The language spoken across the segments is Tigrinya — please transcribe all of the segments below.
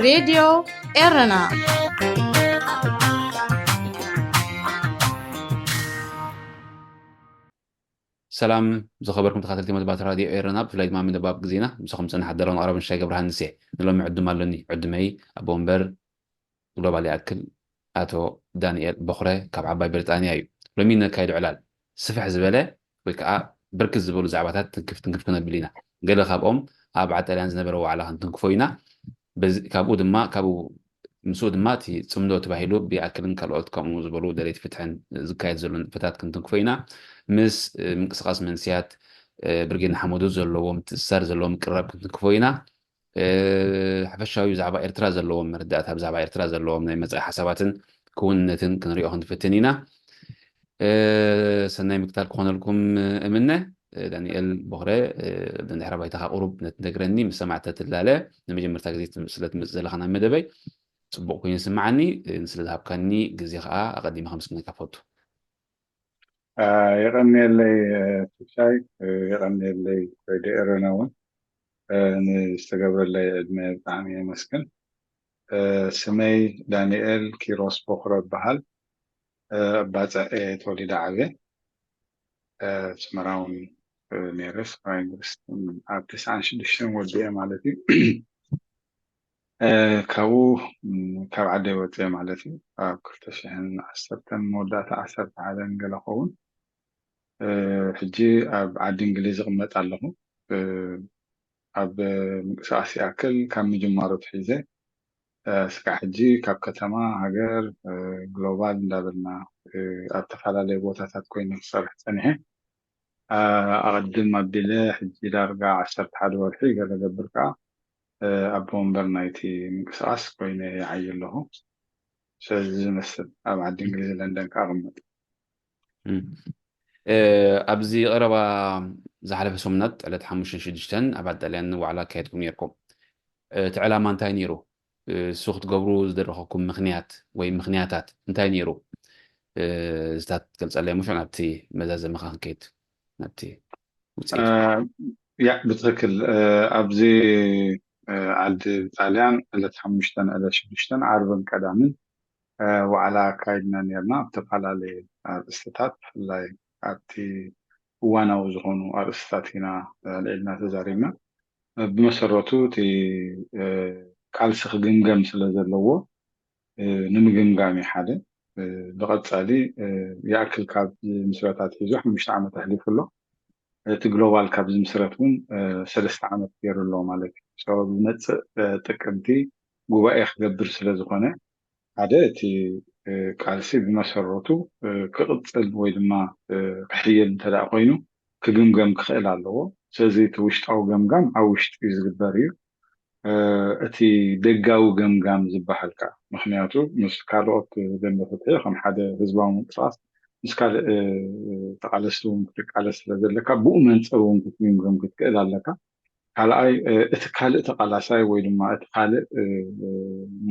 ሬድዮ ኤረና። ሰላም ዝኸበርኩም ተኸታተልቲ መደባት ራድዮ ኤረና፣ ብፍላይ ድማ መደባት ግዜና ምሳኹም ዝጸንሕ ኣዳላውን ኣቕራብን ሻይ ገብረሃንስ እየ። ንሎሚ ዕዱም ኣሎኒ። ዕዱመይ ኣቦ ወንበር ግሎባል ይኣክል ኣቶ ዳንኤል ቦኽረ ካብ ዓባይ ብሪጣንያ እዩ። ሎሚ ነካይዶ ዕላል ስፍሕ ዝበለ ወይ ከዓ ብርክት ዝበሉ ዛዕባታት ትንክፍ ትንክፍ ክነብል ኢና። ገለ ካብኦም ኣብ ዓጣልያን ዝነበረ ዋዕላ ክንትንክፎ ኢና። በዚ- ካብኡ ድማ ካብኡ ምስኡ ድማ እቲ ጽምዶ ተባሂሉ ብይኣክልን ካልኦት ከምኡ ዝበሉ ደለይቲ ፍትሕን ዝካየድ ዘሎ ንጥፈታት ክንትንክፎ ኢና። ምስ እ፣ ምንቅስቃስ መንስያት እ፣ ብርጌድ ንሓመዱ ዘለዎም ትእሳር ዘለዎም ቅራብ ክንትንክፎ ኢና። እ፣ ሓፈሻዊ ብዛዕባ ኤርትራ ዘለዎም መረዳእታ፣ ብዛዕባ ኤርትራ ዘለዎም ናይ መጻኢ ሓሳባትን ክውንነትን ክንሪኦ ክንፍትን ኢና። እ፣ ሰናይ ምክታል ክኾነልኩም እምነ። እ፣ ዳንኤል ቦኽረ፣ እ፣ ድሕረ ባይታኻ ቁሩብ ነትነግረኒ፣ ምስ ሰማዕታ ትላለ። ንመጀመርታ ግዜ ትም- ስለ ትመጽእ ዘለኻ ናብ መደበይ ጽቡቕ ኮይኑ ይስምዓኒ። እ፣ ስለ ዝሃብካኒ ግዜ ኸኣ ኣቐዲመ ከመስግነካ ፈቱ። አ፣ የቐንየለይ፣ እ፣ ትሻይ፣ እ፣ የቐንየለይ ሬድዮ ኤረና እውን፣ እ፣ ንዝተገብረለይ ዕድመ ብጣዕሚ የመስግን። እ፣ ስመይ ዳንኤል ኪሮስ ቦኽረ እበሃል። እ፣ ኣብ ባጽዕ እየ ተወሊደ ዓብየ። እ፣ ኣስመራ እውን፣ እ፣ ነይረ። ኣስመራ ዩኒቨርሲቲ ኣብ ተስዓን ሽዱሽተን ወዲኤ ማለት እዩ። እ፣ ካብኡ፣ ም፣ ካብ ዓደይ ወፅየ ማለት እዩ። ኣብ ክልተ ሽሕን ዓሰርተን መወዳእታ ዓሰርተ ሓደን ገለ ኸውን። እ፣ ሕጂ ኣብ ዓዲ እንግሊዝ እቕመጥ ኣለኹ። እ፣ ኣብ ምንቅስቃስ ይኣክል ካብ ምጅማሩ ትሒዘ፣ እ፣ ስጋዕ ሕጂ ካብ ከተማ፣ ሃገር፣ እ፣ ግሎባል እንዳበልና፣ እ፣ ኣብ ተፈላለየ ቦታታት ኮይነ ክሰርሕ ፀኒሐ። እ፣ ኣቐድም ኣቢለ ሕጂ ዳርጋ ዓሰርተ ሓደ ወርሒ ገለ ገብር ከዓ፣ እ፣ ኣቦ ወንበር ናይቲ ምንቅስቃስ ኮይነ ይዓይ ኣለኹ። ስለዚ ዝመስል ኣብ ዓዲ እንግሊዝ ለንደን ከዓ እቕመጥ። እም። እ፣ ኣብዚ ቀረባ ዝሓለፈ ሰሙናት ዕለት ሓሙሽተን ሽዱሽተን ኣብ ኣጣልያን ዋዕላ ኣካየድኩም ነይርኩም። እ፣ እቲ ዕላማ እንታይ ነይሩ? እ፣ እሱ ክትገብሩ ዝደረኸኩም ምኽንያት ወይ ምኽንያታት እንታይ ነይሩ? እ፣ እዚታት ትገልጸለይ፣ ምሽ ናብቲ መዛዘምኻ ክንከይድ፣ ናብቲ ውፅኢት። እ፣ ያ፣ ብትኽክል፣ እ፣ ኣብዚ፣ እ፣ ዓዲ ጣልያን ዕለት ሓሙሽተን ዕለት ሽዱሽተን ዓርብን ቀዳምን፣ እ፣ ዋዕላ ኣካይድና ነርና። ኣብ ዝተፈላለዩ ኣርእስትታት፣ ብፍላይ ኣብቲ እዋናዊ ዝኾኑ ኣርእስትታት ኢና፣ እ፣ ኣልዒልና ተዛሪብና። እ፣ ብመሰረቱ እቲ፣ እ፣ ቃልሲ ክግምገም ስለ ዘለዎ፣ እ፣ ንምግምጋም እዩ ሓደ። እ፣ ብቐጻሊ፣ እ፣ ይኣክል ካብ ምስረታ ኣትሒዙ ሓሙሽተ ዓመት ኣሕሊፉ ኣሎ። እቲ ግሎባል ካብ ዝምስረት እውን፣ እ፣ ሰለስተ ዓመት ገይሩ ኣሎ ማለት እዩ። So፣ ዝመጽእ፣ እ፣ ጥቅምቲ ጉባኤ ክገብር ስለ ዝኾነ፣ ሓደ እቲ፣ እ፣ ቃልሲ ብመሰረቱ፣ እ፣ ክቕጽል ወይ ድማ፣ እ፣ ክሕይል እንተ ደኣ ኮይኑ ክግምገም ክኽእል ኣለዎ። ስለዚ እቲ ውሽጣዊ ገምጋም ኣብ ውሽጢ ዝግበር እዩ። እ፣ እቲ ደጋዊ ገምጋም ዝበሃል ከኣ፣ ምኽንያቱ ምስ ካልኦት ደንበ ፍትሒ ከም ሓደ ህዝባዊ ምንቅስቃስ ምስ ካልእ፣ እ፣ ተቓለስቲ እውን ክትቃለስ ስለ ዘለካ፣ ብኡ መንጽር እውን ክትግምገም ክትክእል ኣለካ። ካልኣይ፣ እ፣ እቲ ካልእ ተቓላሳይ ወይ ድማ እቲ ካልእ፣ እ፣ እ፣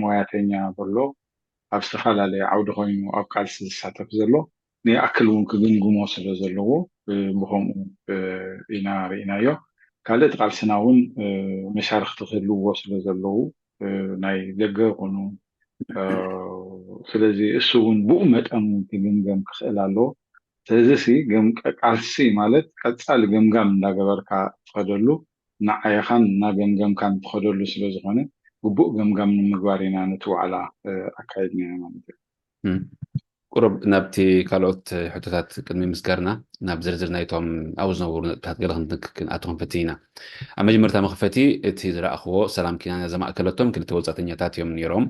ሞያተኛ በሎ ኣብ ዝተፈላለየ ዓውዲ ኮይኑ ኣብ ቃልሲ ዝሳተፍ ዘሎ ንይኣክል እውን ክግምግሞ ስለ ዘለዎ፣ እ፣ ብኸምኡ፣ እ፣ ኢና ርኢናዮ። ካልእ እቲ ቃልስና እውን፣ እ፣ መሻርኽቲ ክህልውዎ ስለ ዘለዉ፣ እ፣ ናይ ደገ ይኹኑ፣ እ፣ ስለዚ እሱ እውን ብኡ መጠን እውን ክግምገም ክኽእል ኣለዎ። ስለዚ ሲ ገም-፣ ቃልሲ ማለት ቀጻሊ ገምጋም እንዳገበርካ ትኸደሉ፣ ንዓይኻን እናገምገምካን ትኸደሉ ስለ ዝኾነ፣ ግቡእ ገምጋም ንምግባር ኢና ነቲ ዋዕላ፣ እ፣ ኣካይድናዮ ማለት እዩ። እም። ቁሩብ ናብቲ ካልኦት ሕቶታት ቅድሚ ምስጋርና፣ ናብ ዝርዝር ናይቶም ኣብኡ ዝነበሩ ነጥብታት ገለ ክንትንክ-፣ ክንኣቱ ክንፈትን ኢና። ኣብ መጀመርታ መኽፈቲ፣ እቲ ዝረኣኽዎ ሰላም ኪዳነ ዘማእከለቶም ክልተ ወጻእተኛታት እዮም ነይሮም።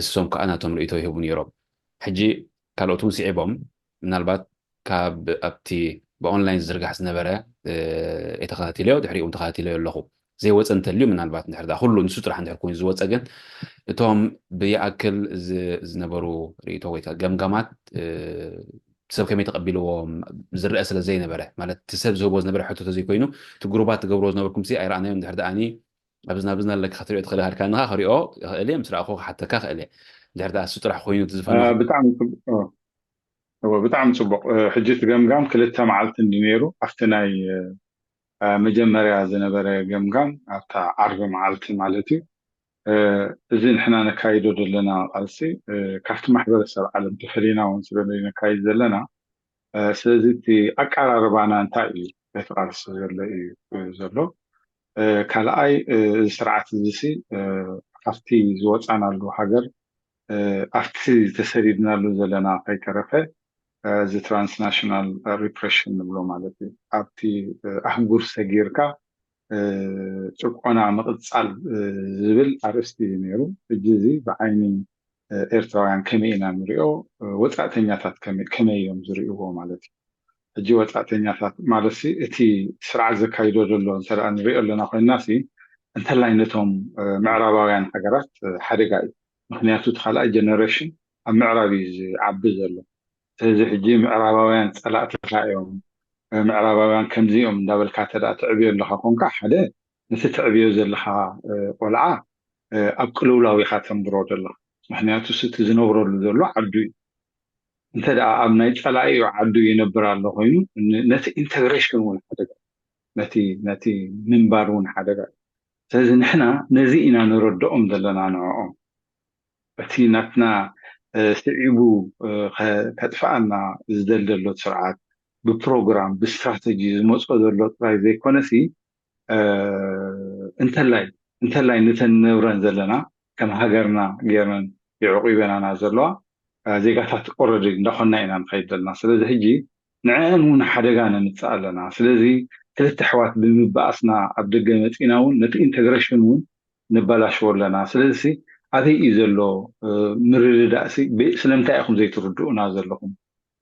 እሶም ከኣ ናቶም ርእይቶ ይህቡ ነይሮም። ሕጂ ካልኦት እውን ስዒቦም፣ ምናልባት ካብ ኣብቲ ብኦንላይን ዝዝርጋሕ ዝነበረ፣ እ፣ እየ ተኸታቲለዮ፣ ድሕሪኡ እውን ተኸታቲለዮ ኣለኹ። ዘይወፀ እንተልዩ፣ ምናልባት እንድሕር ደኣ ኩሉ ንሱ ጥራሕ እንድሕር ኮይኑ ዝወፀ፣ ግን እቶም ብይኣክል ዝ-፣ ዝነበሩ ርእይቶ ወይ ከዓ ገምጋማት፣ እ፣ ሰብ ከመይ ተቐቢልዎም ዝረአ ስለ ዘይነበረ፣ ማለት እቲ ሰብ ዝህቦ ዝነበረ ሕቶ ተዘይኮይኑ፣ እቲ ግሩባት ትገብርዎ ዝነበርኩም ሲ ኣይረኣናዮም። እንድሕር ደኣኒ ኣብዚ ናብዚ ኣለካ ክትሪኦ ትኽእል ኢኻ፣ ኢልካኒ ኸዓ ክሪኦ ይኽእል እየ፣ ምስ ረኣኹ ክሓተካ ይኽእል እየ። እንድሕር ደኣ እሱ ጥራሕ ኮይኑ እቲ ዝፈነኹ። እ፣ ብጣዕሚ ጽቡቕ። እ፣ እወ፣ ብጣዕሚ ጽቡቕ። እ፣ ሕጂ እቲ ገምጋም ክልተ መዓልቲ እንዲ ነይሩ፣ ኣብቲ ናይ፣ እ፣ መጀመርያ ዝነበረ ገምጋም፣ ኣብታ ዓርቢ መዓልቲ ማለት እዩ። እዚ ንሕና ነካይዶ ዘለና ቃልሲ ካብቲ ማሕበረሰብ ዓለም ተፈሊና እውን ስለ ነካይድ ዘለና፣ ስለዚ እቲ ኣቀራርባና እንታይ እዩ እቲ ቃልሲ ዘሎ እዩ ዘሎ። ካልኣይ፣ እዚ ስርዓት እዚ ሲ ካብቲ ዝወፃናሉ ሃገር ኣብቲ ተሰዲድናሉ ዘለና ከይተረፈ፣ እዚ ትራንስናሽናል ሪፕሬሽን ንብሎ ማለት እዩ። ኣብቲ ኣህጉር ሰጊርካ ጭቆና ምቕፃል ዝብል ኣርእስቲ እዩ ነይሩ። ሕጂ እዚ ብዓይኒ ኤርትራውያን ከመይ ኢና ንሪኦ? ወፃእተኛታት ከመይ እዮም ዝርእይዎ ማለት እዩ? ሕጂ ወፃእተኛታት ማለት እቲ ስርዓት ዘካይዶ ዘሎ እንተ ንሪኦ ኣለና ኮይና ሲ እንተላይ ነቶም ምዕራባውያን ሃገራት ሓደጋ እዩ። ምክንያቱ እቲ ካልኣይ ጀነሬሽን ኣብ ምዕራብ እዩ ዝዓቢ ዘሎ። ስለዚ ሕጂ ምዕራባውያን ፀላእትኻ እዮም፣ ምዕራባውያን ከምዚኦም እንዳበልካ ተዳ ትዕብዮ ኣለካ ኮንካ ሓደ ነቲ ትዕብዮ ዘለካ ቆልዓ ኣብ ቅልውላው ኢካ ተንብሮ ዘለካ። ምክንያቱ እቲ ዝነብረሉ ዘሎ ዓዱ እዩ። እንተ ደኣ ኣብ ናይ ጸላኢኡ ዓዱ ይነብር ኣሎ ኮይኑ፣ ን-፣ ነቲ ኢንተግሬሽን እውን ሓደጋ እዩ። ነቲ፣ ነቲ ምንባር እውን ሓደጋ እዩ። ስለዚ ንሕና ነዚ ኢና ንረድኦም ዘለና ንዕኦም። እቲ ናትና፣ እ፣ ስዒቡ፣ እ፣ ከ-፣ ከጥፍኣና ዝደሊ ዘሎ ስርዓት ብፕሮግራም፣ ብስትራተጂ ዝመጾ ዘሎ ጥራይ ዘይኮነሲ፣ እ፣ እንተላይ፣ እንተላይ ነተን ንነብረን ዘለና ከም ሃገርና ገይረን የዕቂበናና ዘለዋ፣ እ፣ ዜጋታት ኦረዲ እንዳኾንና ኢና ንኸይድ ዘለና። ስለዚ ሕጂ ንዐን እውን ሓደጋ ነምጽእ ኣለና። ስለዚ ክልተ ኣሕዋት ብምብኣስና ኣብ ደገ መጺና እውን ነቲ ኢንተግሬሽን እውን ነበላሽዎ ኣለና። ስለዚ ኣበይ እዩ ዘሎ፣ እ፣ ምርድዳእ ሲ? በ-፣ ስለምንታይ ኢኹም ዘይትርድኡና ዘለኹም?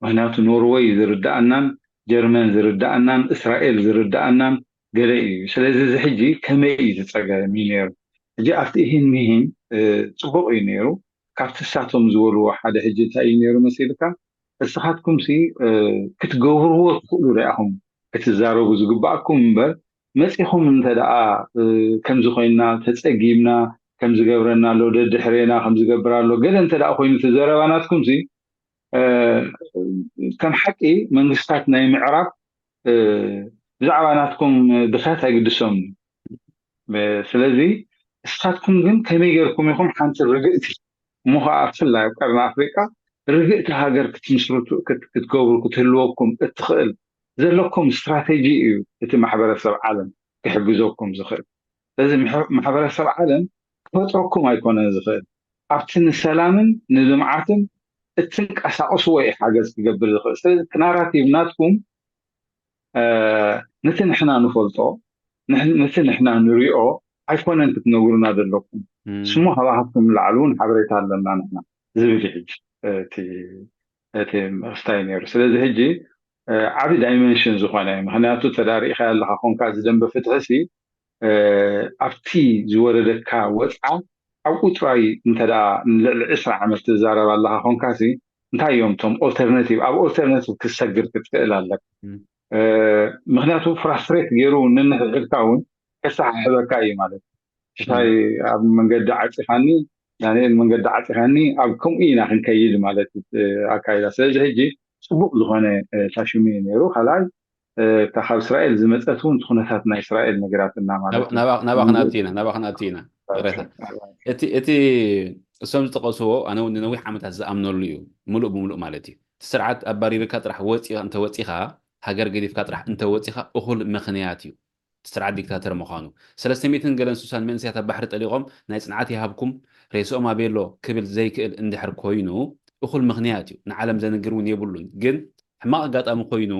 ምክንያቱ ኖርወይ ዝርድኣናን፣ ጀርመን ዝርድኣናን፣ እስራኤል ዝርድኣናን ገለ እዩ። ስለዚ እዚ ሕጂ ከመይ እዩ ዝጸገም እዩ ነይሩ። ሕጂ ኣብቲ እሂን ምሂን፣ እ፣ ጽቡቕ እዩ ነይሩ። ካብቲ እሳቶም ዝበልዎ ሓደ ሕጂ እንታይ እዩ ነይሩ መሲልካ? እስኻትኩም ሲ፣ እ፣ ክትገብርዎ ትኽእሉ ዶ ኢኹም ክትዛረቡ ዝግባኣኩም እምበር፣ መጺኹም እንተ ደኣ፣ እ፣ ከምዚ ኮይንና፣ ተጸጊምና፣ ከምዚ ገብረና ኣሎ፣ ደድሕሬና ከምዚ ገብር ኣሎ፣ ገለ እንተ ደኣ ኮይኑ እቲ ዘረባ ናትኩም ሲ፣ እ፣ ከም ሓቂ መንግስታት ናይ ምዕራብ፣ እ፣ ብዛዕባ ናትኩም ድኽያት ኣይግድሶምን እዩ። እ፣ ስለዚ እስኻትኩም ግን ከመይ ጌርኩም ኢኹም ሓንቲ ርግእቲ፣ እሞ ኸዓ ብፍላይ ኣብ ቀርኒ ኣፍሪቃ ርግእቲ ሃገር ክትምስርቱ፣ ክት-፣ ክትገብሩ፣ ክትህልወኩም እትኽእል ዘለኩም ስትራቴጂ እዩ እቲ ማሕበረሰብ ዓለም ክሕግዘኩም ዝኽእል። ስለዚ ምሕ-፣ ማሕበረሰብ ዓለም ክፈጥረኩም ኣይኮነን ዝኽእል። ኣብቲ ንሰላምን ንልምዓትን እትንቀሳቐስዎ እዩ ሓገዝ ክገብር ዝኽእል። ስለዚ እቲ ናራቲቭ ናትኩም፣ እ፣ ነቲ ንሕና ንፈልጦ፣ ንሕ-፣ ነቲ ንሕና ንሪኦ ኣይኮነን ክትነግሩና ዘለኩም። እም። ስሙ ካባኻትኩም ንላዕሊ እውን ሓበሬታ ኣለና ንሕና ዝብል እዩ ሕጂ እቲ፣ እቲ ምኽስታይ ነይሩ። ስለዚ ሕጂ፣ እ፣ ዓቢ ዳይመንሽን ዝኾነ፣ ምክንያቱ ተዳሪእካ ኣለኻ ኮንካ እዚ ደንበ ፍትሒ ሲ፣ እ፣ ኣብቲ ዝወረደካ ወጽዓ ኣብኡ ጥራይ እንተ ደኣ ንልዕሊ ዕስራ ዓመት ትዛረብ ኣለኻ ኮንካ ሲ፣ እንታይ እዮም እቶም ኦልተርናቲቭ? ኣብ ኦልተርናቲቭ ክትሰግር ክትክእል ኣለካ። እም። እ፣ ምክንያቱ ፍራስትሬት ገይሩ ነንሕድሕድካ እውን ከሰሓሕበካ እዩ ማለት እዩ። ሽሻይ እም። ኣብ መንገዲ ዓጺኻኒ፣ ዳንኤል መንገዲ ዓጺኻኒ፣ ኣብ ከምኡ ኢና ክንከይድ ማለት እዩ፣ እ፣ ኣካይዳ። ስለዚ ሕጂ ጽቡቕ ዝኾነ፣ እ፣ ታሽሙ እዩ ነይሩ። ካልኣይ፣ እ፣ እታ ካብ እስራኤል ዝመጸት እውን እቲ ኩነታት ናይ እስራኤል ነግራትና ማለት ናብ-፣ እዩ። ናባ-፣ ናባኻ ናብቲ ኢና፣ ናባኻ ናብቲ ኢና። ኦኬ። ይቕሬታ። እቲ፣ እቲ እሶም ዝጠቐስዎ ኣነ እውን ንነዊሕ ዓመታት ዝኣምነሉ እዩ፣ ምሉእ ብምሉእ ማለት እዩ። እቲ ስርዓት ኣባሪርካ ጥራሕ ወፂኻ፣ እንተወፂኻ፣ ሃገር ገዲፍካ ጥራሕ እንተወፂኻ እኹል ምኽንያት እዩ። እቲ ስርዓት ዲክታተር ምዃኑ። ሰለስተ ሚእትን ገለን ስሳን መንእሰያት ኣብ ባሕሪ ጠሊቖም ናይ ጽንዓት ይሃብኩም፣ ሬስኦም ኣበይ ኣሎ ክብል ዘይክእል እንድሕር ኮይኑ እኹል ምኽንያት እዩ። ንዓለም ዘንግር እውን የብሉን። ግን ሕማቕ ኣጋጣሚ ኮይኑ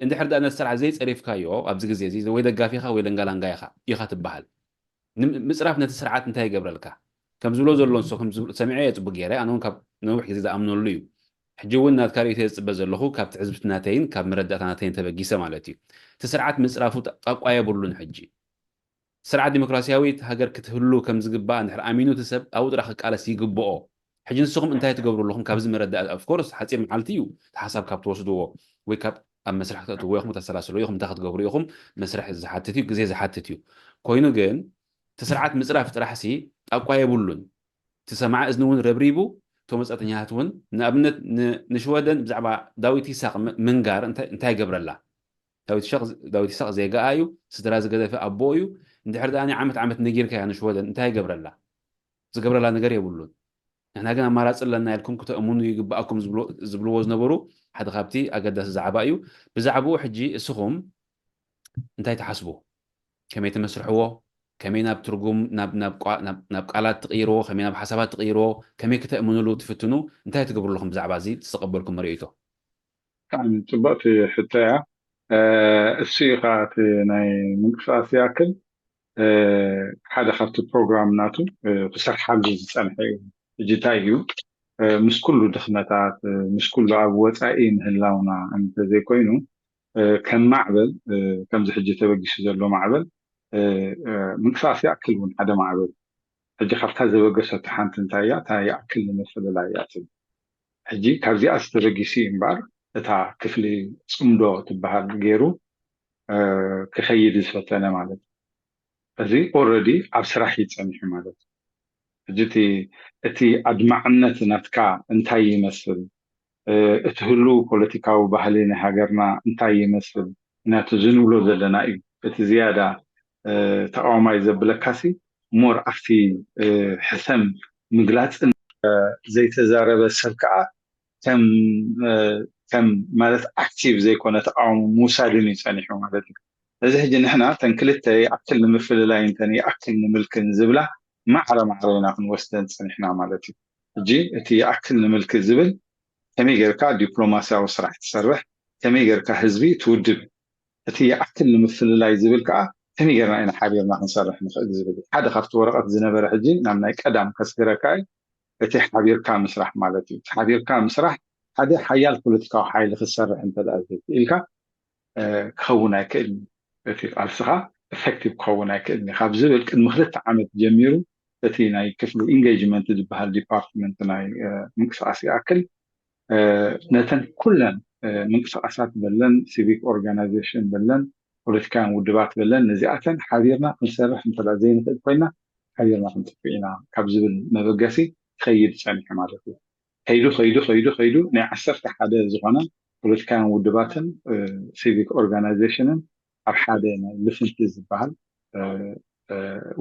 እንድሕር ደኣ ነቲ ስርዓት ዘይጸሪፍካዮ ኣብዚ ግዜ እዚ ወይ ደጋፊኻ ወይ ለንጋላንጋ ኢኻ፣ ኢኻ ትበሃል። ንም-፣ ምጽራፍ ነቲ ስርዓት እንታይ ይገብረልካ? ከም ዝብሎ ዘሎ ንሶ ከም ዝብሎ ሰሚዐ እየ ጽቡቅ ገይረ፣ ኣነ እውን ካብ ነዊሕ ግዜ ዝኣምነሉ እዩ። ሕጂ እውን ናትካ ርእይቶ እየ ዝጽበ ዘለኹ፣ ካብ ትዕዝብቲ ናተይን ካብ መረዳእታ ናተይን ተበጊሰ ማለት እዩ። እቲ ስርዓት ምጽራፉ ጣ-፣ ጣቋ የብሉን ሕጂ። ስርዓት ዲሞክራሲያዊት ሃገር ክትህሉ ከም ዝግባእ እንድሕር ኣሚኑ እቲ ሰብ ኣብኡ ጥራሕ ክቃለስ ይግብኦ። ሕጂ ንስኹም እንታይ ትገብሩ ኣለኹም? ካብዚ መረዳእታ፣ ኦፍ ኮርስ፣ ሓጺር መዓልቲ እዩ እቲ ሓሳብ ካብ ትወስድዎ ወይ ካብ ኣብ መስርሕ ክተእትዎ ኢኹም፣ ክተሰላስሉ ኢኹም፣ እንታይ ክትገብሩ ኢኹም? መስርሕ ዝሓትት እዩ፣ ግዜ ዝሓትት እዩ። ኮይኑ ግን እቲ ስርዓት ምጽራፍ ጥራሕሲ ጣቋ የብሉን። እቲ ሰማዒ እዝኒ እውን ረብሪቡ፣ እቶም ወጻእተኛታት እውን፣ ንኣብነት ን-፣ ንሽወደን ብዛዕባ ዳዊት ይሳቕ ም-፣ ምንጋር እንታይ፣ እንታይ ይገብረላ? ዳዊት ይሳቕ፣ ዳዊት ይሳቕ ዜጋኣ እዩ፣ ስድራ ዝገደፈ ኣቦ እዩ። እንድሕር ደኣ ዓመት ዓመት ነጊርካያ ንሽወደን እንታይ ይገብረላ? ዝገብረላ ነገር የብሉን። ንሕና ግን ኣማራፂ ኣለና ኢልኩም ክተእምኑ ይግባኣኩም ዝብልዎ ዝነበሩ ሓደ ካብቲ ኣገዳሲ ዛዕባ እዩ። ብዛዕባኡ ሕጂ እስኹም እንታይ ትሓስቡ? ከመይ ትመስርሕዎ? ከመይ ናብ ትርጉም ናብ ቃላት ትቕይርዎ? ከመይ ናብ ሓሳባት ትቕይርዎ? ከመይ ክተእምኑሉ ትፍትኑ? እንታይ ትገብሩ ኣለኹም ብዛዕባ እዚ ዝተቐበልኩም ርእይቶ? ብጣዕሚ ፅቡቕቲ ሕቶ እያ። እሱ እዩ ከዓ እቲ ናይ ምንቅስቃስ ይኣክል ሓደ ካብቲ ፕሮግራም ናቱ ክሰርሓሉ ዝፀንሐ እዩ። ሕጂ እንታይ እዩ ምስ ኩሉ ድኽመታት ምስ ኩሉ ኣብ ወፃኢ ምህላውና እንተዘይኮይኑ ከም ማዕበል ከምዚ ሕጂ ተበጊሱ ዘሎ ማዕበል ምንቅስቃስ ይኣክል እውን ሓደ ማዕበል ሕጂ ካብታ ዘበገሰቶ ሓንቲ እንታይ እያ እታ ይኣክል ንምፍልላይ እያ ትብል። ሕጂ ካብዚኣ ዝተበጊሱ እዩ እምበኣር እታ ክፍሊ ፅምዶ ትበሃል ገይሩ ክኸይድ ዝፈተነ ማለት እዩ። እዚ already ኣብ ስራሕ እዩ ፀኒሑ ማለት እዩ። ሕጂ እቲ ኣድማዕነት ናትካ እንታይ ይመስል፣ እቲ ህሉ ፖለቲካዊ ባህሊ ናይ ሃገርና እንታይ ይመስል፣ ምክንያቱ ዝንብሎ ዘለና እዩ እቲ ዝያዳ ተቃዋማይ ዘብለካሲ more ኣብቲ ሕሰም ምግላፅን ዘይተዛረበ ሰብ ከዓ ከም ከም ማለት active ዘይኮነ ተቃውሞ ምውሳድን እዩ ፀኒሑ ማለት እዩ። እዚ ሕጂ ንሕና ተን ክልተ ይኣክል ንምፍልላይ እንተን ይኣክል ንምልክን ዝብላ ማዕረ ማዕረ ኢና ክንወስደን ፀኒሕና ማለት እዩ። ሕጂ እቲ ይኣክል ንምልክ ዝብል ከመይ ጌርካ ዲፕሎማሲያዊ ስራሕ ትሰርሕ፣ ከመይ ጌርካ ህዝቢ ትውድብ፣ እቲ ይኣክል ንምፍልላይ ዝብል ከዓ ከመይ ጌርና ኢና ሓቢርና ክንሰርሕ ንኽእል ዝብል ሓደ ካብቲ ወረቐት ዝነበረ ሕጂ ናብ ናይ ቀዳም ከስግረካ እዩ። እቲ ሓቢርካ ምስራሕ ማለት እዩ። ሓቢርካ ምስራሕ ሓደ ሓያል ፖለቲካዊ ሓይሊ ክትሰርሕ እንተ ኢልካ ክኸውን ኣይክእል። እቲ ቃልስኻ effective ክኸውን ኣይክእል ካብ ዝብል ቅድሚ ክልተ ዓመት ጀሚሩ እቲ ናይ ክፍሊ engagement ዝበሃል ዲፓርትመንት ናይ ምንቅስቃስ ይኣክል ነተን ኩለን ምንቅስቃሳት በለን civic organization በለን ፖለቲካውያን ውድባት በለን ነዚኣተን ሓቢርና ክንሰርሕ እንተ ዘይንኽእል ኮይና ሓቢርና ክንጥፍእ ኢና ካብ ዝብል መበገሲ ክኸይድ ፀኒሑ ማለት እዩ። ከይዱ ከይዱ ከይዱ ከይዱ ናይ ዓሰርተ ሓደ ዝኾና ፖለቲካውያን ውድባትን civic organization ን ኣብ ሓደ ናይ ልፍንቲ ዝበሃል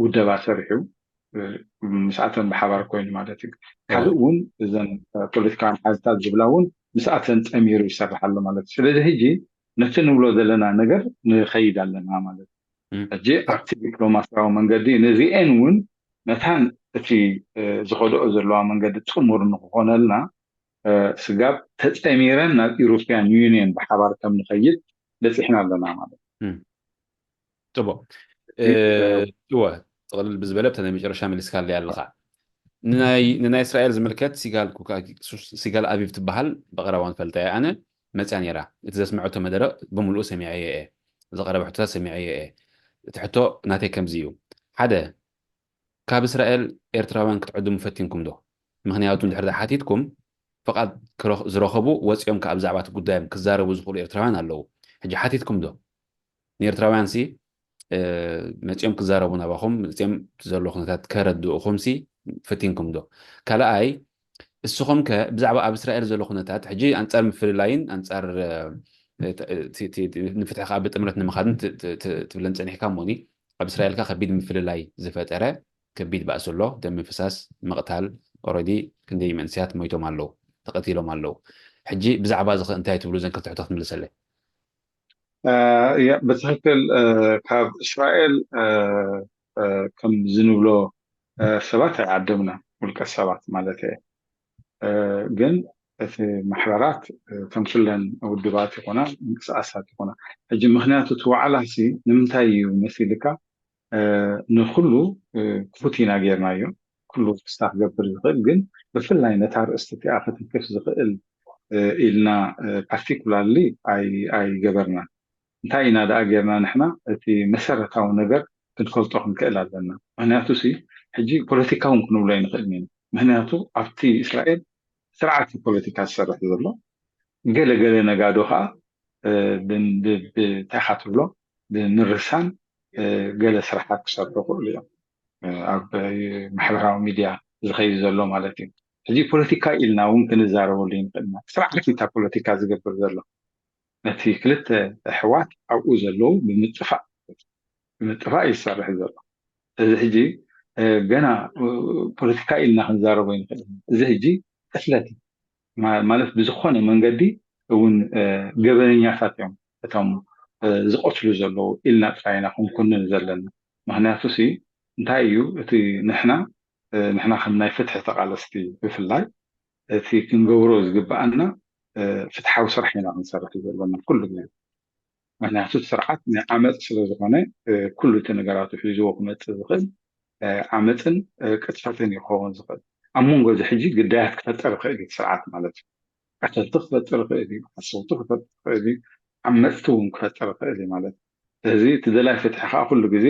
ውደባ ሰሪሑ ምስኣተን ብሓባር ኮይኑ ማለት እዩ። ካልእ እውን እዘን ፖለቲካውያን ሓይልታት ዝብላ እውን ምስኣተን ጠሚሩ ይሰርሕ ኣሎ ማለት እዩ። ስለዚ ሕጂ ነቲ ንብሎ ዘለና ነገር ንኸይድ ኣለና ማለት እዩ። ሕጂ ኣብቲ ዲፕሎማሲያዊ መንገዲ ንሪኤን እውን መታን እቲ ዝኸድኦ ዘለዋ መንገዲ ፅሙር ንክኾነልና ስጋብ ተፀሚረን ናብ European Union ብሓባር ከም ንኸይድ በፂሕና ኣለና ማለት እዩ። ፅቡቅ እወ ጥቕልል ብዝበለ ብታ ናይ መጨረሻ መሊስካለይ ኣለኻ። ንናይ እስራኤል ዝምልከት ሲጋል ኣቪቭ ትበሃል ብቐረባ ንፈልጣ እያ ኣነ መፅያ ነይራ። እቲ ዘስመዐቶ መደረ ብምልኡ ሰሚዐዮ እየ። ዝቐረበ ሕቶታት ሰሚዐዮ እየ። እቲ ሕቶ ናተይ ከምዚ እዩ። ሓደ ካብ እስራኤል ኤርትራውያን ክትዕድሙ ፈቲንኩም ዶ? ምኽንያቱ እንድሕር ሓቲትኩም ፍቓድ ዝረኸቡ ወፂኦም ከዓ ብዛዕባ እቲ ጉዳዮም ክዛረቡ ዝኽእሉ ኤርትራውያን ኣለዉ። ሕጂ ሓቲትኩም ዶ? ንኤርትራውያን ሲ መፂኦም ክዛረቡ ናባኹም መፂኦም ዘሎ ኩነታት ከረድእኹም ሲ ፈቲንኩም ዶ? ካልኣይ እስኹም ከ ብዛዕባ ኣብ እስራኤል ዘሎ ኩነታት ሕጂ ኣንፃር ምፍልላይን ኣንፃር ንፍትሒ ከዓ ብጥምረት ንምኻድን ትብለን ፀኒሕካ እሞኒ ኣብ እስራኤል ከ ከቢድ ምፍልላይ ዝፈጠረ ከቢድ ባእሲ ኣሎ። ደም ምፍሳስ፣ ምቕታል፣ ኦረዲ ክንደይ መንእሰያት ሞይቶም ኣለዉ፣ ተቐቲሎም ኣለዉ። ሕጂ ብዛዕባ እዚ እንታይ ትብሉ? ዘን ክልተ ሕቶ ክትምልሰለይ። ብትክክል ካብ እስራኤል ከም ዝንብሎ ሰባት ኣይዓደምና ውልቀ ሰባት ማለት እየ። ግን እቲ ማሕበራት ከም ኩለን ውድባት ይኮና ምንቅስቃሳት ይኮና። ሕጂ ምክንያቱ እቲ ዋዕላ ሲ ንምንታይ እዩ መሲልካ ንኩሉ ክፉት ኢና ጌርናዮ። ኩሉ ክስታ ክገብር ዝኽእል ግን ብፍላይ ነታ ርእስቲ እቲኣ ክትንክፍ ዝኽእል ኢልና particularly ኣይገበርናን። እንታይ ኢና ደኣ ጌርና ንሕና እቲ መሰረታዊ ነገር ክንፈልጦ ክንክእል ኣለና። ምክንያቱ ሲ ሕጂ ፖለቲካ እውን ክንብሎ ኣይንኽእልን ኢና። ምክንያቱ ኣብቲ እስራኤል ስርዓት ፖለቲካ ዝሰርሕ ዘሎ ገለ ገለ ነጋዶ ከዓ ብታይካ ትብሎ ብምርሳን ገለ ስራሓት ክሰርሑ ክእሉ እዮም። ኣብ ማሕበራዊ ሚድያ ዝኸይድ ዘሎ ማለት እዩ። ሕጂ ፖለቲካ ኢልና እውን ክንዛረበሉ ይንኽእልና። ስርዓት እታ ፖለቲካ ዝገብር ዘሎ ነቲ ክልተ ኣሕዋት ኣብኡ ዘለዉ ብምጥፋእ ብምጥፋእ ይሰርሕ ዘሎ። እዚ ሕጂ ገና ፖለቲካ ኢልና ክንዛረቦ ይንክእል። እዚ ሕጂ ቅትለት ማለት ብዝኾነ መንገዲ እውን ገበነኛታት እዮም እቶም ዝቀትሉ ዘለዉ ኢልና ጥራይ ኢና ክንኩንን ዘለና። ምክንያቱ ሲ እንታይ እዩ እቲ ንሕና ንሕና ከም ናይ ፍትሒ ተቃለስቲ ብፍላይ እቲ ክንገብሮ ዝግብኣና ፍትሓዊ ስራሕ ኢና ክንሰርሕ ዘለና ኩሉ ግዜ። ምክንያቱ እቲ ስርዓት ናይ ዓመፅ ስለዝኾነ ኩሉ እቲ ነገራቱ ሒዝዎ ክመፅእ ዝኽእል ዓመፅን ቅጥፈትን እዩ ክኸውን ዝኽእል። ኣብ መንጎ እዚ ሕጂ ግዳያት ክፈጠር ይኽእል እዩ ስርዓት ማለት እዩ። ቀተልቲ ክፈጥር ይኽእል እዩ፣ ሓሰውቲ ክፈጥር ይኽእል እዩ፣ ዓመፅቲ እውን ክፈጥር ይኽእል እዩ ማለት እዩ። ስለዚ እቲ ደላይ ፍትሒ ከዓ ኩሉ ግዜ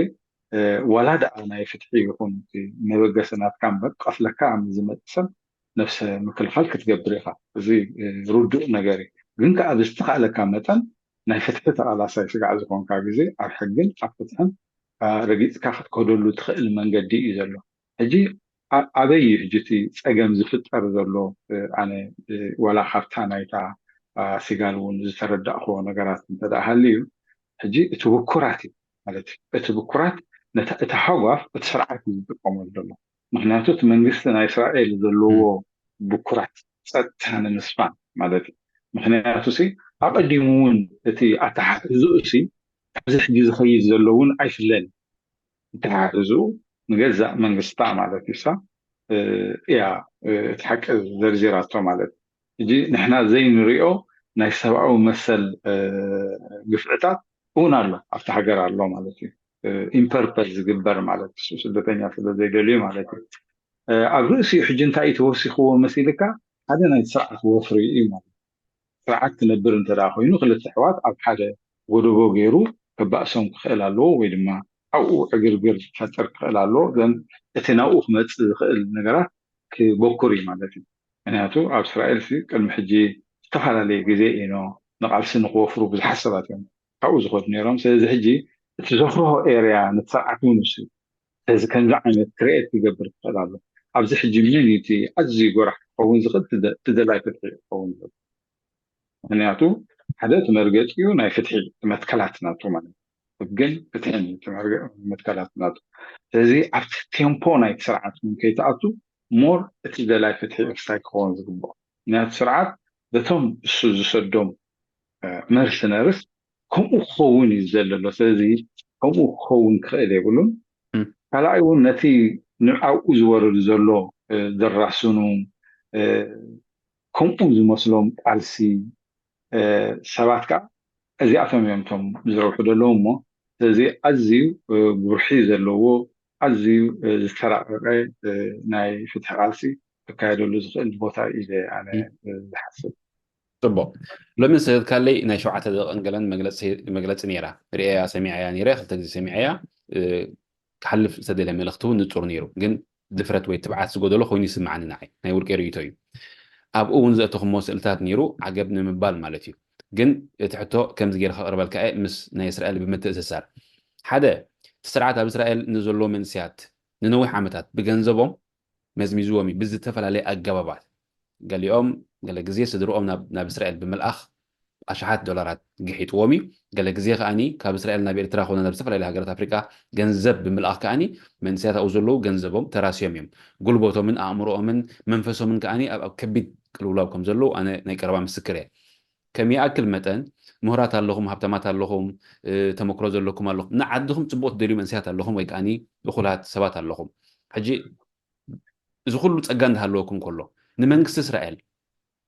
ዋላ ደኣ ናይ ፍትሒ ይኹን መበገሲ ናትካ እምበር ቀትለካ ኣብ ዝመፅእ ሰብ ነብሰ ምክልኻል ክትገብር ኢኻ። እዚ ርዱእ ነገር እዩ። ግን ከዓ ብዝተኻእለካ መጠን ናይ ፍትሒ ተቓላሳይ ስጋዕ ዝኾንካ ግዜ ኣብ ሕግን ኣብ ፍትሕን ረጊፅካ ክትከደሉ ትኽእል መንገዲ እዩ ዘሎ። ሕጂ ኣበይ እዩ ሕጂ እቲ ፀገም ዝፍጠር ዘሎ? ኣነ ዋላ ካብታ ናይታ ሲጋል እውን ዝተረዳእክዎ ነገራት እንተደኣ ሃልዩ ሕጂ እቲ ብኩራት እዩ ማለት እዩ። እቲ ብኩራት እታ ሃጓፍ እቲ ስርዓት እዩ ዝጥቀመሉ ዘሎ። ምክንያቱ እቲ መንግስቲ ናይ እስራኤል ዘለዎ ብኩራት ፀጥታ ንምስፋን ማለት እዩ። ምክንያቱ ሲ ኣቐዲሙ እውን እቲ ኣተሓሕዝኡ ሲ ኣብዚ ሕጂ ዝኸይድ ዘሎ እውን ኣይፍለን። ኣተሓሕዝኡ ንገዛእ መንግስታ ማለት እዩ ሳ እያ እቲ ሓቂ ዘርዚራቶ ማለት እዩ። ሕጂ ንሕና ዘይንሪኦ ናይ ሰብኣዊ መሰል ግፍዕታት እውን ኣሎ ኣብቲ ሃገር ኣሎ ማለት እዩ። ኢምፐርፐስ ዝግበር ማለት እሱ ስደተኛ ስለ ዘይደልዩ ማለት እዩ። ኣብ ርእሲኡ ሕጂ እንታይ እዩ ተወሲኽዎ መሲልካ ሓደ ናይ ስርዓት ወፍሪ እዩ ማለት ስርዓት ክነብር እንተ ኮይኑ ክልተ ኣሕዋት ኣብ ሓደ ጎደቦ ገይሩ ከባእሶም ክኽእል ኣለዎ ወይ ድማ ኣብኡ ዕግርግር ክፈጥር ክኽእል ኣለዎ ዘን እቲ ናብኡ ክመፅእ ዝኽእል ነገራት ክበኩር እዩ ማለት እዩ። ምክንያቱ ኣብ እስራኤል ሲ ቅድሚ ሕጂ ዝተፈላለየ ግዜ ኢኖ ንቃልሲ ንክወፍሩ ብዙሓት ሰባት እዮም ካብኡ ዝኸዱ ነይሮም። ስለዚ ሕጂ እቲ ዘፍርሆ ኤርያ ንስርዓት እውን ውስድ ስለዚ ከምዚ ዓይነት ክርኤት ክገብር ክኽእል ኣሎ። ኣብዚ ሕጂ መን እዩ እቲ ኣዝዩ ጎራሕ ክኸውን ዝኽእል? እቲ ደላይ ፍትሒ ክኸውን ዝኽእል። ምክንያቱ ሓደ እቲ መርገፂኡ ናይ ፍትሒ መትከላት ናቱ ማለት ግን ፍትሕን እዩ መትከላት ናቱ። ስለዚ ኣብቲ ቴምፖ ናይቲ ስርዓት እውን ከይተኣቱ ሞር እቲ ደላይ ፍትሒ እንታይ ክኸውን ዝግብኦ ምክንያቱ ስርዓት በቶም እሱ ዝሰዶም መርሰነርስ ከምኡ ክኸውን እዩ ዘሎ። ስለዚ ከምኡ ክኸውን ክኽእል የብሉን። ካልኣይ እውን ነቲ ንኣብኡ ዝወርድ ዘሎ ዘራስኑ ከምኡ ዝመስሎም ቃልሲ ሰባት ከዓ እዚኣቶም እዮም ቶም ዝረብሑ ዘለዉ እሞ ስለዚ ኣዝዩ ጉርሒ ዘለዎ ኣዝዩ ዝተራቀቀ ናይ ፍትሒ ቃልሲ ክካየደሉ ዝኽእል ቦታ እዩ ኣነ ዝሓስብ። ፅቡቅ። ሎሚ ዝሰደድካለይ ናይ ሸውዓተ ደቂቕን ገለን መግለፂ ነይራ። ርእየያ ሰሚዐያ ነይረ፣ ክልተ ግዜ ሰሚዐያ። ክሓልፍ ዝተደልየ መልእኽቲ እውን ንፁር ነይሩ፣ ግን ድፍረት ወይ ትብዓት ዝጎደሎ ኮይኑ ይስምዓኒ ንዓይ። ናይ ውልቀይ ርእይቶ እዩ። ኣብኡ እውን ዘእተኹሞ ስእልታት ነይሩ፣ ዓገብ ንምባል ማለት እዩ። ግን እቲ ሕቶ ከምዚ ገይረ ከቕርበልካ እየ፣ ምስ ናይ እስራኤል ብምትእስሳር። ሓደ፣ እቲ ስርዓት ኣብ እስራኤል ንዘለዉ መንስያት ንነዊሕ ዓመታት ብገንዘቦም መዝሚዝዎም እዩ ብዝተፈላለየ ኣገባባት። ገሊኦም ገለ ግዜ ስድርኦም ናብ እስራኤል ብምልኣኽ ኣሽሓት ዶላራት ግሒጥዎም እዩ። ገለ ግዜ ከኣኒ ካብ እስራኤል ናብ ኤርትራ ኮነ ናብ ዝተፈላለዩ ሃገራት ኣፍሪቃ ገንዘብ ብምልኣኽ ከኣኒ መንእሰያት ኣብኡ ዘለዉ ገንዘቦም ተራስዮም እዮም። ጉልበቶምን ኣእምሮኦምን መንፈሶምን ከኣኒ ኣብ ከቢድ ቅልውላው ከም ዘለዉ ኣነ ናይ ቀረባ ምስክር እየ። ከም ይኣክል መጠን ምሁራት ኣለኹም፣ ሃብታማት ኣለኹም፣ ተመክሮ ዘለኩም ኣለኹም፣ ንዓድኹም ፅቡቕ ትደልዩ መንእሰያት ኣለኹም ወይ ከኣኒ እኹላት ሰባት ኣለኹም። ሕጂ እዚ ኩሉ ፀጋ እንዳሃለወኩም ከሎ ንመንግስቲ እስራኤል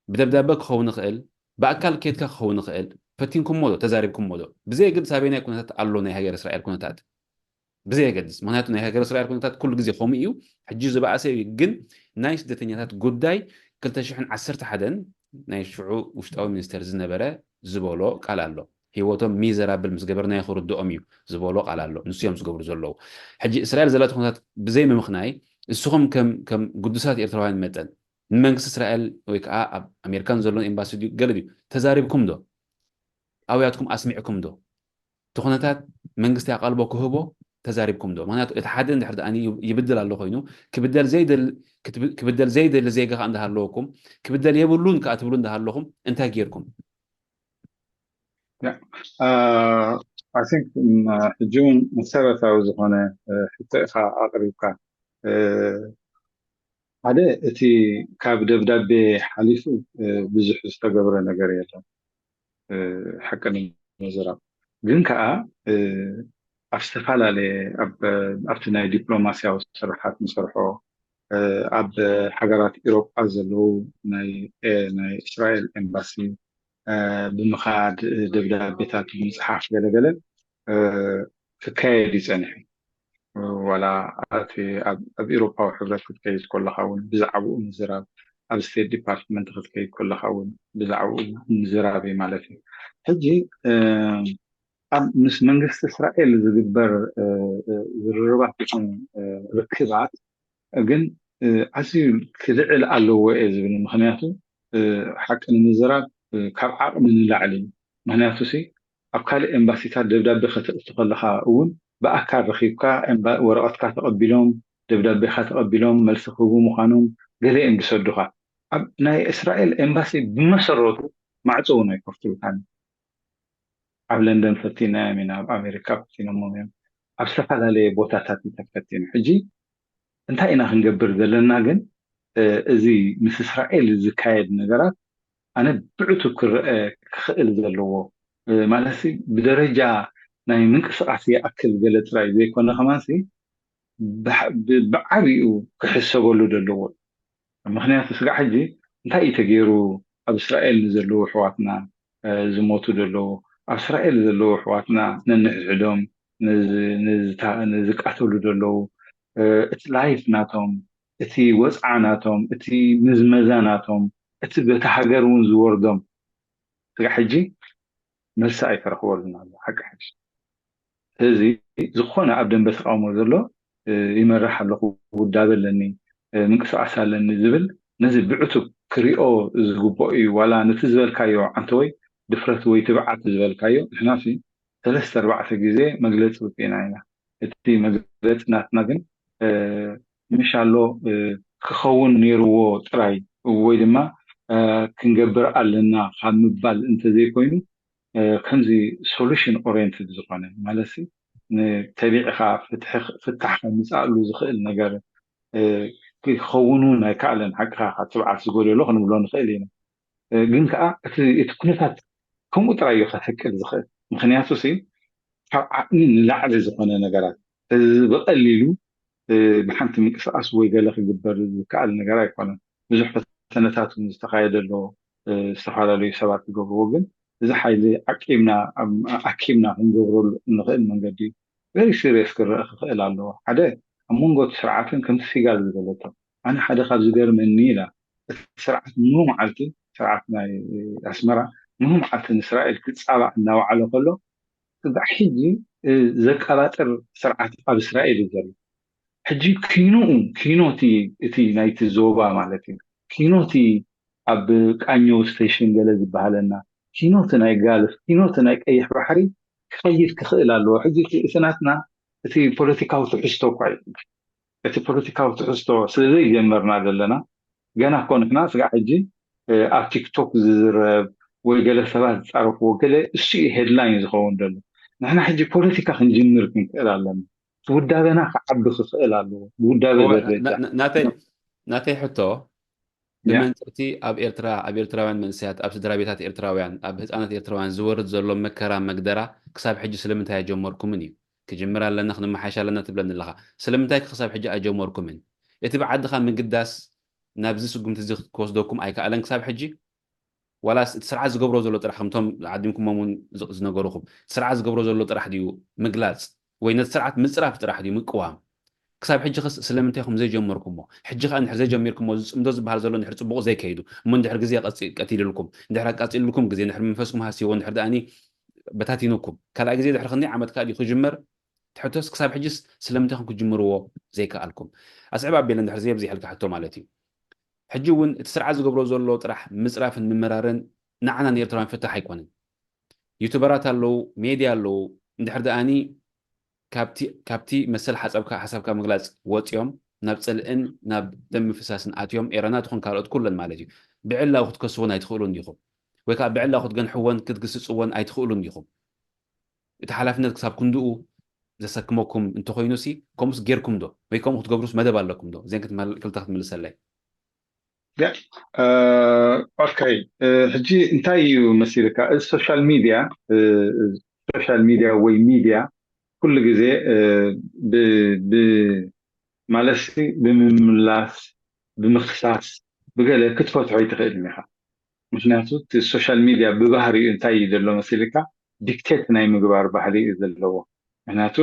ብደብዳበ ክኸውን ይኽእል፣ ብኣካል ኬድካ ክኸውን ይኽእል፣ ፈቲንኩሞ ዶ ተዛሪብኩሞ ዶ? ብዘየገድስ ኣበየናይ ኩነታት ኣሎ ናይ ሃገር እስራኤል ኩነታት ብዘየገድስ፣ ምክንያቱ ናይ ሃገር እስራኤል ኩነታት ኩሉ ግዜ ከምኡ እዩ። ሕጂ ዝበኣሰ እዩ፣ ግን ናይ ስደተኛታት ጉዳይ ክልተ ሽሕን ዓሰርተ ሓደን ናይ ሽዑ ውሽጣዊ ሚኒስተር ዝነበረ ዝበሎ ቃል ኣሎ። ህይወቶም ሚዘራብል ምስ ገበርናዮ ክርድኦም እዩ ዝበሎ ቃል ኣሎ። ንሱ እዮም ዝገብሩ ዘለዉ። ሕጂ እስራኤል ዘላቶ ኩነታት ብዘይ ምምኽናይ ንስኹም ከም ከም ግዱሳት ኤርትራውያን መጠን ንመንግስቲ እስራኤል ወይ ከዓ ኣብ ኣሜሪካን ዘለውን ኤምባሲ ድዩ ገለ ድዩ ተዛሪብኩም ዶ? ኣውያትኩም ኣስሚዕኩም ዶ? እቲ ኩነታት መንግስቲ ኣቓልቦ ክህቦ ተዛሪብኩም ዶ? ምክንያቱ እቲ ሓደ እንድሕር ደኣ ይብድል ኣሎ ኮይኑ ክብደል ዘይደሊ ዜጋ ከዓ እንዳሃለወኩም ክብደል የብሉን ከዓ ትብሉ እንዳሃለኹም እንታይ ጌርኩም? I think ሕጂ እውን መሰረታዊ ዝኾነ ሕቶ ኢኻ ኣቕሪብካ። ሓደ እቲ ካብ ደብዳቤ ሓሊፉ ብዙሕ ዝተገብረ ነገር የለን። ሓቂ ንምዝራብ ግን ከዓ ኣብ ዝተፈላለየ ኣብቲ ናይ ዲፕሎማሲያዊ ስራሓት ንሰርሖ ኣብ ሃገራት ኢሮጳ ዘለዉ ናይ እስራኤል ኤምባሲ ብምኻድ ደብዳቤታት ብምፅሓፍ ገለገለ ክካየድ እዩ ፀኒሑ። ዋላ ኣብ ኢሮፓዊ ሕብረት ክትከይድ ከለካ እውን ብዛዕባኡ ምዝራብ፣ ኣብ ስቴት ዲፓርትመንት ክትከይድ ከለካ እውን ብዛዕባኡ ምዝራብ እዩ ማለት እዩ። ሕጂ ኣብ ምስ መንግስቲ እስራኤል ዝግበር ዝርርባት ይኹን ርክባት ግን ኣዝዩ ክልዕል ኣለዎ እየ ዝብል። ምክንያቱ ሓቂ ንምዝራብ ካብ ዓቕሚ ንላዕሊ እዩ። ምክንያቱ ሲ ኣብ ካልእ ኤምባሲታት ደብዳቤ ከተእቱ ከለካ እውን ብኣካል ረኪብካ ወረቐትካ ተቐቢሎም ደብዳቤካ ተቐቢሎም መልሲ ክህቡ ምኳኖም ገለ እዮም ዝሰዱካ። ኣብ ናይ እስራኤል ኤምባሲ ብመሰረቱ ማዕፀ እውን ኣይከፍትሉካን። ኣብ ለንደን ፈቲናዮም ኢና፣ ኣብ ኣሜሪካ ፈቲኖሞም እዮም፣ ኣብ ዝተፈላለየ ቦታታት ተፈቲኑ። ሕጂ እንታይ ኢና ክንገብር ዘለና ግን እዚ ምስ እስራኤል ዝካየድ ነገራት ኣነ ብዕቱ ክረአ ክኽእል ዘለዎ ማለት ብደረጃ ናይ ምንቅስቃስ ይኣክል ገለ ጥራይ ዘይኮነ ከማንሲ ብዓብኡ ክሕሰበሉ ዘለዎ። ምክንያቱ ስጋዕ ሕጂ እንታይ እዩ ተገይሩ ኣብ እስራኤል ንዘለዉ ኣሕዋትና ዝሞቱ ዘለዉ ኣብ እስራኤል ዘለዉ ኣሕዋትና ነንሕድሕዶም ንዝቃተሉ ዘለዉ እቲ ላይፍ ናቶም እቲ ወፅዓ ናቶም እቲ ምዝመዛ ናቶም እቲ በቲ ሃገር እውን ዝወርዶም ስጋዕ ሕጂ መልሲ ኣይተረክበሉን ኣሎ። ሓቂ ሕጂ እዚ ዝኾነ ኣብ ደንበ ተቃውሞ ዘሎ ይመርሕ ኣለኹ፣ ውዳበ ኣለኒ፣ ምንቅስቃስ ኣለኒ ዝብል ነዚ ብዕቱብ ክሪኦ ዝግብኦ እዩ። ዋላ ነቲ ዝበልካዮ ዓንተወይ ድፍረት ወይ ትብዓት ዝበልካዮ ንሕናሲ ሰለስተ ኣርባዕተ ግዜ መግለፂ ውፅኢና ኢና። እቲ መግለፂ ናትና ግን ምሽ ኣሎ ክኸውን ነይርዎ ጥራይ ወይ ድማ ክንገብር ኣለና ካብ ምባል እንተዘይኮይኑ ከምዚ ሶሉሽን ኦሪየንትድ ዝኾነ ማለት ተቢዕካ ፍታሕ ከምፅኣሉ ዝኽእል ነገር ክኸውን እውን ኣይከኣለን። ሓቅኻ ትብዓት ዝጎደሎ ክንብሎ ንኽእል ኢና። ግን ከዓ እቲ ኩነታት ከምኡ ጥራይ እዩ ከሕቅል ዝኽእል። ምክንያቱ ሲ ካብ ዓቕሚ ንላዕሊ ዝኾነ ነገራት እዚ ብቐሊሉ ብሓንቲ ምንቅስቃስ ወይ ገለ ክግበር ዝከኣል ነገር ኣይኮነን። ብዙሕ ፈተነታት ዝተካየደ ኣሎ ዝተፈላለዩ ሰባት ዝገብርዎ ግን እዚ ሓይሊ ዓቂብና ኣኪብና ክንገብረሉ እንኽእል መንገዲ ቨሪ ሲሪየስ ክረአ ክኽእል ኣለዎ። ሓደ ኣብ መንጎ እቲ ስርዓትን ከምቲ ሲጋል ዝበለቶ ኣነ ሓደ ካብ ዝገርመኒ ኢላ እቲ ስርዓት ምኑ መዓልቲ ስርዓት ናይ ኣስመራ ምኑ መዓልቲ ንእስራኤል ክፃባእ እናወዓለ ከሎ ስጋዕ ሕጂ ዘቀባጥር ስርዓት ኣብ እስራኤል እዩ ዘሎ። ሕጂ ኪኖኡ ኪኖቲ እቲ ናይቲ ዞባ ማለት እዩ ኪኖቲ ኣብ ቃኘው ስቴሽን ገለ ዝበሃለና ኪኖቲ ናይ ጋልፍ ኪኖቲ ናይ ቀይሕ ባሕሪ ክኸይድ ክኽእል ኣለዎ። ሕጂ እቲ ናትና እቲ ፖለቲካዊ ትሕዝቶ እኳ እዩ። እቲ ፖለቲካዊ ትሕዝቶ ስለዘይጀመርና ዘለና ገና እኮ ንሕና ስጋዕ ሕጂ ኣብ ቲክቶክ ዝዝረብ ወይ ገለ ሰባት ዝፃረፍዎ ገለ እሱ እዩ ሄድላይን ዝኸውን ዘሎ። ንሕና ሕጂ ፖለቲካ ክንጅምር ክንክእል ኣለና። ውዳበና ክዓቢ ክኽእል ኣለዎ። ብውዳበ ደረጃ ናተይ ሕቶ ብመንፅርቲ ኣብ ኤርትራ ኣብ ኤርትራውያን መንእሰያት ኣብ ስድራ ቤታት ኤርትራውያን ኣብ ህፃናት ኤርትራውያን ዝወርድ ዘሎ መከራ መግደራ ክሳብ ሕጂ ስለምንታይ ኣጀመርኩምን እዩ። ክጅምር ኣለና ክንመሓሽ ኣለና ትብለኒ ኣለኻ። ስለምንታይ ክሳብ ሕጂ ኣጀመርኩምን? እቲ ብዓድኻ ምግዳስ ናብዚ ስጉምቲ እዚ ክወስደኩም ኣይከኣለን ክሳብ ሕጂ? ዋላስ እቲ ስርዓት ዝገብሮ ዘሎ ጥራሕ ከምቶም ዓዲምኩሞም እውን ዝነገሩኹም እቲ ስርዓት ዝገብሮ ዘሎ ጥራሕ ድዩ ምግላፅ ወይ ነቲ ስርዓት ምፅራፍ ጥራሕ ድዩ ምቅዋም? ክሳብ ሕጂ ኸስ ስለምንታይ ኢኹም ዘይጀመርኩሞ? ሕጂ ከዓ እንድሕር ዘይጀሚርኩሞ እዚ ፅምዶ ዝበሃል ዘሎ እንድሕር ፅቡቕ ዘይከይዱ እሞ እንድሕር ግዜ ቀፂ- ቀቲልልኩም እንድሕር ኣቃፂልልኩም ግዜ እንድሕር መንፈስኩም ሃስይዎ እንድሕር ደኣኒ በታቲኑኩም ካልኣይ ግዜ ድሕሪ ክንደይ ዓመት ከዓ ድዩ ክጅመር? እቲ ሕቶስ ክሳብ ሕጂስ ስለምንታይ ኢኹም ክጅምርዎ ዘይከኣልኩም? ኣስዕብ ኣቢለ እንድሕር ዘየብዚሐልካ ሕቶ ማለት እዩ። ሕጂ እውን እቲ ስርዓት ዝገብሮ ዘሎ ጥራሕ ምፅራፍን ምምራርን ንዓና ንኤርትራውያን ፍታሕ ኣይኮነን። ዩቱበራት ኣለዉ፣ ሜድያ ኣለዉ። እንድሕር ደኣኒ ካብቲ መሰል ሓሳብካ ሓሳብካ ምግላፅ ወፂኦም ናብ ፅልእን ናብ ደም ምፍሳስን ኣትዮም ኤረና ትኹን ካልኦት ኩለን ማለት እዩ ብዕላዊ ክትከስዎን ኣይትኽእሉን ዲኹም ወይ ከዓ ብዕላዊ ክትገንሕዎን ክትግስፅዎን ኣይትኽእሉን ዲኹም እቲ ሓላፍነት ክሳብ ክንድኡ ዘሰክመኩም እንተኾይኑ ሲ ከምኡስ ጌርኩም ዶ ወይ ከምኡ ክትገብሩስ መደብ ኣለኩም ዶ? እዚን ክትመል- ክልተ ክትምልሰለይ። ኦኬ። ሕጂ እንታይ እዩ መሲልካ? እዚ ሶሻል ሚድያ ሶሻል ሚድያ ወይ ሚድያ ኩሉ ግዜ ማለት ብምምላስ ብምክሳስ ብገለ ክትፈትሖ ይትኽእል ኢኻ። ምክንያቱ እቲ ሶሻል ሚድያ ብባህሪኡ እንታይ እዩ ዘሎ መሲልካ ዲክቴት ናይ ምግባር ባህሪ እዩ ዘለዎ። ምክንያቱ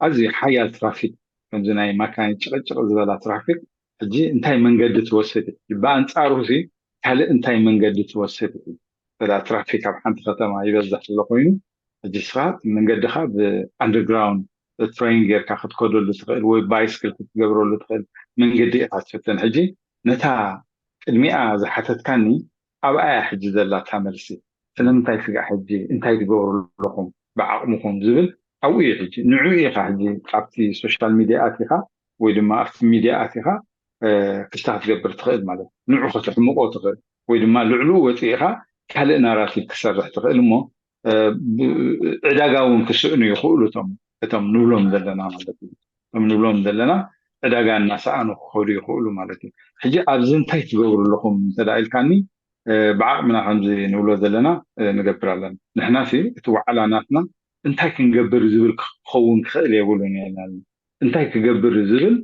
ኣዝዩ ሓያል ትራፊክ ከምዚ ናይ ማካይን ጭቕጭቕ ዝበላ ትራፊክ ሕጂ እንታይ መንገዲ ትወስድ ብኣንፃሩ ሲ ካልእ እንታይ መንገዲ ትወስድ ትራፊክ ኣብ ሓንቲ ከተማ ይበዝሕ ስለ ኮይኑ ሕጂ ስኻ መንገድኻ ብኣንደርግራውንድ ትሬን ጌርካ ክትከደሉ ትኽእል ወይ ባይስክል ክትገብረሉ ትኽእል መንገዲ ኢኻ ትፍትን። ሕጂ ነታ ቅድሚኣ ዝሓተትካኒ ኣብኣያ ሕጂ ዘላ እታ መልሲ ስለምንታይ ስጋዕ ሕጂ እንታይ ትገብሩ ኣለኹም ብዓቕምኹም ዝብል ኣብኡ እዩ። ሕጂ ንዑ ኢኻ ሕጂ ኣብቲ ሶሻል ሚድያ ኣቲኻ ወይ ድማ ኣብቲ ሚድያ ኣቲኻ ክስታ ክትገብር ትኽእል ማለት ንዑ ከተሕምቆ ትኽእል ወይ ድማ ልዕሉ ወፂኢኻ ካልእ ናራቲቭ ክሰርሕ ትኽእል እሞ ዕዳጋ እውን ክስእኑ ይኽእሉ እቶም እቶም ንብሎም ዘለና ማለት እዩ። እቶም ንብሎም ዘለና ዕዳጋ እናሰኣኑ ክኸዱ ይኽእሉ ማለት እዩ። ሕጂ ኣብዚ እንታይ ትገብሩ ኣለኹም እንተዳ ኢልካኒ ብዓቕምና ከምዚ ንብሎ ዘለና ንገብር ኣለና። ንሕና ሲ እቲ ዋዕላ ናትና እንታይ ክንገብር ዝብል ክኸውን ክኽእል የብሉን ኢልና እንታይ ክገብር ዝብል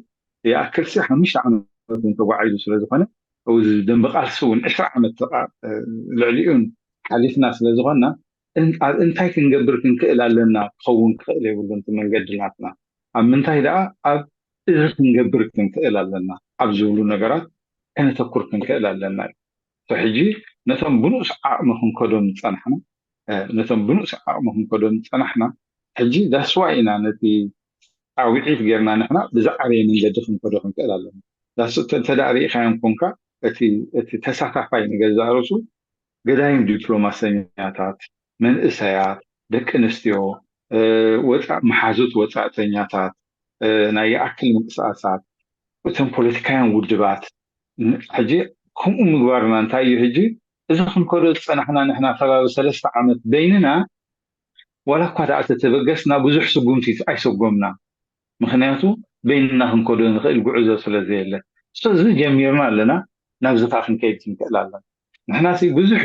ይኣክል ሲ ሓሙሽተ ዓመት እውን ተጓዒዙ ስለ ዝኾነ እዚ ደንበ ቃልሲ እውን ዕስራ ዓመት ልዕሊኡን ሓሊፍና ስለ ዝኾንና ኣብ እንታይ ክንገብር ክንክእል ኣለና ክኸውን ክኽእል የብሉን እቲ መንገዲ ናትና ኣብ ምንታይ ደኣ ኣብ እዚ ክንገብር ክንክእል ኣለና ኣብ ዝብሉ ነገራት ከነተኩር ክንክእል ኣለና እዩ። ሕጂ ነቶም ብንኡስ ዓቕሚ ክንከዶም ዝፀናሕና ነቶም ብንኡስ ዓቕሚ ክንከዶም ዝፀናሕና ሕጂ that's why ኢና ነቲ ፃውዒት ጌርና ንሕና ብዝዓበየ መንገዲ ክንከዶ ክንክእል ኣለና። እንተ ርኢኻዮም ኮንካ እቲ ተሳታፋይ ንገዛእ ርእሱ ገዳይም ዲፕሎማሰኛታት፣ መንእሰያት፣ ደቂ ኣንስትዮ፣ ወፃእ መሓዙት ወፃእተኛታት፣ ናይ ይኣክል ምንቅስቃሳት፣ እቶም ፖለቲካውያን ውድባት ሕጂ ከምኡ ምግባርና እንታይ እዩ ሕጂ እዚ ክንከዶ ዝፀናሕና ንሕና ከባቢ ሰለስተ ዓመት በይንና ዋላ እኳ ደኣ ተተበገስና ብዙሕ ስጉምቲ ኣይሰጎምና ምክንያቱ በይንና ክንከዶ ንኽእል ጉዕዞ ስለ ዘየለ ስለዚ ጀሚርና ኣለና ናብዚ ከዓ ክንከይድ ክንክእል ኣለና ንሕና ብዙሕ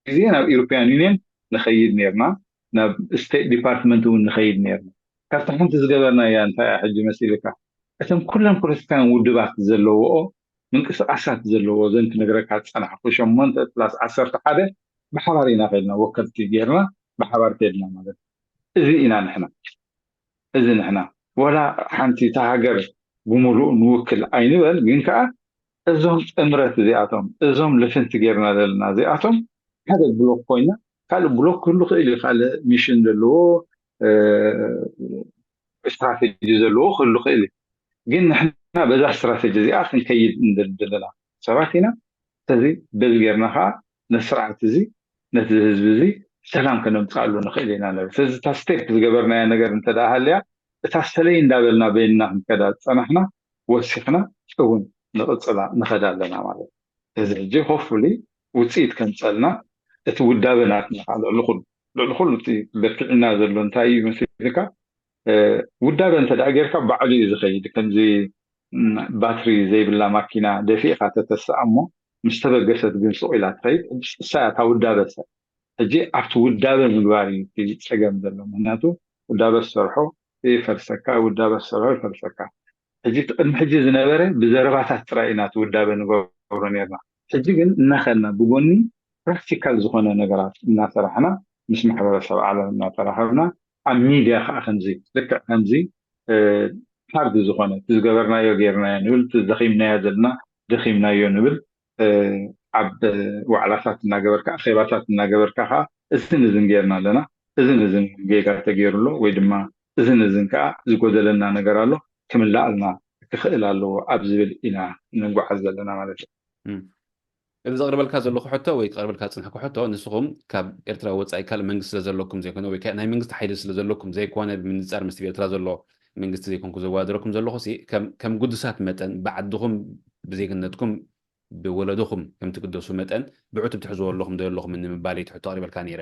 ግዜ ናብ ኢሮፓያን ዩኒየን ንኸይድ ነርና ናብ ስቴት ዲፓርትመንት እውን ንኸይድ ነርና ካብቲ ሓንቲ ዝገበርናያ እንታይ ሕጂ መሲልካ እተን ኩለን ፖለቲካን ውድባት ዘለዎኦ ምንቅስቃሳት ዘለዎ ዘን ክነግረካ ዝፀናሕኩ ሸሞንተ ፕላስ ዓሰርተ ሓደ ብሓባር ኢና ከድና ወከልቲ ጌርና ብሓባር ከድና ማለት እዚ ኢና ንሕና እዚ ንሕና ወላ ሓንቲ እታ ሃገር ብምሉእ ንውክል ኣይንበል ግን ከዓ እዞም ጥምረት እዚኣቶም እዞም ልፍንቲ ጌርና ዘለና እዚኣቶም ሓደ ብሎክ ኮይና ካልእ ብሎክ ክህሉ ክእል እዩ ካልእ ሚሽን ዘለዎ ስትራቴጂ ዘለዎ ክህሉ ክእል እዩ ግን ንሕና በዛ ስትራቴጂ እዚኣ ክንከይድ እንደል ዘለና ሰባት ኢና ስለዚ በዚ ጌርና ከዓ ነቲ ስርዓት እዚ ነቲ ህዝቢ እዚ ሰላም ከነምፅኣሉ ንኽእል ኢና ንብል ስለዚ እታ ስቴፕ ዝገበርናያ ነገር እንተ ደኣ ሃልያ እታ ሰለይ እንዳበልና በይንና ክንከዳ ዝፀናሕና ወሲኽና እውን ንቕፅላ ንኸዳ ኣለና ማለት እዩ እዚ ሕጂ ሆፍፉሊ ውፅኢት ከምፀልና እቲ ውዳበ ናትና ከዓ ልዕሊ ኩሉ ልዕሊ ኩሉ እቲ በርቲዕና ዘሎ እንታይ እዩ መሲልካ ውዳበ እንተ ደኣ ጌርካ ባዕሉ እዩ ዝኸይድ ከምዚ ባትሪ ዘይብላ ማኪና ደፊእካ ተተስኣ እሞ ምስ ተበገሰት ግን ሱቕ ኢላ ትኸይድ እሳ እያ እታ ውዳበ ሰብ ሕጂ ኣብቲ ውዳበ ምግባር እዩ እቲ ፀገም ዘሎ ምክንያቱ ውዳበ ዝሰርሖ ይፈልሰካ ውዳበ ዝሰርሖ ይፈልሰካ ሕጂ እቲ ቅድሚ ሕጂ ዝነበረ ብዘረባታት ጥራይ ኢና እቲ ውዳበ ንገብሮ ነርና ሕጂ ግን እናኸድና ብጎኒ ፕራክቲካል ዝኾነ ነገራት እናሰራሕና ምስ ማሕበረሰብ ዓለም እናተራኸብና ኣብ ሚድያ ከዓ ከምዚ ልክዕ ከምዚ ሃርድ ዝኾነ እቲ ዝገበርናዮ ጌርናዮ ንብል እቲ ደኺምናዮ ዘለና ደኺምናዮ ንብል ኣብ ዋዕላታት እናገበርካ ኣኼባታት እናገበርካ ከዓ እዝን እዝን ጌርና ኣለና እዝን እዝን ጌጋ ተገይሩ ኣሎ ወይ ድማ እዝን እዝን ከዓ ዝጎደለና ነገር ኣሎ ክምላኣልና ክኽእል ኣለዎ ኣብ ዝብል ኢና ንጓዓዝ ዘለና ማለት እዩ እዚ ዘቕርበልካ ዘለኹ ሕቶ ወይ ክቐርበልካ ዝፅንሐኩ ሕቶ ንስኹም ካብ ኤርትራ ወፃኢ ካልእ መንግስቲ ስለ ዘለኩም ዘይኮነ ወይ ናይ መንግስቲ ሓይሊ ስለ ዘለኩም ዘይኮነ ብምንፃር ምስቲ ኤርትራ ዘሎ መንግስቲ ዘይኮንኩ ዘወዳድረኩም ዘለኹ ከም ግዱሳት መጠን ብዓድኹም ብዜግነትኩም ብወለድኹም ከም ትግደሱ መጠን ብዕቱብ ትሕዝዎ ኣለኹም ዶ ኣለኹም ንምባል እዩ ሕቶ ኣቕሪበልካ ነይረ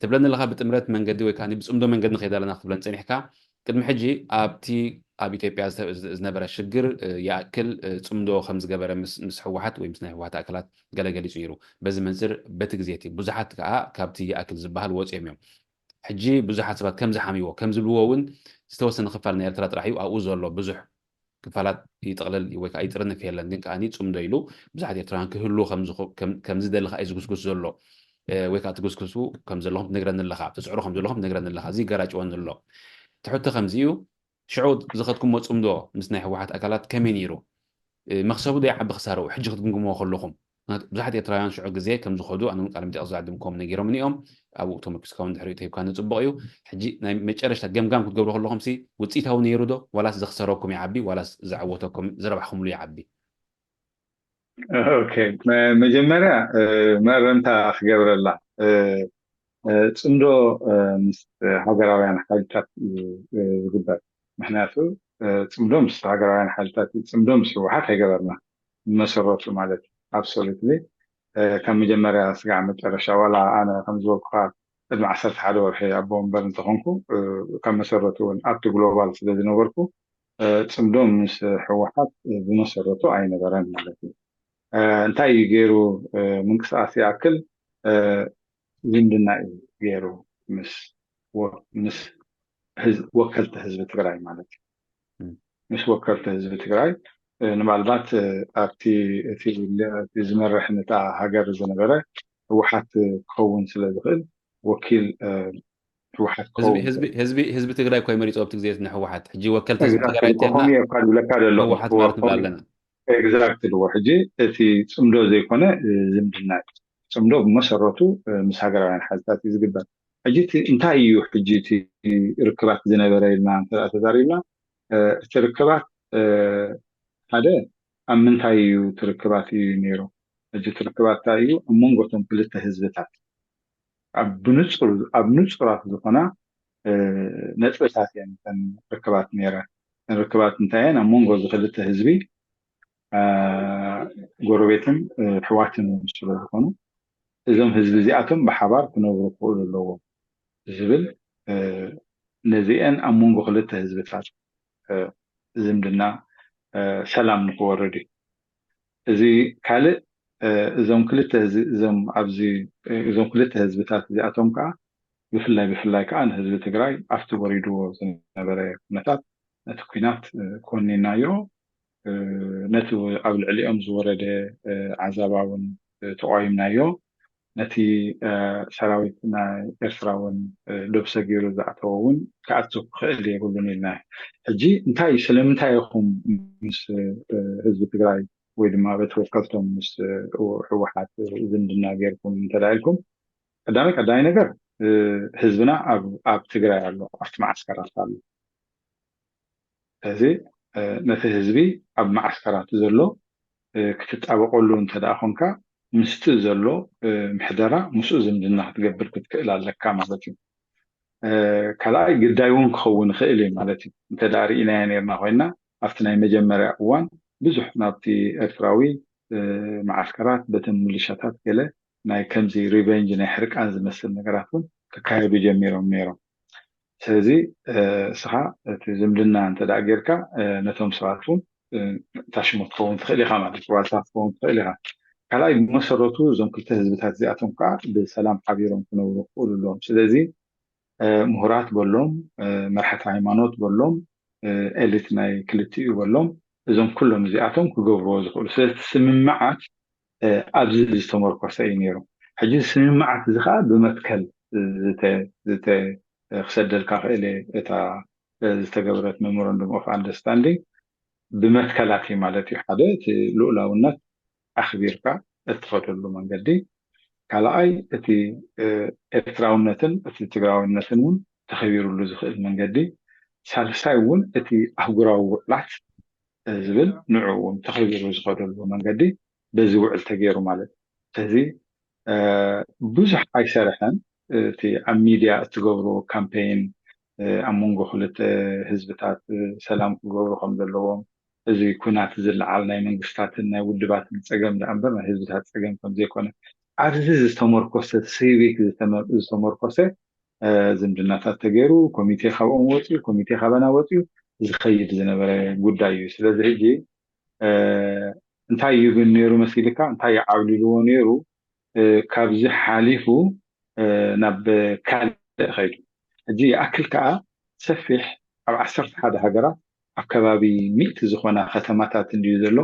ትብለኒ ኣለኻ። ብጥምረት መንገዲ ወይ ከዓ ብፅምዶ መንገዲ ንኸይድ ኣለና ክትብለን ፀኒሕካ። ቅድሚ ሕጂ ኣብቲ ኣብ ኢትዮጵያ ዝነበረ ሽግር ይኣክል ፅምዶ ከምዝገበረ ምስ ህወሓት ወይ ምስ ናይ ህወሓት ኣካላት ገለ ገሊፁ ነይሩ። በዚ መንፅር በቲ ግዜ እቲ ብዙሓት ከዓ ካብቲ ይኣክል ዝበሃል ወፂኦም እዮም። ሕጂ ብዙሓት ሰባት ከምዝሓምይዎ ከምዝብልዎ እውን ዝተወሰነ ክፋል ናይ ኤርትራ ጥራሕ እዩ ኣብኡ ዘሎ። ብዙሕ ክፋላት ይጥቕልል ወይ ከዓ ይጥርንፍ የለን። ግን ከዓኒ ፅምዶ ኢሉ ብዙሓት ኤርትራውያን ክህሉ ከምዝደሊ ከዓ እዩ ዝጉስጉስ ዘሎ። ወይ ከዓ ትጉስጉሱ ከም ዘለኹም ትነግረኒ ኣለኻ፣ ትፅዕሩ ከም ዘለኹም ትነግረኒ ኣለኻ። እዚ ገራጭወኒ ኣሎ። ትሕቶ ከምዚ እዩ። ሽዑ ዝኸድኩሞ ፅምዶ ምስ ናይ ህወሓት ኣካላት ከመይ ነይሩ? መኽሰቡ ዶ ይዓቢ ክሳርኡ? ሕጂ ክትግምግምዎ ከለኹም ብዙሓት ኤርትራውያን ሽዑ ግዜ ከም ዝኸዱ ኣነ እውን ቃለ መጠይቕ ዝዓድምኩም ነጊሮምኒ እዮም። ኣብኡ ተመርኪስካ እውን ድሕሪኡ ተሂብካ ንፅቡቕ እዩ። ሕጂ ናይ መጨረሽታ ገምጋም ክትገብሩ ከለኹም ሲ ውፅኢታዊ ነይሩ ዶ ዋላስ ዘኽሰረኩም ይዓቢ ዋላስ ዘዓወተኩም ዝረባሕኩምሉ ይዓቢ? ኦኬ፣ መጀመርያ መእረምታ ክገብረላ ፅምዶ ምስ ሃገራውያን ሓይልታት እዩ ዝግበር። ምክንያቱ ፅምዶ ምስ ሃገራውያን ሓይልታት እዩ፣ ፅምዶ ምስ ህወሓት ኣይገበርና መሰረቱ ማለት እዩ። ኣብሶሉትሊ ካብ መጀመርያ ስጋዕ መጨረሻ ዋላ ኣነ ከም ዝበልኩካ ቅድሚ ዓሰርተ ሓደ ወርሒ ኣቦ ወንበር እንተኾንኩ ካብ መሰረቱ እውን ኣብቲ ግሎባል ስለ ዝነበርኩ ፅምዶ ምስ ህወሓት ብመሰረቱ ኣይነበረን ማለት እዩ። እንታይ እዩ ገይሩ ምንቅስቃስ ይኣክል ዝምድና እዩ ገይሩ ምስ ወከልቲ ህዝቢ ትግራይ ማለት እዩ። ምስ ወከልቲ ህዝቢ ትግራይ ምናልባት ኣብቲ እቲ ዝመርሕ ነታ ሃገር ዝነበረ ህወሓት ክኸውን ስለ ዝኽእል ወኪል ህወሓት ክኸውን ህዝቢ ትግራይ እኮ ይመሪፆ ኣብቲ ግዜ ንህወሓት። ሕጂ ወከልቲ ህዝቢ ትግራይ እንተልና ዝብለካ ዘሎ ህወሓት ማለት ንብል ኣለና። ኤግዛክትሊ። ሕጂ እቲ ፅምዶ ዘይኮነ ዝምድና እዩ። ፅምዶ ብመሰረቱ ምስ ሃገራውያን ሓይልታት እዩ ዝግበር። ሕጂ እንታይ እዩ ሕጂ እቲ ርክባት ዝነበረ ኢልና እንተ ተዛሪብና እቲ ርክባት ሓደ ኣብ ምንታይ እዩ እቲ ርክባት እዩ ነይሩ? ሕጂ እቲ ርክባት እንታይ እዩ? ኣብ መንጎ እቶም ክልተ ህዝብታት ኣብ ንፁራት ዝኾና ነጥብታት እየን እተን ርክባት ነይረን። እተን ርክባት እንታይ እየን? ኣብ መንጎ እዚ ክልተ ህዝቢ ጎረቤትን ኣሕዋትን እውን ስለ ዝኾኑ እዞም ህዝቢ እዚኣቶም ብሓባር ክነብሩ ክኽእሉ ኣለዎም ዝብል ነዚአን ኣብ መንጎ ክልተ ህዝብታት ዝምድና ሰላም ንክወርድ እዩ። እዚ ካልእ እዞም ክልተ እዞም ኣብዚ እዞም ክልተ ህዝብታት እዚኣቶም ከዓ ብፍላይ ብፍላይ ከዓ ንህዝቢ ትግራይ ኣብቲ ወሪድዎ ዝነበረ ኩነታት ነቲ ኩናት ኮኒናዮ፣ ነቲ ኣብ ልዕሊኦም ዝወረደ ዓዛባ እውን ተቋይምናዮ፣ ነቲ ሰራዊት ናይ ኤርትራ እውን ዶብ ሰጊሩ ዝኣተወ እውን ክኣቱ ክኽእል የብሉን ኢልና። ሕጂ እንታይ ስለምንታይ ኢኹም ምስ ህዝቢ ትግራይ ወይ ድማ በቲ ወከልቶም ምስ ህወሓት ዝምድና ጌርኩም እንተዳ ኢልኩም ቀዳማይ ቀዳማይ ነገር ህዝብና ኣብ ትግራይ ኣሎ፣ ኣብቲ መዓስከራት ኣሎ። ስለዚ ነቲ ህዝቢ ኣብ መዓስከራት ዘሎ ክትጣበቀሉ እንተ ደኣ ኮንካ ምስቲ ዘሎ ምሕደራ ምስኡ ዝምድና ክትገብር ክትክእል ኣለካ ማለት እዩ። ካልኣይ ግዳይ እውን ክኸውን ይኽእል እዩ ማለት እዩ። እንተ ደኣ ርኢናዮ ነርና ኮይና ኣብቲ ናይ መጀመርያ እዋን ብዙሕ ናብቲ ኤርትራዊ መዓስከራት በተን ሚሊሻታት ገለ ናይ ከምዚ ሪቨንጅ ናይ ሕርቃን ዝመስል ነገራት እውን ክካየዱ ጀሚሮም ነይሮም። ስለዚ እስኻ እቲ ዝምድና እንተ ደኣ ጌርካ ነቶም ሰባት እውን ታሽሞ ትኸውን ትኽእል ኢኻ ማለት ዋልታ ክትኸውን ትኽእል ኢኻ። ካልኣይ ብመሰረቱ እዞም ክልተ ህዝብታት እዚኣቶም ከዓ ብሰላም ሓቢሮም ክነብሩ ክኽእሉ ኣለዎም። ስለዚ ምሁራት በሎም፣ መራሕቲ ሃይማኖት በሎም፣ ኤሊት ናይ ክልቲኡ በሎም እዞም ኩሎም እዚኣቶም ክገብርዎ ዝኽእሉ ስለዚ ስምምዓት ኣብዚ ዝተመርኮሰ እዩ ነይሩ። ሕጂ ስምምዓት እዚ ከዓ ብመትከል ክሰደልካ ክእል እየ እታ ዝተገበረት ሜሞራንዱም ኦፍ ኣንደርስታንዲንግ ብመትከላት እዩ ማለት እዩ። ሓደ እቲ ልኡላውነት ኣኽቢርካ እትኸደሉ መንገዲ፣ ካልኣይ እቲ ኤርትራውነትን እቲ ትግራዊነትን እውን ተኸቢሩሉ ዝኽእል መንገዲ፣ ሳልሳይ እውን እቲ ኣህጉራዊ ውዕላት ዝብል ንዑ እውን ተኸቢሩ ዝኸደሉ መንገዲ በዚ ውዕል ተገይሩ ማለት እዩ። ስለዚ ብዙሕ ኣይሰርሐን። እቲ ኣብ ሚድያ እትገብርዎ ካምፔይን ኣብ መንጎ ክልተ ህዝብታት ሰላም ክገብሩ ከም ዘለዎም፣ እዚ ኩናት ዝለዓል ናይ መንግስታትን ናይ ውድባትን ፀገም ደኣ እምበር ናይ ህዝብታት ፀገም ከም ዘይኮነ ኣብዚ ዝተመርኮሰ፣ ሲቪክ ዝተመ- ዝተመርኮሰ ዝምድናታት ተገይሩ፣ ኮሚቴ ካብኦም ወፅዩ፣ ኮሚቴ ካባና ወፅዩ ዝኸይድ ዝነበረ ጉዳይ እዩ። ስለዚ ሕጂ እንታይ እዩ ግን ነይሩ መሲልካ፣ እንታይ ዓብሊልዎ ነይሩ? ካብዚ ሓሊፉ ናብ ካልእ ኸይዱ። ሕጂ ይኣክል ከዓ ሰፊሕ፣ ኣብ ዓሰርተ ሓደ ሃገራት ኣብ ከባቢ ሚእቲ ዝኾና ከተማታት እንድዩ ዘሎ።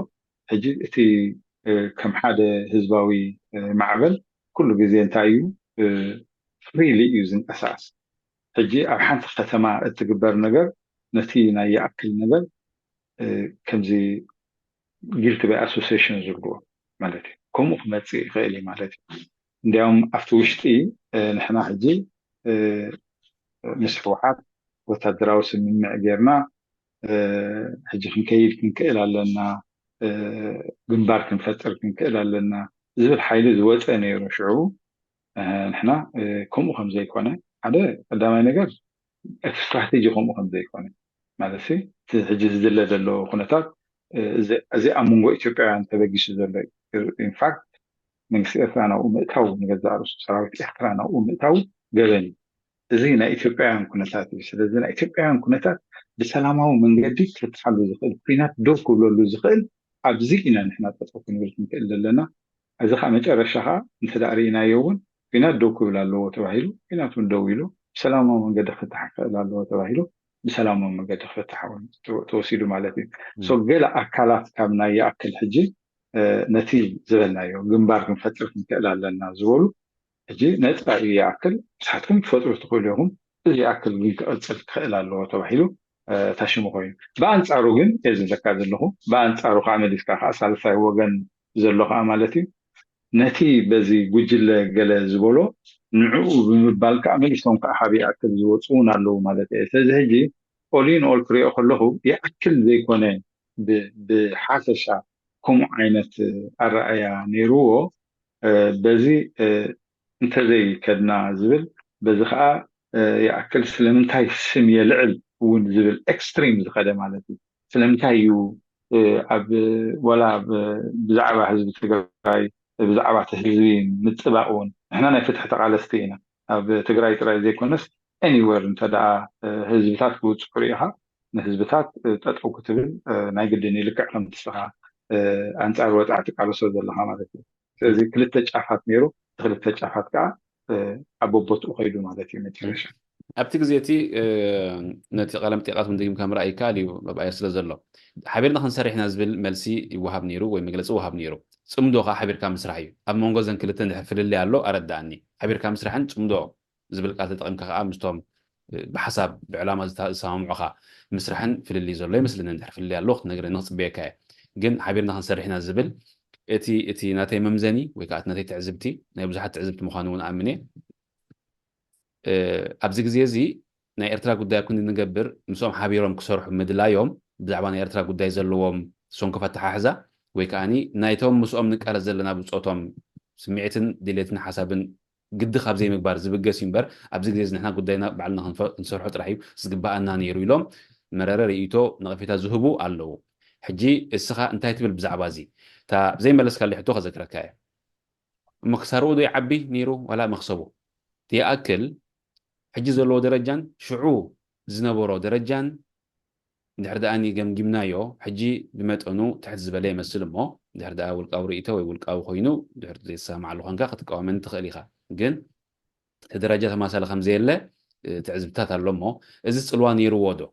ሕጂ እቲ ከም ሓደ ህዝባዊ ማዕበል ኩሉ ግዜ እንታይ እዩ፣ ፍሪሊ እዩ ዝንቀሳቀስ። ሕጂ ኣብ ሓንቲ ከተማ እትግበር ነገር ነቲ ናይ ይኣክል ነገር ከምዚ guilty by association ዝብልዎ ማለት እዩ። ከምኡ ክመፅእ ይኽእል እዩ ማለት እዩ። እንዲያውም ኣብቲ ውሽጢ ንሕና ሕጂ ምስ ህወሓት ወታደራዊ ስምምዕ ጌርና ሕጂ ክንከይድ ክንክእል ኣለና፣ ግንባር ክንፈጥር ክንክእል ኣለና ዝብል ሓይሊ ዝወፀ ነይሩ። ሽዑ ንሕና ከምኡ ከም ዘይኮነ፣ ሓደ ቀዳማይ ነገር እቲ ስትራቴጂ ከምኡ ከም ዘይኮነ ማለት እቲ ሕጂ ዝድለ ዘሎ ኩነታት እዚ ኣብ መንጎ ኢትዮጵያውያን ተበጊሱ ዘሎ እዩ። ኢንፋክት መንግስቲ ኤርትራ ናብኡ ምእታው፣ ንገዛእ ርእሱ ሰራዊት ኤርትራ ናብኡ ምእታው ገበን እዩ። እዚ ናይ ኢትዮጵያውያን ኩነታት እዩ። ስለዚ ናይ ኢትዮጵያውያን ኩነታት ብሰላማዊ መንገዲ ክፍትሓሉ ዝኽእል፣ ኩናት ደው ክብለሉ ዝኽእል ኣብዚ ኢና ንሕና ጠጠው ክንብል ክንክእል ዘለና። እዚ ከዓ መጨረሻ ከዓ እንተ ደኣ ርኢናዮ እውን ኩናት ደው ክብል ኣለዎ ተባሂሉ፣ ኩናት እውን ደው ኢሉ ብሰላማዊ መንገዲ ክፍታሕ ክኽእል ኣለዎ ተባሂሉ ብሰላማዊ መንገዲ ክፍታሕ እውን ተወሲዱ ማለት እዩ። ሶ ገለ ኣካላት ካብ ናይ ይኣክል ሕጂ ነቲ ዝበልናዮ ግንባር ክንፈጥር ክንክእል ኣለና ዝበሉ ሕጂ ነፃ እዩ ይኣክል ንስሓትኩም ትፈጥሩ ትኽእሉ ኢኹም፣ እዚ ይኣክል ግን ክቕፅል ክኽእል ኣለዎ ተባሂሉ ታሽሙ ኮይኑ። ብኣንፃሩ ግን እየ ዝብለካ ዘለኹ፣ ብኣንፃሩ ከዓ መሊስካ ከዓ ሳልሳይ ወገን ዘሎ ከዓ ማለት እዩ ነቲ በዚ ጉጅለ ገለ ዝበሎ ንዕኡ ብምባል ከዓ መሊሶም ከዓ ካብ ይኣክል ዝወፁ እውን ኣለዉ ማለት እየ። ስለዚ ሕጂ all in all ክሪኦ ከለኹ ይኣክል ዘይኮነ ብሓፈሻ ከምኡ ዓይነት ኣረኣያ ነይርዎ። በዚ እንተዘይከድና ዝብል፣ በዚ ከዓ ይኣክል ስለምንታይ ስም የልዕል እውን ዝብል ኤክስትሪም ዝኸደ ማለት እዩ። ስለምንታይ እዩ ኣብ ዋላ ብዛዕባ ህዝቢ ትግራይ ብዛዕባ እቲ ህዝቢ ምፅባቕ እውን ንሕና ናይ ፍትሒ ተቓለስቲ ኢና። ኣብ ትግራይ ጥራይ ዘይኮነስ ኤኒወር እንተ ደኣ ህዝብታት ክውፅዑ ርኢኻ ንህዝብታት ጠጠው ክትብል ናይ ግድን እዩ፣ ልክዕ ከምቲ ንስኻ ኣንፃር ወፅዓ ትቃለሶ ዘለኻ ማለት እዩ። ስለዚ ክልተ ጫፋት ነይሩ፣ ክልተ ጫፋት ከዓ ኣብ ቦቦትኡ ከይዱ ማለት እዩ መጨረሻ። ኣብቲ ግዜ እቲ ነቲ ቀለም ጢቃት እውን ደጊምካ ምርኣይ ይከኣል እዩ መብኣዮ ስለ ዘሎ። ሓቢርና ክንሰርሕ ኢና ዝብል መልሲ ይወሃብ ነይሩ ወይ መግለፂ ይወሃብ ነይሩ። ፅምዶ ከዓ ሓቢርካ ምስራሕ እዩ። ኣብ መንጎ ዘን ክልተ እንድሕር ፍልልይ ኣሎ ኣረዳእኒ። ሓቢርካ ምስራሕን ፅምዶ ዝብል ቃል ተጠቂምካ ከዓ ምስቶም ብሓሳብ ብዕላማ ዝሰማምዑኻ ምስራሕን ፍልልይ ዘሎ ይመስለኒ። እንድሕር ፍልልይ ኣሎ ክትነግረኒ ክፅበየካ እየ። ግን ሓቢርና ክንሰርሕ ኢና ዝብል እቲ እቲ ናተይ መምዘኒ ወይ ከዓ እቲ ናተይ ትዕዝብቲ ናይ ብዙሓት ትዕዝብቲ ምዃኑ እውን ኣምን እየ። ኣብዚ ግዜ እዚ ናይ ኤርትራ ጉዳይ ኣብ ክንዲ ንገብር ምስኦም ሓቢሮም ክሰርሑ ምድላዮም ብዛዕባ ናይ ኤርትራ ጉዳይ ዘለዎም ሰንኮፍ ኣተሓሕዛ ወይ ከዓ ናይቶም ምስኦም ንቃለስ ዘለና ብፆቶም ስምዒትን ድሌትን ሓሳብን ግዲ ካብ ዘይምግባር ዝብገስ እዩ እምበር ኣብዚ ግዜ እዚ ንሕና ጉዳይና ባዕልና ክንፈ- ክንሰርሖ ጥራሕ እዩ ዝግበኣና ነይሩ ኢሎም መረረ ርእይቶ ነቐፌታ ዝህቡ ኣለዉ። ሕጂ እስኻ እንታይ ትብል ብዛዕባ እዚ? እታ ዘይመለስካለይ ሕቶ ከዘክረካ እየ። እሞ ክሳርኡ ዶ ይዓቢ ነይሩ ዋላ መኽሰቡ? ይኣክል ሕጂ ዘለዎ ደረጃን ሽዑ ዝነበሮ ደረጃን እንድሕር ደኣ ገምጊምናዮ ሕጂ ብመጠኑ ትሕት ዝበለ ይመስል እሞ እንድሕር ደኣ ውልቃዊ ርእይቶ ወይ ውልቃዊ ኮይኑ እንድሕር ዘይተሰማማዓሉ ኮንካ ክትቃወመኒ ትኽእል ኢኻ ግን እቲ ደረጃ ተማሳሊ ከም ዘየለ ትዕዝብትታት ኣሎ እሞ እዚ ጽልዋ ነይርዎ ዶ?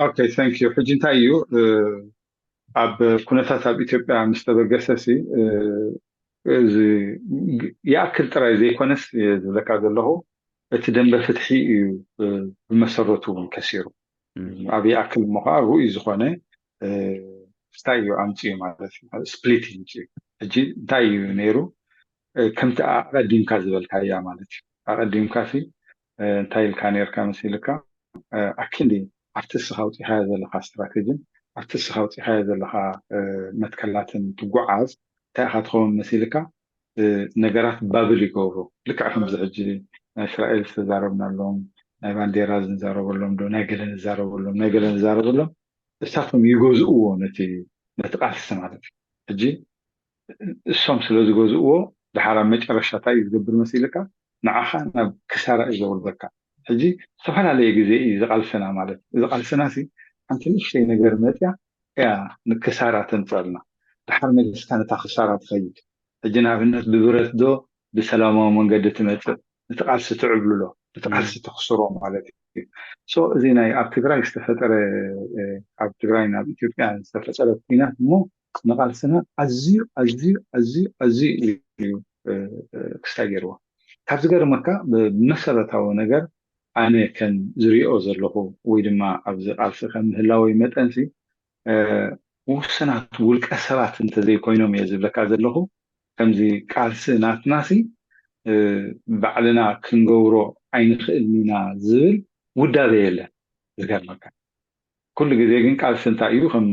ኦኬ ታንክ ዩ ሕጂ እንታይ እዩ ኣብ ኩነታት ኣብ ኢትዮጵያ ምስ ተበገሰ ሲ እዚ ይኣክል ጥራይ ዘይኮነስ ዝብለካ ዘለኹ እቲ ደንበ ፍትሒ እዩ ብመሰረቱ እውን ከሲሩ ኣብ ይኣክል እሞ ከዓ ርኡይ ዝኾነ ስታይ እዩ ኣምፅኡ ማለት እዩ ስፕሊት ይምፅኡ ሕጂ እንታይ እዩ ነይሩ ከምቲ ኣቐዲምካ ዝበልካያ ማለት እዩ ኣቐዲምካ ሲ እንታይ ኢልካ ነርካ መሲልካ ኣክንዲ ኣብቲ እስኻ ኣውፂኻዮ ዘለካ ስትራቴጂን ኣብቲ እስኻ ኣውፂኻዮ ዘለካ መትከላትን ትጓዓዝ እንታይ ኢኻ ትኸውን መሲልካ ነገራት ባብል ይገብሩ ልክዕ ከምዚ ሕጂ ናይ እስራኤል ዝተዛረብናሎም ናይ ባንዴራ ዝንዛረበሎም ዶ ናይ ገለ ንዛረበሎም ናይ ገለ ንዛረበሎም እሳቶም ይገዝእዎ ነቲ ነቲ ቃልሲ ማለት እዩ ሕጂ እሶም ስለ ዝገዝእዎ፣ ድሓር ኣብ መጨረሻ እንታይ እዩ ዝገብር መሲልካ? ንዓኻ ናብ ክሳራ እዩ ዘውርደካ። ሕጂ ዝተፈላለየ ግዜ እዩ ዝቓልሰና። ማለት፣ እዚ ቃልስና ሲ ሓንቲ ንእሽተይ ነገር መፅያ እያ ንክሳራ ተምፀልና። ድሓር መሊስካ ነታ ክሳራ ትኸይድ። ሕጂ ንኣብነት ብብረት ዶ ብሰላማዊ መንገዲ ትመፅእ፣ እቲ ቃልሲ ትዕብልሎ፣ እቲ ቃልሲ ተኽስሮ ማለት እዩ። ሶ እዚ ናይ ኣብ ትግራይ ዝተፈጠረ፣ ኣብ ትግራይ ናብ ኢትዮጵያ ዝተፈጠረ ኩናት እሞ ንቃልስና ኣዝዩ ኣዝዩ ኣዝዩ ኣዝዩ እዩ ክስታይ ገይርዎ። ካብ ዝገርመካ፣ ብመሰረታዊ ነገር ኣነ ከም ዝሪኦ ዘለኹ ወይ ድማ ኣብዚ ቃልሲ ከም ምህላወይ መጠንሲ፣ ውሱናት ውልቀ ሰባት እንተዘይኮይኖም እየ ዝብለካ ዘለኹ። ከምዚ ቃልሲ ናትናሲ ባዕልና ክንገብሮ ኣይንኽእልን ኢና ዝብል ውዳበ የለን። ዝገርመካ፣ ኩሉ ግዜ ግን ቃልሲ እንታይ እዩ? ከም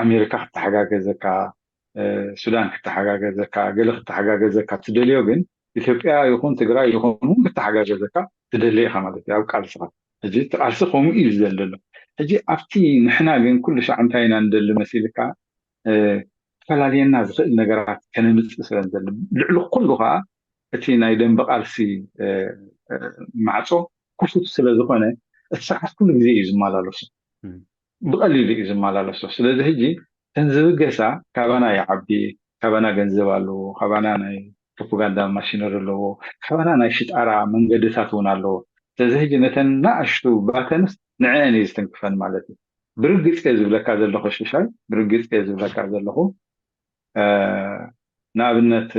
ኣሜሪካ ክተሓጋገዘካ፣ ሱዳን ክተሓጋገዘካ፣ ገለ ክተሓጋገዘካ ትደልዮ፣ ግን ኢትዮጵያ ይኹን ትግራይ ይኹን እውን ክተሓጋገዘካ ትደሊ ኢኻ ማለት እዩ ኣብ ቃልስኻ። ሕጂ እቲ ቃልሲ ከምኡ እዩ ዝደሊ ዘሎ። ሕጂ ኣብቲ ንሕና ግን ኩሉ ሻዕ እንታይ ኢና ንደሊ መሲልካ? ተፈላልየና ዝኽእል ነገራት ከነምፅእ ስለ ንደሊ፣ ልዕሊ ኩሉ ከዓ እቲ ናይ ደንበ ቃልሲ ማዕፆ ክፉት ስለ ዝኾነ፣ እቲ ስርዓት ኩሉ ግዜ እዩ ዝመላለሱ። ብቐሊሉ እዩ ዝመላለሶ። ስለዚ ሕጂ እተን ዝብገሳ ካባና ይዓቢ፣ ካባና ገንዘብ ኣለዎ፣ ካባና ናይ ፕሮፓጋንዳ ማሽነሪ ኣለዎ፣ ካባና ናይ ሽጣራ መንገድታት እውን ኣለዎ። ስለዚ ሕጂ ነተን ናእሽቱ ባተንስ ንዕአን እዩ ዝትንክፈን ማለት እዩ። ብርግፅ እየ ዝብለካ ዘለኹ ሽሻይ፣ ብርግፅ እየ ዝብለካ ዘለኹ። ንኣብነት፣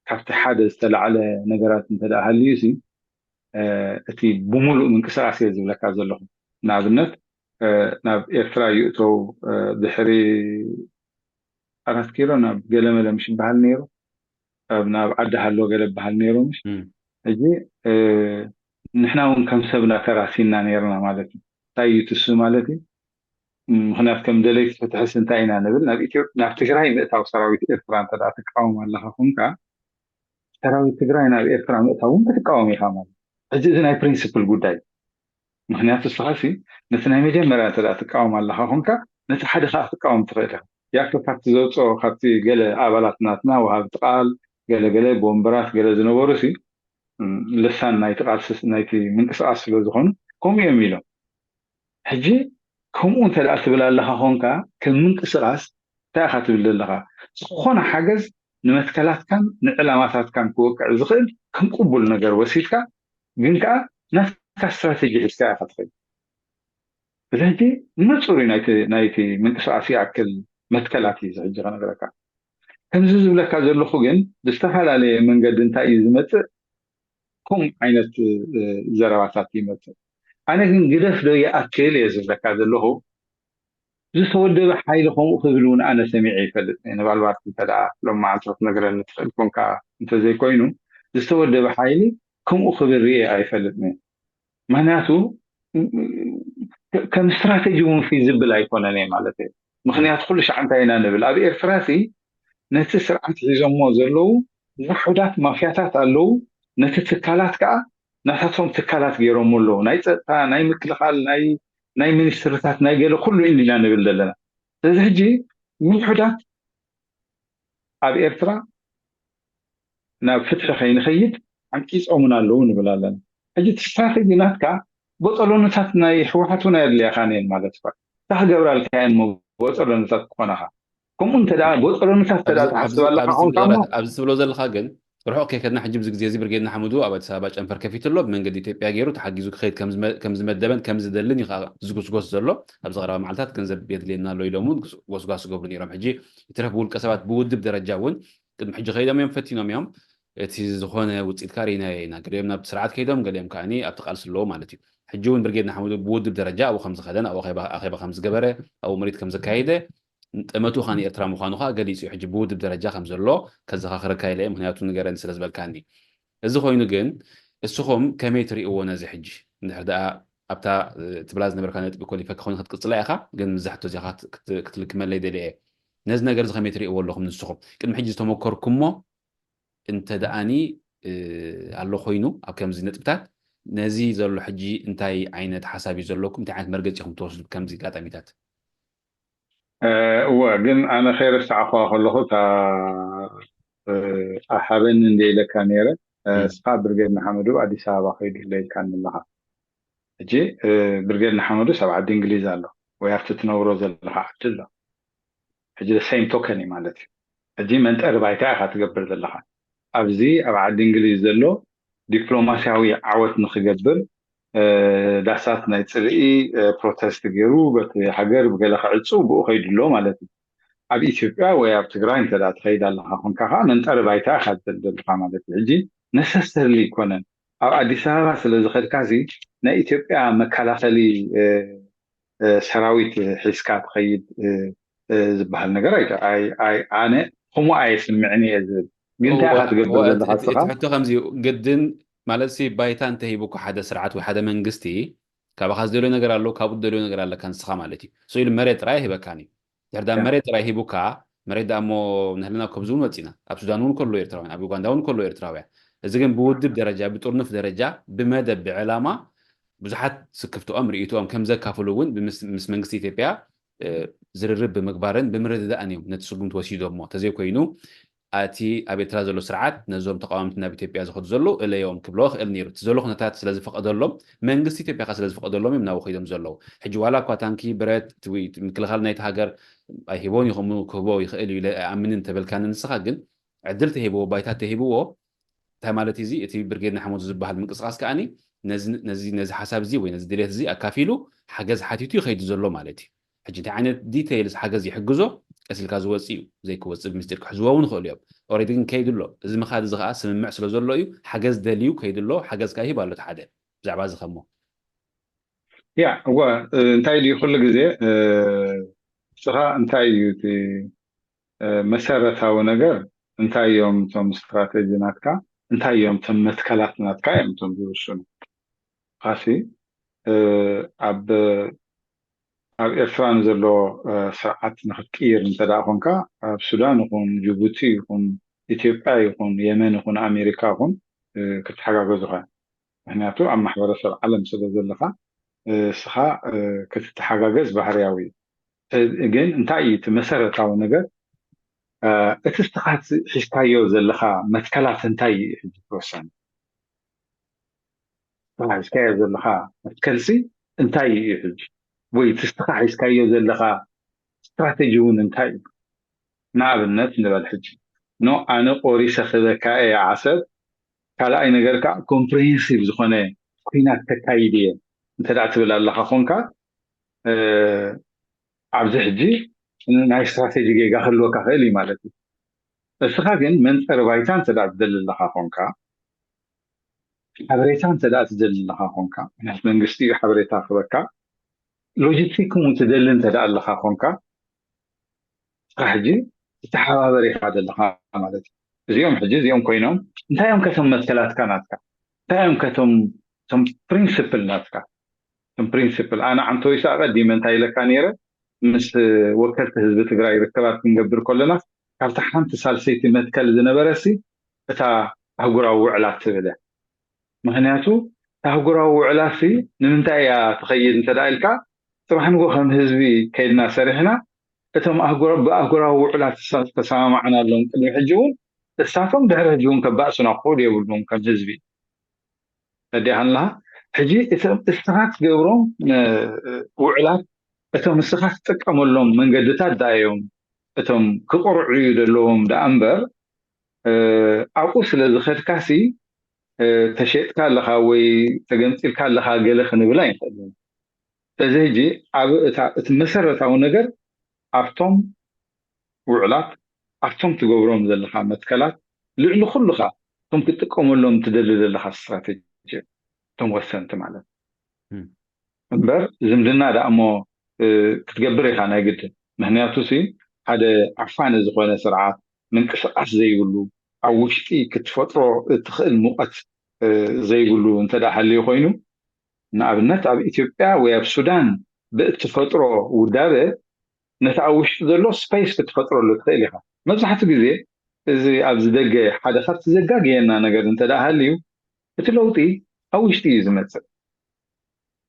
ካብቲ ሓደ ዝተላዕለ ነገራት እንተ ደኣ ሃልዩ ሲ፣ እቲ ብምሉእ ምንቅስቃስ እየ ዝብለካ ዘለኹ። ንኣብነት፣ ናብ ኤርትራ ይእተው፣ ድሕሪ ኣራት ኪሎ ናብ ገለመለ ምሽ ይበሃል ነይሩ፣ ናብ ዓዲ ሃሎ ገለ ይበሃል ነይሩ ምሽ። ሕጂ ንሕና እውን ከም ሰብና ተራሲና ነይርና ማለት እዩ። እንታይ እዩ ትሱ ማለት እዩ? ምክንያቱ ከም ደለይቲ ፍትሕስ እንታይ ኢና ንብል? ናብ ኢትዮ-፣ ናብ ትግራይ ምእታው ሰራዊት ኤርትራ እንተ ደኣ ትቃወም ኣለኻ ኮንካ፣ ሰራዊት ትግራይ ናብ ኤርትራ ምእታው እውን ክትቃወም ኢኻ ማለት እዩ። ሕጂ እዚ ናይ ፕሪንስፕል ጉዳይ እዩ። ምክንያቱ ንስኻሲ ነቲ ናይ መጀመርያ እንተ ደኣ ትቃወም ኣለኻ ኮንካ፣ ነቲ ሓደ ከዓ ክትቃወም ትኽእል ኢኻ። ያከ ካብቲ ዘውፅኦ፣ ካብቲ ገለ ኣባላት ናትና ወሃብቲ ቃል፣ ገለ ገለ ቦምበራት ገለ ዝነበሩ ሲ፣ ልሳን ናይቲ ቃልሲ፣ ናይቲ ምንቅስቃስ ስለ ዝኾኑ ከምኡ እዮም ኢሎም። ሕጂ ከምኡ እንተ ደኣ ትብል ኣለኻ ኮንካ፣ ከም ምንቅስቃስ እንታይ ኢኻ ትብል ዘለኻ? ዝኾነ ሓገዝ ንመትከላትካን ንዕላማታትካን ክወቅዕ ዝኽእል ከም ቅቡል ነገር ወሲድካ፣ ግን ከኣ ናትካ ስትራተጂ ሒዝካ ኢኻ ትኸይድ። እዚ ሕጂ ንጹር እዩ፣ ናይቲ፣ ናይቲ ምንቅስቃስ ይኣክል መትከላት እዩ እዚ ሕጂ ከነግረካ። ከምዚ ዝብለካ ዘለኹ ግን ብዝተፈላለየ መንገዲ እንታይ እዩ ዝመጽእ? ከምኡ ዓይነት፣ እ፣ ዘረባታት ይመጽእ። ኣነ ግን ግደፍ ዶ ይኣክል እየ ዝብለካ ዘለኹ። ዝተወደበ ሓይሊ ከምኡ ክብል እውን ኣነ ሰሚዐ ይፈልጥ እየ። ንባልባት እንተ ደኣ ሎም መዓልቲ ክትነግረኒ ትኽእል ኮንካ እንተዘይኮይኑ፣ ዝተወደበ ሓይሊ ከምኡ ክብል ርኤ ኣይፈልጥን እየ። ምክንያቱ፣ ከ-፣ ከም ስትራተጂ እውን ፊዝብል ኣይኮነን እየ ማለት እየ። ምክንያቱ ኩሉ ሻዕ እንታይ ኢና ንብል? ኣብ ኤርትራ ሲ ነቲ ስርዓት ሒዞሞ ዘለዉ ውሑዳት ማፍያታት ኣለዉ። ነቲ ትካላት ከዓ ናታቶም ትካላት ገይሮሞ ኣለዉ። ናይ ጸጥታ፣ ናይ ምክልኻል፣ ናይ፣ ናይ ሚኒስትርታት፣ ናይ ገለ ኩሉ ኢና ንብል ዘለና። ስለዚ ሕጂ ውሑዳት ኣብ ኤርትራ ናብ ፍትሒ ከይንኸይድ ዓንቂጾምና ኣለዉ ንብል ኣለና። ሕጂ እቲ ስትራተጂ ናትካ ቦጠሎንታት ናይ ህወሓት እውን ኣየድልያኻን እየን ማለት እኳ። እንታይ ክገብራልካ እየን እሞ ቦጠሎንታት ክኾናኻ? ከምኡ እንተ ደኣ ቦጠሎንታት እንተ ደኣ ኣብዚ፣ ትሓስብ ኣብዚ፣ ኣለኻ ኣብዚ ኮንካ እሞ፣ ትብሎ፣ ኣብዚ ትብሎ ዘለኻ ግን ርሑቕ ከይከድና ሕጂ ኣብዚ ግዜ እዚ ብርጌድ ንሓመዱ ኣብ ኣዲስ ኣበባ ጨንፈር ከፊቱ ኣሎ። ብመንገዲ ኢትዮጵያ ገይሩ ተሓጊዙ ክኸይድ ከም ዝመ-፣ ከም ዝመደበን ከም ዝደልን እዩ ከዓ ዝጉስጎስ ዘሎ። ኣብዚ ቀረባ መዓልታት ገንዘብ የድልየና ኣሎ ኢሎም እውን ጎስጓስ ዝገብሩ ነይሮም። ሕጂ ይትረፍ ብውልቀ ሰባት ብውድብ ደረጃ እውን ቅድሚ ሕጂ ከይዶም እዮም፣ ፈቲኖም እዮም። እቲ ዝኾነ ውፅኢት ከዓ ርኢናዮ ኢና። ገሊኦም ናብቲ ስርዓት ከይዶም፣ ገሊኦም ከዓኒ ኣብቲ ቃልሲ ኣለዉ ማለት እዩ። ሕጂ እውን ብርጌድ ንሓመዱ ብውድብ ደረጃ ኣብኡ ከም ዝኸደን ኣብኡ ኣኼባ፣ ኣኼባ ከም ዝገበረ፣ ኣብኡ ምርኢት ከም ዘካየደ፣ ጠመቱ ከዓ ንኤርትራ ምዃኑ ከዓ ገሊጹ እዩ። ሕጂ ብውድብ ደረጃ ከም ዘሎ ከዘኻኽረካ ኢለ እየ፣ ምኽንያቱ ንገረኒ ስለ ዝበልካኒ። እዚ ኮይኑ ግን፣ እስኹም ከመይ ትርእይዎ ነዚ ሕጂ? እንድሕር ደኣ ኣብታ፣ እ፣ ትብላ ዝነበርካ ነጥቢ ኮሊፈካ ኮይኑ ክትቅጽላ ኢኻ፣ ግን ምስዛ ሕቶ እዚኣ ክት-፣ ክት-፣ ክትልክመለይ ደልየ እየ። ነዚ ነገር እዚ ከመይ ትርእይዎ ኣለኹም ንስኹም? ቅድሚ ሕጂ ዝተመከርኩሞ እንተ ደኣኒ፣ እ፣ ኣሎ ኮይኑ ኣብ ከምዚ ነጥብታት፣ ነዚ ዘሎ ሕጂ እንታይ ዓይነት ሓሳብ እዩ ዘለኩም? እንታይ ዓይነት መርገጺ ኢኹም ትወስዱ ከምዚ ኣጋጣሚታት? እወ፣ ግን ኣነ ከይረሳዕኹዋ ከለኹ እታ ኣሓበኒ እንደ ኢለካ ነይረ። እስኻ ብርጌድ ንሓመዱ ኣዲስ ኣበባ ከይዱ ኢለካ ኣለኻ። ሕጂ ብርጌድ ንሓመዱ ኣብ ዓዲ እንግሊዝ ኣሎ ወይ ኣብቲ ትነብሮ ዘለኻ ዓዲ ኣሎ። ሕጂ ሰይም ቶከን እዩ ማለት እዩ። ሕጂ መንጠሪ ባይታ ኢኻ ትገብር ዘለኻ። ኣብዚ ኣብ ዓዲ እንግሊዝ ዘሎ ዲፕሎማስያዊ ዓወት ንክገብር ዳሳት ናይ ፅልኢ ፕሮቴስት ገይሩ በቲ ሃገር ብገለ ክዕፁ ብኡ ከይዱ ኣሎ ማለት እዩ። ኣብ ኢትዮጵያ ወይ ኣብ ትግራይ እንተ ትኸይድ ኣለካ ኮንካ ከዓ መንጠሪ ባይታ ኢካ ትደሊ ዘለካ ማለት እዩ። ሕጂ ነሰሰርሊ ይኮነን ኣብ ኣዲስ ኣበባ ስለ ዝኸድካ ሲ ናይ ኢትዮጵያ መከላኸሊ ሰራዊት ሒዝካ ትኸይድ ዝበሃል ነገር ኣነ ከምኡ ኣየስምዕን እየ ዝብል። ግን እንታይ ኢካ ትገብር ዘለካ ንስካ? ሕቶ ከምዚ እዩ፣ ግድን ማለት ሲ ባይታ እንተሂቡካ ሓደ ስርዓት ወይ ሓደ መንግስቲ ካባካ ዝደልዮ ነገር ኣሎ፣ ካብኡ ዝደልዮ ነገር ኣለካ ንስካ ማለት እዩ። ስኢሉ መሬት ጥራይ ኣይህበካን እዩ። ድሕር ዳ መሬት ጥራይ ሂቡካ፣ መሬት ዳ እሞ ንህልና ከብዚ እውን መፂና። ኣብ ሱዳን እውን ከሎ ኤርትራውያን፣ ኣብ ዩጋንዳ እውን ከሎ ኤርትራውያን። እዚ ግን ብውድብ ደረጃ፣ ብጥርኑፍ ደረጃ፣ ብመደብ፣ ብዕላማ ብዙሓት ስክፍትኦም ርእይቶኦም ከም ዘካፍሉ እውን ምስ መንግስቲ ኢትዮጵያ ዝርርብ ብምግባርን ብምርድዳእን እዮም ነቲ ስጉምቲ ወሲዶሞ። ተዘይኮይኑ እቲ ኣብ ኤርትራ ዘሎ ስርዓት ነዞም ተቃወምቲ ናብ ኢትዮጵያ ዝኸዱ ዘለዉ እለዮም ክብሎ ክእል ነይሩ። እቲ ዘሎ ኩነታት ስለ ዝፈቀደሎም፣ መንግስቲ ኢትዮጵያ ከ ስለ ዝፈቀደሎም እዮም ናብኡ ከይዶም ዘለዉ። ሕጂ ዋላ እኳ ታንኪ፣ ብረት፣ ምክልኻል ናይቲ ሃገር ኣይሂቦን ይኸሙ ክህቦ ይኽእል እዩ ኢለ ኣይኣምንን እንተበልካኒ ንስኻ ግን ዕድል ተሂብዎ፣ ባይታ ተሂብዎ፣ እንታይ ማለት እዚ እቲ ብርጌድ ንሓመዱ ዝበሃል ምንቅስቃስ ከኣኒ ነዚ ነዚ ሓሳብ እዚ ወይ ነዚ ድሌት እዚ ኣካፊሉ ሓገዝ ሓቲቱ ይኸይዱ ዘሎ ማለት እዩ። ሕጂ እንታይ ዓይነት ዲቴይልስ ሓገዝ ይሕግዞ ቀሲልካ ዝወፅ እዩ። ዘይክወፅእ ብምስጢር ክሕዝዎ እውን ይኽእሉ እዮም። ኦሬዲ ግን ከይዱ ኣሎ። እዚ ምኻድ እዚ ከዓ ስምምዕ ስለ ዘሎ እዩ። ሓገዝ ደልዩ ከይዱ ኣሎ። ሓገዝ ከዓ ይህብ ኣሎ ሓደ ብዛዕባ እዚ ከሞ ያ እዋ እንታይ ድዩ ኩሉ ግዜ ስኻ እንታይ እዩ እቲ መሰረታዊ ነገር እንታይ እዮም እቶም ስትራቴጂ ናትካ እንታይ እዮም እቶም መትከላት ናትካ እዮም እቶም ዝውስኑ። ካሲ ኣብ ኣብ ኤርትራ ንዘሎ ስርዓት ንክትቅይር እንተ ደኣ ኮንካ ኣብ ሱዳን ይኹን ጅቡቲ ይኹን ኢትዮጵያ ይኹን የመን ይኹን ኣሜሪካ ይኹን ክትተሓጋገዙ ኸ ምክንያቱ ኣብ ማሕበረሰብ ዓለም ስለ ዘለኻ እስኻ ክትተሓጋገዝ ባህርያዊ እዩ። ግን እንታይ እዩ እቲ መሰረታዊ ነገር እቲ እስኻ ሒዝካዮ ዘለኻ መትከላት እንታይ እዩ ሕጂ ትወሰን ሒዝካዮ ዘለኻ መትከልሲ እንታይ እዩ ሕጂ ወይ እቲ እስኻ ሒዝካዮ ዘለኻ ስትራቴጂ እውን እንታይ እዩ ንኣብነት ንበል ሕጂ ኖ ኣነ ቆሪሰ ክበካ እየ ዓሰብ ካልኣይ ነገር ከዓ ኮምፕሬሄንሲቭ ዝኾነ ኩናት ከካይድ እየ እንተ ትብል ኣለካ ኮንካ ኣብዚ ሕጂ ናይ ስትራቴጂ ጌጋ ክህልወካ ክእል እዩ ማለት እዩ። እስኻ ግን መንፀሪ ባይታ እንተ ትደሊ ኣለካ ኮንካ ሓበሬታ እንተ ትደሊ ኣለካ ኮንካ ምክንያት መንግስቲ እዩ ሓበሬታ ክበካ ሎጂስቲክ እውን ትደሊ እንተ ኣለካ ኮንካ እስኻ ሕጂ ትተሓባበር ኢኻ ዘለኻ ማለት እዩ። እዚኦም ሕጂ እዚኦም ኮይኖም እንታይ እዮም ከቶም መትከላትካ ናትካ እንታይ እዮም ከቶም ቶም ፕሪንስፕል ናትካ ቶም ፕሪንስፕል ኣነ ዓንተወይሳ ኣቐዲመ እንታይ ኢለካ ነይረ ምስ ወከልቲ ህዝቢ ትግራይ ርክባት ክንገብር ከለና ካብታ ሓንቲ ሳልሰይቲ መትከል ዝነበረ ሲ እታ ኣህጉራዊ ውዕላት ትብል እያ። ምክንያቱ ኣህጉራዊ ውዕላት ሲ ንምንታይ እያ ትኸይድ እንተ ኢልካ ፅባሕ ንጎ ከም ህዝቢ ከይድና ሰሪሕና እቶም ብኣህጉራዊ ውዕላት ዝተሰማማዕናሎም ቅድሚ ሕጂ እውን እሳቶም ድሕሪ ሕጂ እውን ከባእሱና ክኽእሉ የብሉም ከም ህዝቢ ተዲኣን ኣለካ ሕጂ እቶም እስኻ ትገብሮም ውዕላት እቶም እስኻ ትጥቀመሎም መንገድታት ዳ እዮም እቶም ክቕርዑ እዩ ዘለዎም ደኣ እምበር ኣብኡ ስለ ዝኸድካሲ ተሸጥካ ኣለኻ ወይ ተገምጢልካ ኣለኻ ገለ ክንብል ኣይንኽእልን። ስለዚ ሕጂ ኣብ እቲ መሰረታዊ ነገር ኣብቶም ውዕላት ኣብቶም ትገብሮም ዘለኻ መትከላት ልዕሊ ኩሉ ኸዓ እቶም ክትጥቀመሎም ትደሊ ዘለኻ ስትራቴጂ እዮም እቶም ወሰንቲ ማለት እምበር ዝምድና ደኣ እሞ ክትገብር ኢኻ ናይ ግድን ምክንያቱ ሲ ሓደ ዓፋኒ ዝኾነ ስርዓት ምንቅስቃስ ዘይብሉ ኣብ ውሽጢ ክትፈጥሮ እትኽእል ሙቐት ዘይብሉ እንተ ሃልዩ ኮይኑ ንኣብነት ኣብ ኢትዮጵያ ወይ ኣብ ሱዳን ብእትፈጥሮ ውዳበ ነቲ ኣብ ውሽጢ ዘሎ ስፔስ ክትፈጥረሉ ትኽእል ኢኻ። መብዛሕትኡ ግዜ እዚ ኣብዚ ደገ ሓደ ካብቲ ዘጋግየና ነገር እንተ ደኣ ሃልዩ እቲ ለውጢ ኣብ ውሽጢ እዩ ዝመጽእ።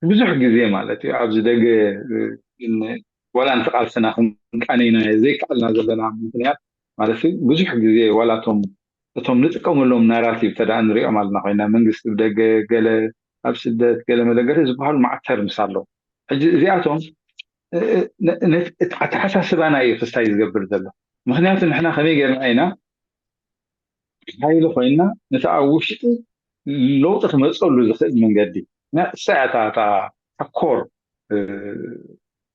ብዙሕ ግዜ ማለት እዩ ኣብዚ ደገ ዋላ ነቲ ቃልስና ክንቃነይና ዘይከኣልና ዘለና ምክንያት ማለት ብዙሕ ግዜ ዋላ እቶም እቶም ንጥቀመሎም ናራቲቭ ተደኣ ንሪኦም ኣለና ኮይና መንግስቲ ብደገ ገለ ኣብ ስደት ገለ መለገለ ዝበሃሉ መዓት ተርምስ ኣለዉ። ሕጂ እዚኣቶም ኣተሓሳስባና እዩ ክስታይ ዝገብር ዘሎ። ምክንያቱ ንሕና ከመይ ገርና ኢና ሓይሊ ኮይና ነቲ ኣብ ውሽጢ ለውጢ ክመፀሉ ዝኽእል መንገዲ እሳ እታ ኮር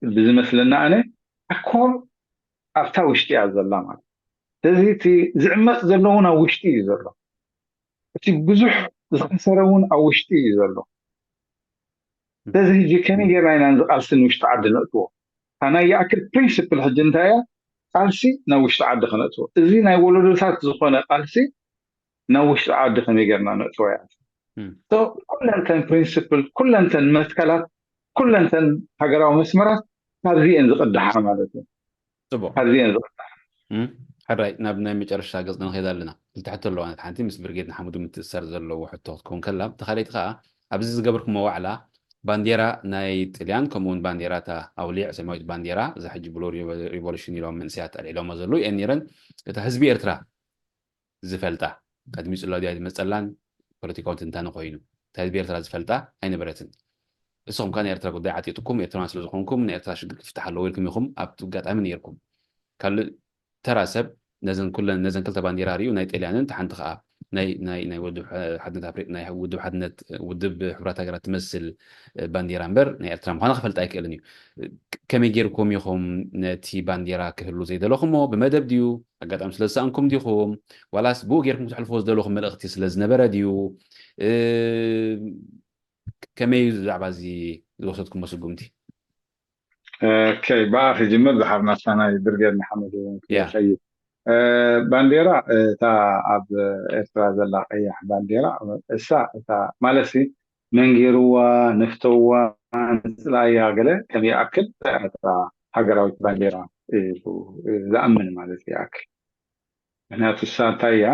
ብዝመስለና ኣነ ኣኮር ኣብታ ውሽጢ እያ ዘላ ማለት ስለዚ እቲ ዝዕመፅ ዘሎ እውን ኣብ ውሽጢ እዩ ዘሎ እቲ ብዙሕ ዝኸሰረ እውን ኣብ ውሽጢ እዩ ዘሎ ስለዚ ሕጂ ከመይ ጌርና ኢና ንዝቃልሲ ንውሽጢ ዓዲ ነእትዎ እታ ናይ ይኣክል ፕሪንስፕል ሕጂ እንታይ እያ ቃልሲ ናብ ውሽጢ ዓዲ ክነእትዎ እዚ ናይ ወለዶታት ዝኾነ ቃልሲ ናብ ውሽጢ ዓዲ ከመይ ጌርና ነእትዎ እያ ኩለንተን ፕሪንስፕል ኩለንተን መትከላት ኩለንተን ሃገራዊ መስመራት ካብዚ እየን ዝቅድሓ ማለት እዩ ፅቡቅ ካብዚ እየን ዝቅድሓ ሕራይ ናብ ናይ መጨረሻ ገፅና ንኸይድ ኣለና ክልተ ሕቶ ኣለዋ ነቲ ሓንቲ ምስ ብርጌድ ንሓመዱ ምትእሳር ዘለዎ ሕቶ ክትከውን ከላ ብተኻለይቲ ከዓ ኣብዚ ዝገበርኩሞ ዋዕላ ባንዴራ ናይ ጥልያን ከምኡውን ባንዴራ እታ ኣውሊዕ ሰማያዊት ባንዴራ እዛ ሕጂ ብሉ ሪቮሉሽን ኢሎም መንእሰያት ኣልዒሎሞ ዘለዉ እየን ነይረን እታ ህዝቢ ኤርትራ ዝፈልጣ ቀድሚ ፅላውዲ ኣይመፀላን ፖለቲካዊ ትንታነ ኮይኑ እንታይ ህዝቢ ኤርትራ ዝፈልጣ ኣይነበረትን እስኹም ከ ናይ ኤርትራ ጉዳይ ዓጢጥኩም ኤርትራውያን ስለዝኾንኩም ናይ ኤርትራ ሽግር ክፍታሕ ኣለዎ ኢልኩም ኢኹም ኣብቲ ኣጋጣሚ ነይርኩም ካልእ ተራ ሰብ ነዘን ኩለን ነዘን ክልተ ባንዲራ ሪኡ ናይ ጤልያንን ተሓንቲ ከዓ ናይ ናይ ናይ ውድብ ሓድነት ኣፍሪ ናይ ውድብ ሓድነት ውድብ ሕብራት ሃገራት ትመስል ባንዲራ እምበር ናይ ኤርትራ ምዃና ክፈልጥ ኣይክእልን እዩ ከመይ ጌርኩም ኢኹም ነቲ ባንዲራ ክህሉ ዘይደለኹሞ ብመደብ ድዩ ኣጋጣሚ ስለ ዝሰኣንኩም ዲኹም ዋላስ ብኡ ጌርኩም ክትሕልፎ ዝደለኹም መልእኽቲ ስለ ዝነበረ ድዩ ከመይ እዩ ብዛዕባ እዚ ዝወሰድኩሞ ስጉምቲ ኦኬ ብኣ ክጅምር ዝሓር ናብታ ናይ ብርጌድ ንሓመዱ ክኸይድ ባንዴራ እታ ኣብ ኤርትራ ዘላ ቀያሕ ባንዴራ እሳ እታ ማለት መንጌርዋ ነፍተዋ ንፅላያ ገለ ከም ይኣክል እታ ሃገራዊት ባንዴራ ዝኣምን ማለት ይኣክል ምክንያቱ እሳ እንታይ እያ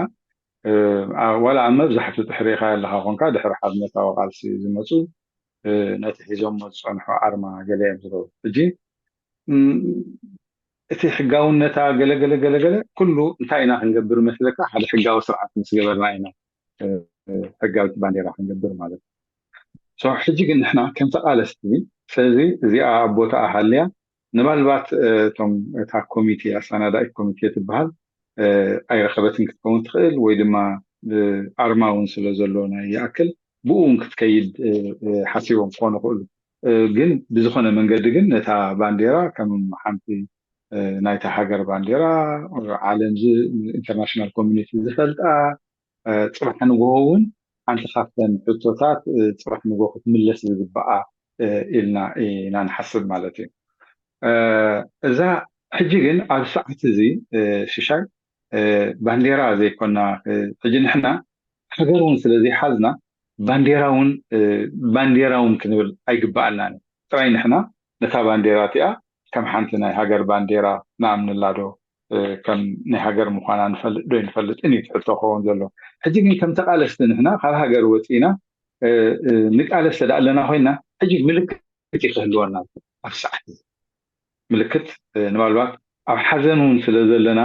ዋላ ኣብ መብዛሕትኡ ትሕሪኻ ኣለካ ኮንካ ድሕሪ ሓርነታዊ ቃልሲ ዝመፁ ነቲ ሒዞሞ ዝፀንሑ ኣርማ ገለ እዮም ዝረቡ ሕጂ እቲ ሕጋውነታ ገለገለ ገለገለ ኩሉ እንታይ ኢና ክንገብር መስለካ ሓደ ሕጋዊ ስርዓት ምስ ገበርና ኢና ሕጋዊት ባንዴራ ክንገብር ማለት እዩ ሕጂ ግን ንሕና ከም ተቃለስቲ ስለዚ እዚኣ ኣብ ቦታኣ ሃልያ ንባልባት እቶም እታ ኮሚቴ ኣሰናዳኢት ኮሚቴ ትበሃል ኣይረኸበትን ክትከውን ትኽእል ወይ ድማ ኣርማ እውን ስለ ዘሎ ናይ ይኣክል ብኡ እውን ክትከይድ ሓሲቦም ክኾኑ ይኽእሉ ግን ብዝኾነ መንገዲ ግን ነታ ባንዴራ ከም ሓንቲ ናይታ ሃገር ባንዴራ ዓለም ኢንተርናሽናል ኮሚኒቲ ዝፈልጣ ፅባሕ ንግሆ እውን ሓንቲ ካብተን ሕቶታት ፅባሕ ንግሆ ክትምለስ ዝግበኣ ኢልና ኢና ንሓስብ ማለት እዩ እዛ ሕጂ ግን ኣብ ሰዓት እዚ ሽሻይ ባንዴራ ዘይኮና ሕጂ ንሕና ሃገር እውን ስለ ዘይሓዝና ባንዴራ እውን ባንዴራ እውን ክንብል ኣይግባኣልናን ጥራይ ንሕና ነታ ባንዴራ እቲኣ ከም ሓንቲ ናይ ሃገር ባንዴራ ንኣምንላ ዶ ከም ናይ ሃገር ምዃና ንፈልጥ ዶ ይንፈልጥን እዩ ትሕቶ ክኸውን ዘሎ ሕጂ ግን ከም ተቃለስቲ ንሕና ካብ ሃገር ወፂና ንቃለስ ተዳ ኣለና ኮይና ሕጂ ምልክት እዩ ክህልወና ኣብ ሰዓት ምልክት ንባልባት ኣብ ሓዘን እውን ስለ ዘለና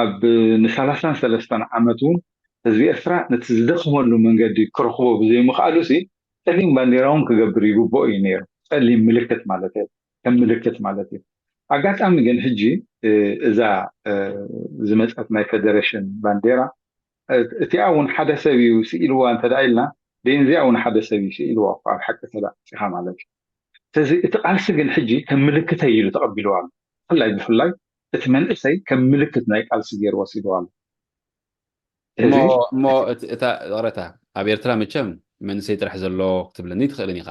ኣብ ንሰላሳን ሰለስተን ዓመት እውን ህዝቢ ኤርትራ ነቲ ዝደኽመሉ መንገዲ ክረኽቦ ብዘይምኽኣሉ ሲ ጸሊም ባንዴራ እውን ክገብር ይግብኦ እዩ ነይሩ ጸሊም ምልክት ማለት እዩ ከም ምልክት ማለት እዩ ኣጋጣሚ ግን ሕጂ እዛ ዝመፀት ናይ ፌደሬሽን ባንዴራ እቲኣ እውን ሓደ ሰብ እዩ ስኢልዋ እንተዳ ኢልና ደንዚኣ እውን ሓደ ሰብ እዩ ስኢልዋ ኣብ ሓቂ ተዳ ኢኻ ማለት እዩ ስለዚ እቲ ቃልሲ ግን ሕጂ ከም ምልክተይ ኢሉ ተቐቢልዋ ኣሎ ብፍላይ ብፍላይ እቲ መንእሰይ ከም ምልክት ናይ ቃልሲ ገይሩ ወሲድዋ ኣሎ እሞ እሞ እታ ቅረታ ኣብ ኤርትራ መቸም መንእሰይ ጥራሕ ዘሎ ክትብለኒ ትኽእልን ኢኻ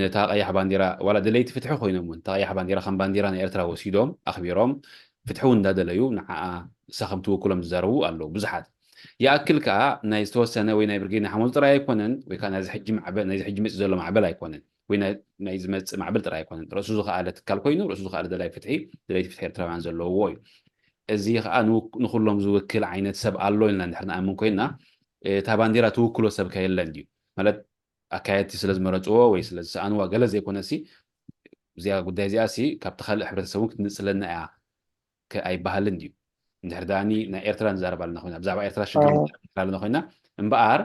ነታ ቀያሕ ባንዲራ ዋላ ደለይቲ ፍትሒ ኮይኖም እውን እታ ቀያሕ ባንዲራ ከም ባንዲራ ናይ ኤርትራ ወሲዶም ኣኽቢሮም ፍትሒ እውን እንዳደለዩ ንዓኣ እሳ ከም ትውክሎም ዝዛረቡ ኣለዉ ብዙሓት ይኣክል ከዓ ናይ ዝተወሰነ ወይ ናይ ብርጌድ ናይ ሓመዱ ጥራይ ኣይኮነን ወይ ከዓ ናይዚ ሕጂ ማዕበል ናይዚ ሕጂ መፂ ዘሎ ማዕበል ኣይኮነን ወይ ናይ ዝመፅእ ማዕበል ጥራይ ኣይኮነን ርእሱ ዝኸኣለ ትካል ኮይኑ ርእሱ ዝኸኣለ ደላይ ፍትሒ ደለይቲ ፍትሒ ኤርትራውያን ዘለውዎ እዩ እዚ ከዓ ንኩሎም ዝውክል ዓይነት ሰብ ኣሎ ኢልና እንድሕር ንኣምን ኮይንና እታ ባንዴራ ትውክሎ ሰብ ከየለን ድዩ ማለት ኣካየድቲ ስለ ዝመረፅዎ ወይ ስለ ዝሰኣንዋ ገለ ዘይኮነሲ እዚኣ ጉዳይ እዚኣ ሲ ካብቲ ካልእ ሕብረተሰብ እውን ክትንጽለና እያ ከ ኣይበሃልን ድዩ? እንድሕር ደኣ ናይ ኤርትራ ንዛረብ ኣለና ኮይና፣ ብዛዕባ ኤርትራ ሽግር ንዛረብ ኣለና ኮይና፣ እምበኣር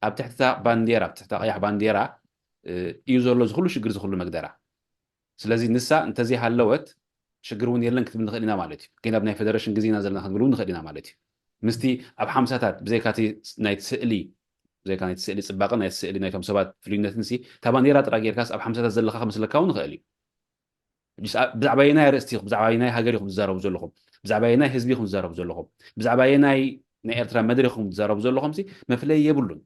ኣብ ትሕቲ እታ ባንዴራ፣ ኣብ ትሕቲ እታ ቀያሕ ባንዴራ እዩ ዘሎ እዚ ኩሉ ሽግር፣ እዚ ኩሉ መግደራ። ስለዚ ንሳ እንተዘይሃለወት ሽግር እውን የለን ክትብል ንኽእል ኢና ማለት እዩ። ግን ኣብ ናይ ፌደሬሽን ግዜና ዘለና ክንብል እውን ንኽእል ኢና ማለት እዩ። ምስቲ ኣብ ሓምሳታት ብዘይካቲ ናይቲ ስእሊ፣ ብዘይካ ናይቲ ስእሊ ጽባቐ፣ ናይቲ ስእሊ ናይቶም ሰባት ፍልዩነትን ሲ እታ ባንዴራ ጥራይ ጌርካስ ኣብ ሓምሳታት ዘለኻ ክመስለካ እውን ይኽእል እዩ። ብዛዕባ የናይ ኣርእስቲ ኢኹም፣ ብዛዕባ የናይ ሃገር ኢኹም ትዛረቡ ዘለኹም፣ ብዛዕባ የናይ ህዝቢ ኢኹም ትዛረቡ ዘለኹም፣ ብዛዕባ የናይ ናይ ኤርትራ መድረኽ ኢኹም ትዛረቡ ዘለኹም ሲ መፍለይ የብሉን።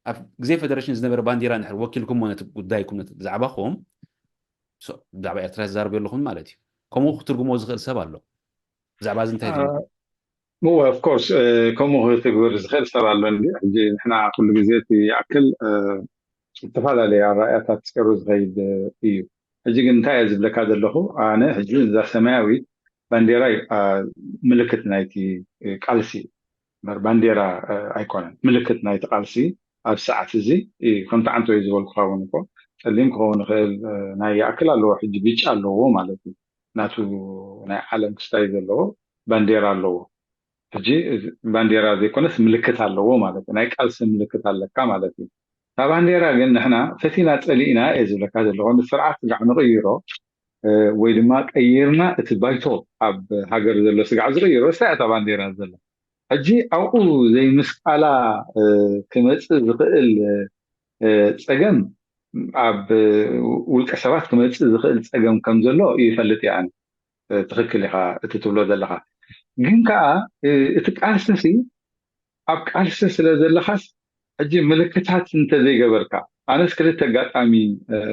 ኣብ ግዜ ፌደሬሽን ዝነበረ ባንዲራ እንድሕር ወኪልኩሞ ነቲ ጉዳይኩም፣ ነቲ ዛዕባኹም፣ ብዛዕባ ኤርትራ ትዛረቡ ኣለኹም ማለት እዩ። ከምኡ ክትርጉሞ ዝኽእል ሰብ ኣሎ። ብዛዕባ እዚ እንታይ ትብል? እወ፣ of course፣ ከምኡ ክትግብር ዝኽእል ሰብ ኣሎ። እንዲ ሕጂ ንሕና ኩሉ ግዜ እቲ ይኣክል ዝተፈላለየ ኣረኣእያታት ጸሩ ዝኸይድ እዩ። ሕጂ ግን እንታይ እየ ዝብለካ ዘለኹ? ኣነ ሕጂ እዛ ሰማያዊት ባንዴራ ምልክት ናይቲ ቃልሲ እምበር ባንዴራ ኣይኮነን። ምልክት ናይቲ ቃልሲ ኣብ ሰዓት እዚ እዩ። ከምቲ ዓንተወይ ዝበልኩኻ እውን እኮ ጸሊም ክኸውን ይኽእል፣ ናይ ይኣክል ኣለዎ፣ ሕጂ ብጫ ኣለዎ ማለት እዩ። ናቱ ናይ ዓለም ክስታይ ዘለዎ ባንዴራ ኣለዎ። ሕጂ ባንዴራ ዘይኮነስ ምልክት ኣለዎ ማለት እዩ። ናይ ቃልሲ ምልክት ኣለካ ማለት እዩ። እታ ባንዴራ ግን ንሕና ፈቲና ጸሊእና እየ ዝብለካ ዘለኹ። ንስርዓት ስጋዕ ንቕይሮ ወይ ድማ ቀይርና እቲ ባይቶ ኣብ ሃገር ዘሎ ስጋዕ ዝቕይሮ እሳ እታ ባንዴራ ዘላ። ሕጂ ኣብኡ ዘይምስቃላ ክመጽእ ዝኽእል ጸገም ኣብ ውልቀ ሰባት ክመጽእ ዝኽእል ጸገም ከም ዘሎ ይፈልጥ እየ ኣነ። ትኽክል ኢኻ እቲ ትብሎ ዘለኻ። ግን ከኣ እቲ ቃልሲ ሲ ኣብ ቃልሲ ስለ ዘለኻስ ሕጂ ምልክታት እንተዘይገበርካ፣ ኣነስ ክልተ ኣጋጣሚ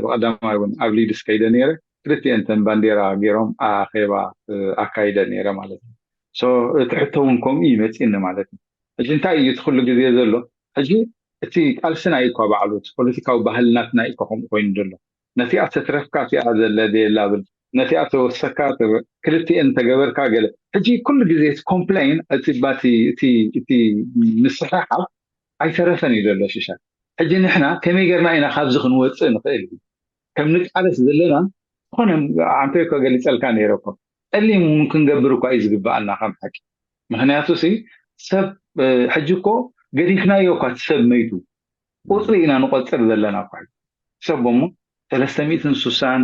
ብቐዳማይ እውን ኣብ ሊድስ ከይደ ነይረ፣ ክልቲኤን ተን ባንዴራ ገይሮም ኣኼባ ኣካይደ ነይረ ማለት እዩ። እቲ ሕቶ እውን ከምኡ ይመፅኒ ማለት እዩ። ሕጂ እንታይ እዩ እቲ ኩሉ ግዜ ዘሎ? ሕጂ እቲ ቃልሲ ናይ እኳ ባዕሉ እቲ ፖለቲካዊ ባህልናት ናይ እኳ ከምኡ ኮይኑ ዘሎ ነቲኣ ተትረፍካ እቲኣ ዘለ የላ ብል ነቲኣ ተወሰካ ክልቲኤን ተገበርካ ገለ ሕጂ ኩሉ ግዜ እቲ ኮምፕሌን እቲ ባቲ እቲ እቲ ምስሕሓብ ኣይተረፈን እዩ ዘሎ ሽሻ። ሕጂ ንሕና ከመይ ጌርና ኢና ካብዚ ክንወፅእ ንኽእል? ከም ንቃለስ ዘለና ዝኾነ ኣንተ እኮ ገሊፀልካ ነይረ እኮ ጸሊም እውን ክንገብር እኳ እዩ ዝግበኣና ከም ሓቂ። ምክንያቱ ሲ ሰብ ሕጂ እኮ ገዲፍናዮ እኳ እቲ ሰብ መይቱ ቁፅሪ ኢና ንቆፅር ዘለና እኳ ሰብ እሞ ሰለስተ ሚእትን ስሳን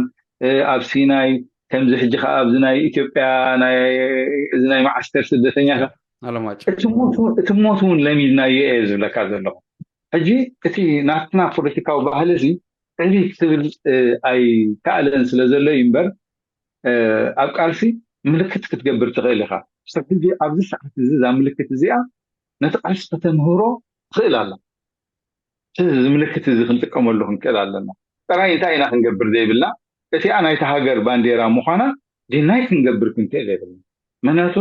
ኣብ ሲናይ ከምዚ ሕጂ ከዓ ኣብዚ ናይ ኢትዮጵያ እዚ ናይ ማዓስተር ስደተኛታት እቲ ሞት እውን ለሚድናዮ እየ ዝብለካ ዘለኹ። ሕጂ እቲ ናትና ፖለቲካዊ ባህሊ እዚ ዕብይ ክትብል ኣይከኣለን ስለ ዘሎ እዩ እምበር ኣብ ቃልሲ ምልክት ክትገብር ትኽእል ኢኻ። ሰብ ሕጂ ኣብዚ ሰዓት እዚ እዛ ምልክት እዚኣ ነቲ ቃልሲ ከተምህሮ ትኽእል ኣላ። እዚ ምልክት እዚ ክንጥቀመሉ ክንክእል ኣለና። ጥራይ እንታይ ኢና ክንገብር ዘይብልና እቲኣ ናይቲ ሃገር ባንዴራ ምዃና ዲናይ ክንገብር ክንክእል የብልና። ምክንያቱ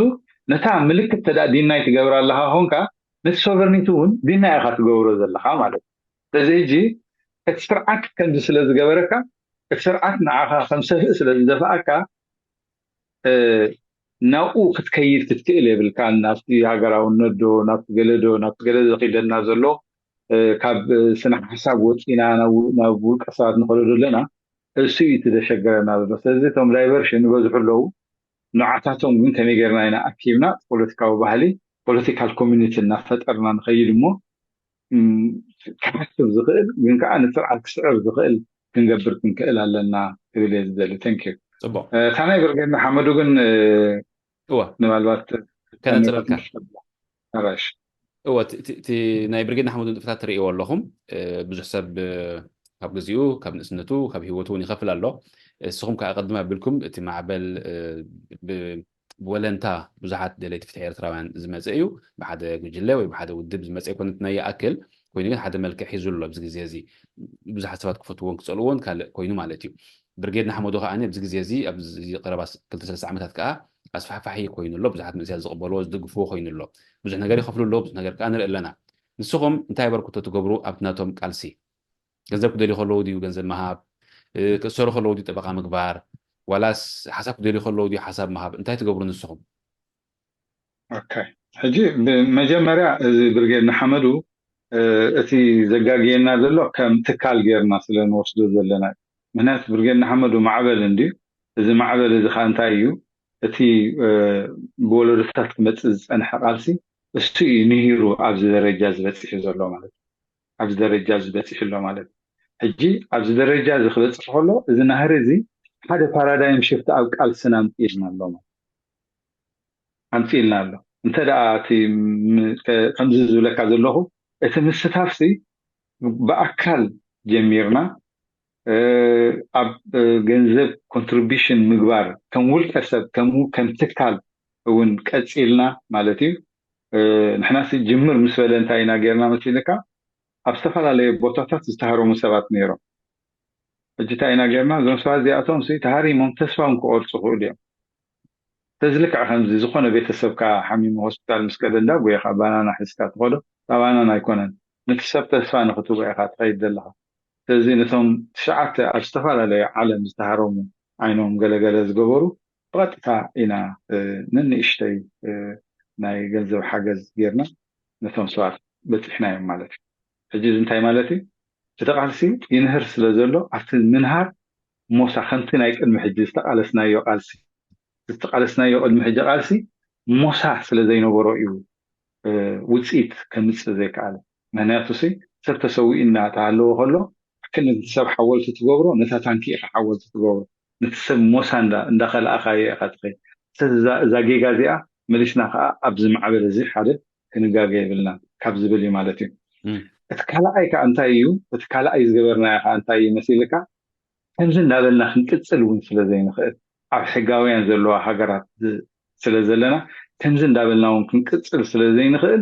ነታ ምልክት ተዳ ዲናይ ትገብር ኣለካ ኾንካ ነቲ ሶቨርኒቲ እውን ዲናይ ኢኻ ትገብሮ ዘለካ ማለት እዩ። ስለዚ ሕጂ እቲ ስርዓት ከምዚ ስለ ዝገበረካ እቲ ስርዓት ንዓኻ ከም ሰፍእ ስለ ዝደፍኣካ ናብኡ ክትከይድ ክትክእል የብልካን። ናብቲ ሃገራውነት ዶ ናብቲ ገለ ዶ ናብቲ ገለ ዘኺደና ዘሎ ካብ ስነ ሓሳብ ወፂና ናብ ውልቀ ሰባት ንኸዶ ዘለና እሱ እዩ እቲ ዘሸገረና ዘሎ። ስለዚ እቶም ዳይቨርሽን ይበዝሑ ኣለዉ። ንዓታቶም ግን ከመይ ጌርና ኢና ኣኪብና ፖለቲካዊ ባህሊ ፖለቲካል ኮሚኒቲ እናፈጠርና ንኸይድ እሞ ክሓስብ ዝኽእል ግን ከዓ ንስርዓት ክስዕር ዝኽእል ክንገብር ክንክእል ኣለና ክብል እየ ዝደሊ። ተንኪዩ። ፅቡቅ። እታ ናይ ብርጌድ ንሓመዱ ግን እወ ምናልባት ከነፅረልካ። ኣራሽ እወ እቲ- እቲ እቲ ናይ ብርጌድ ንሓመዱ ንጥፈታት ትርእይዎ ኣለኹም። ብዙሕ ሰብ ካብ ግዚኡ ካብ ንእስነቱ ካብ ህይወቱ እውን ይኸፍል ኣሎ። እስኹም ከዓ ቅድም ኣቢልኩም እቲ ማዕበል ብወለንታ ብዙሓት ደለይቲ ፍትሒ ኤርትራውያን ዝመፀ እዩ። ብሓደ ጉጅለ ወይ ብሓደ ውድብ ዝመፀ ኣይኮነትን። ናይ ይኣክል ኮይኑ ግን ሓደ መልክዕ ሒዙ ኣሎ ኣብዚ ግዜ እዚ። ብዙሓት ሰባት ክፈትዎን ክፀልዎን ካልእ ኮይኑ ማለት እዩ። ብርጌድ ንሓመዱ ከዓ ኣብዚ ግዜ እዚ ኣብዚ ቀረባ ክልተ ሰለስተ ዓመታት ከዓ ኣስፋሕፋሒ ኮይኑ ኣሎ። ብዙሓት መንእሰያት ዝቕበልዎ ዝድግፍዎ ኮይኑ ኣሎ። ብዙሕ ነገር ይኸፍሉ ኣለዉ፣ ብዙሕ ነገር ከዓ ንርኢ ኣለና። ንስኹም እንታይ ኣበርክቶ ትገብሩ ኣብቲ ናቶም ቃልሲ? ገንዘብ ክደልዩ ከለዉ ድዩ ገንዘብ ምሃብ? ክእሰሩ ከለዉ ድዩ ጠበቓ ምግባር? ዋላስ ሓሳብ ክደልዩ ከለዉ ድዩ ሓሳብ ምሃብ? እንታይ ትገብሩ ንስኹም? ኦኬ ሕጂ ብመጀመርያ እዚ ብርጌድ ንሓመዱ እቲ ዘጋግየና ዘሎ ከም ትካል ጌርና ስለ ንወስዶ ዘለና እዩ። ምክንያቱ ብርጌድ ንሓመዱ ማዕበል እንድዩ እዚ ማዕበል እዚ ከዓ እንታይ እዩ? እቲ ብወለዶታት ክመፅእ ዝፀንሐ ቃልሲ እሱ እዩ ንሂሩ ኣብዚ ደረጃ ዝበፂሑ ዘሎ ማለት እዩ። ኣብዚ ደረጃ ዝበፂሑ ኣሎ ማለት እዩ። ሕጂ ኣብዚ ደረጃ እዚ ክበፅሕ ከሎ እዚ ናህሪ እዚ ሓደ ፓራዳይም ሽፍት ኣብ ቃልስና ኣምፅእልና ኣሎ ማለት ኣምፅእልና ኣሎ። እንተ ደኣ እቲ ከምዚ ዝብለካ ዘለኹ እቲ ምስታፍሲ ብኣካል ጀሚርና ኣብ ገንዘብ ኮንትሪቢሽን ምግባር ከም ውልቀ ሰብ ከም ከም ትካል እውን ቀፂልና ማለት እዩ። ንሕናሲ ጅምር ምስ በለ እንታይ ኢና ጌርና መሲልካ ኣብ ዝተፈላለዩ ቦታታት ዝተሃረሙ ሰባት ነይሮም። ሕጂ እንታይ ኢና ጌርና? እዞም ሰባት እዚኣቶም ሲ ተሃሪሞም ተስፋ እውን ክቆርፁ ይኽእሉ እዮም። ስለዚ ልክዕ ከምዚ ዝኾነ ቤተሰብካ ሓሚሙ ሆስፒታል ምስ ከደ እንዳ ጎይኻ ባናና ሒዝካ ትኸዶ ባናና ኣይኮነን። ነቲ ሰብ ተስፋ ንክትቦ ኢኻ ትኸይድ ዘለኻ። ስለዚ ነቶም ትሽዓተ ኣብ ዝተፈላለዩ ዓለም ዝተሃረሙ ዓይኖም ገለገለ ዝገበሩ ብቐጥታ ኢና ንንእሽተይ ናይ ገንዘብ ሓገዝ ጌርና ነቶም ሰባት በፂሕናዮም ማለት እዩ። ሕጂ እዚ እንታይ ማለት እዩ? እቲ ቃልሲ ይንህር ስለ ዘሎ ኣብቲ ምንሃር ሞሳ ከምቲ ናይ ቅድሚ ሕጂ ዝተቃለስናዮ ቃልሲ ዝተቃለስናዮ ቅድሚ ሕጂ ቃልሲ ሞሳ ስለ ዘይነበሮ እዩ ውፅኢት ከምፅእ ዘይከኣለ። ምክንያቱ ሲ ሰብ ተሰዊኡ እናተሃለወ ከሎ ኣክል ነቲ ሰብ ሓወልቲ ትገብሮ ነታ ታንኪ ኢኻ ሓወልቲ ትገብሮ ነቲ ሰብ ሞሳ እንዳኸልኣኻዮ ኢኻ ትኸይድ። ስለዚ እዛ ጌጋ እዚኣ መሊስና ከዓ ኣብዚ ማዕበል እዚ ሓደ ክንጋገ የብልና ካብ ዝብል እዩ ማለት እዩ። እቲ ካልኣይ ከዓ እንታይ እዩ? እቲ ካልኣይ ዝገበርናዮ ከዓ እንታይ እዩ መሲልካ? ከምዚ እንዳበልና ክንቅፅል እውን ስለ ዘይንኽእል ኣብ ሕጋውያን ዘለዋ ሃገራት ስለ ዘለና ከምዚ እንዳበልና እውን ክንቅፅል ስለ ዘይንኽእል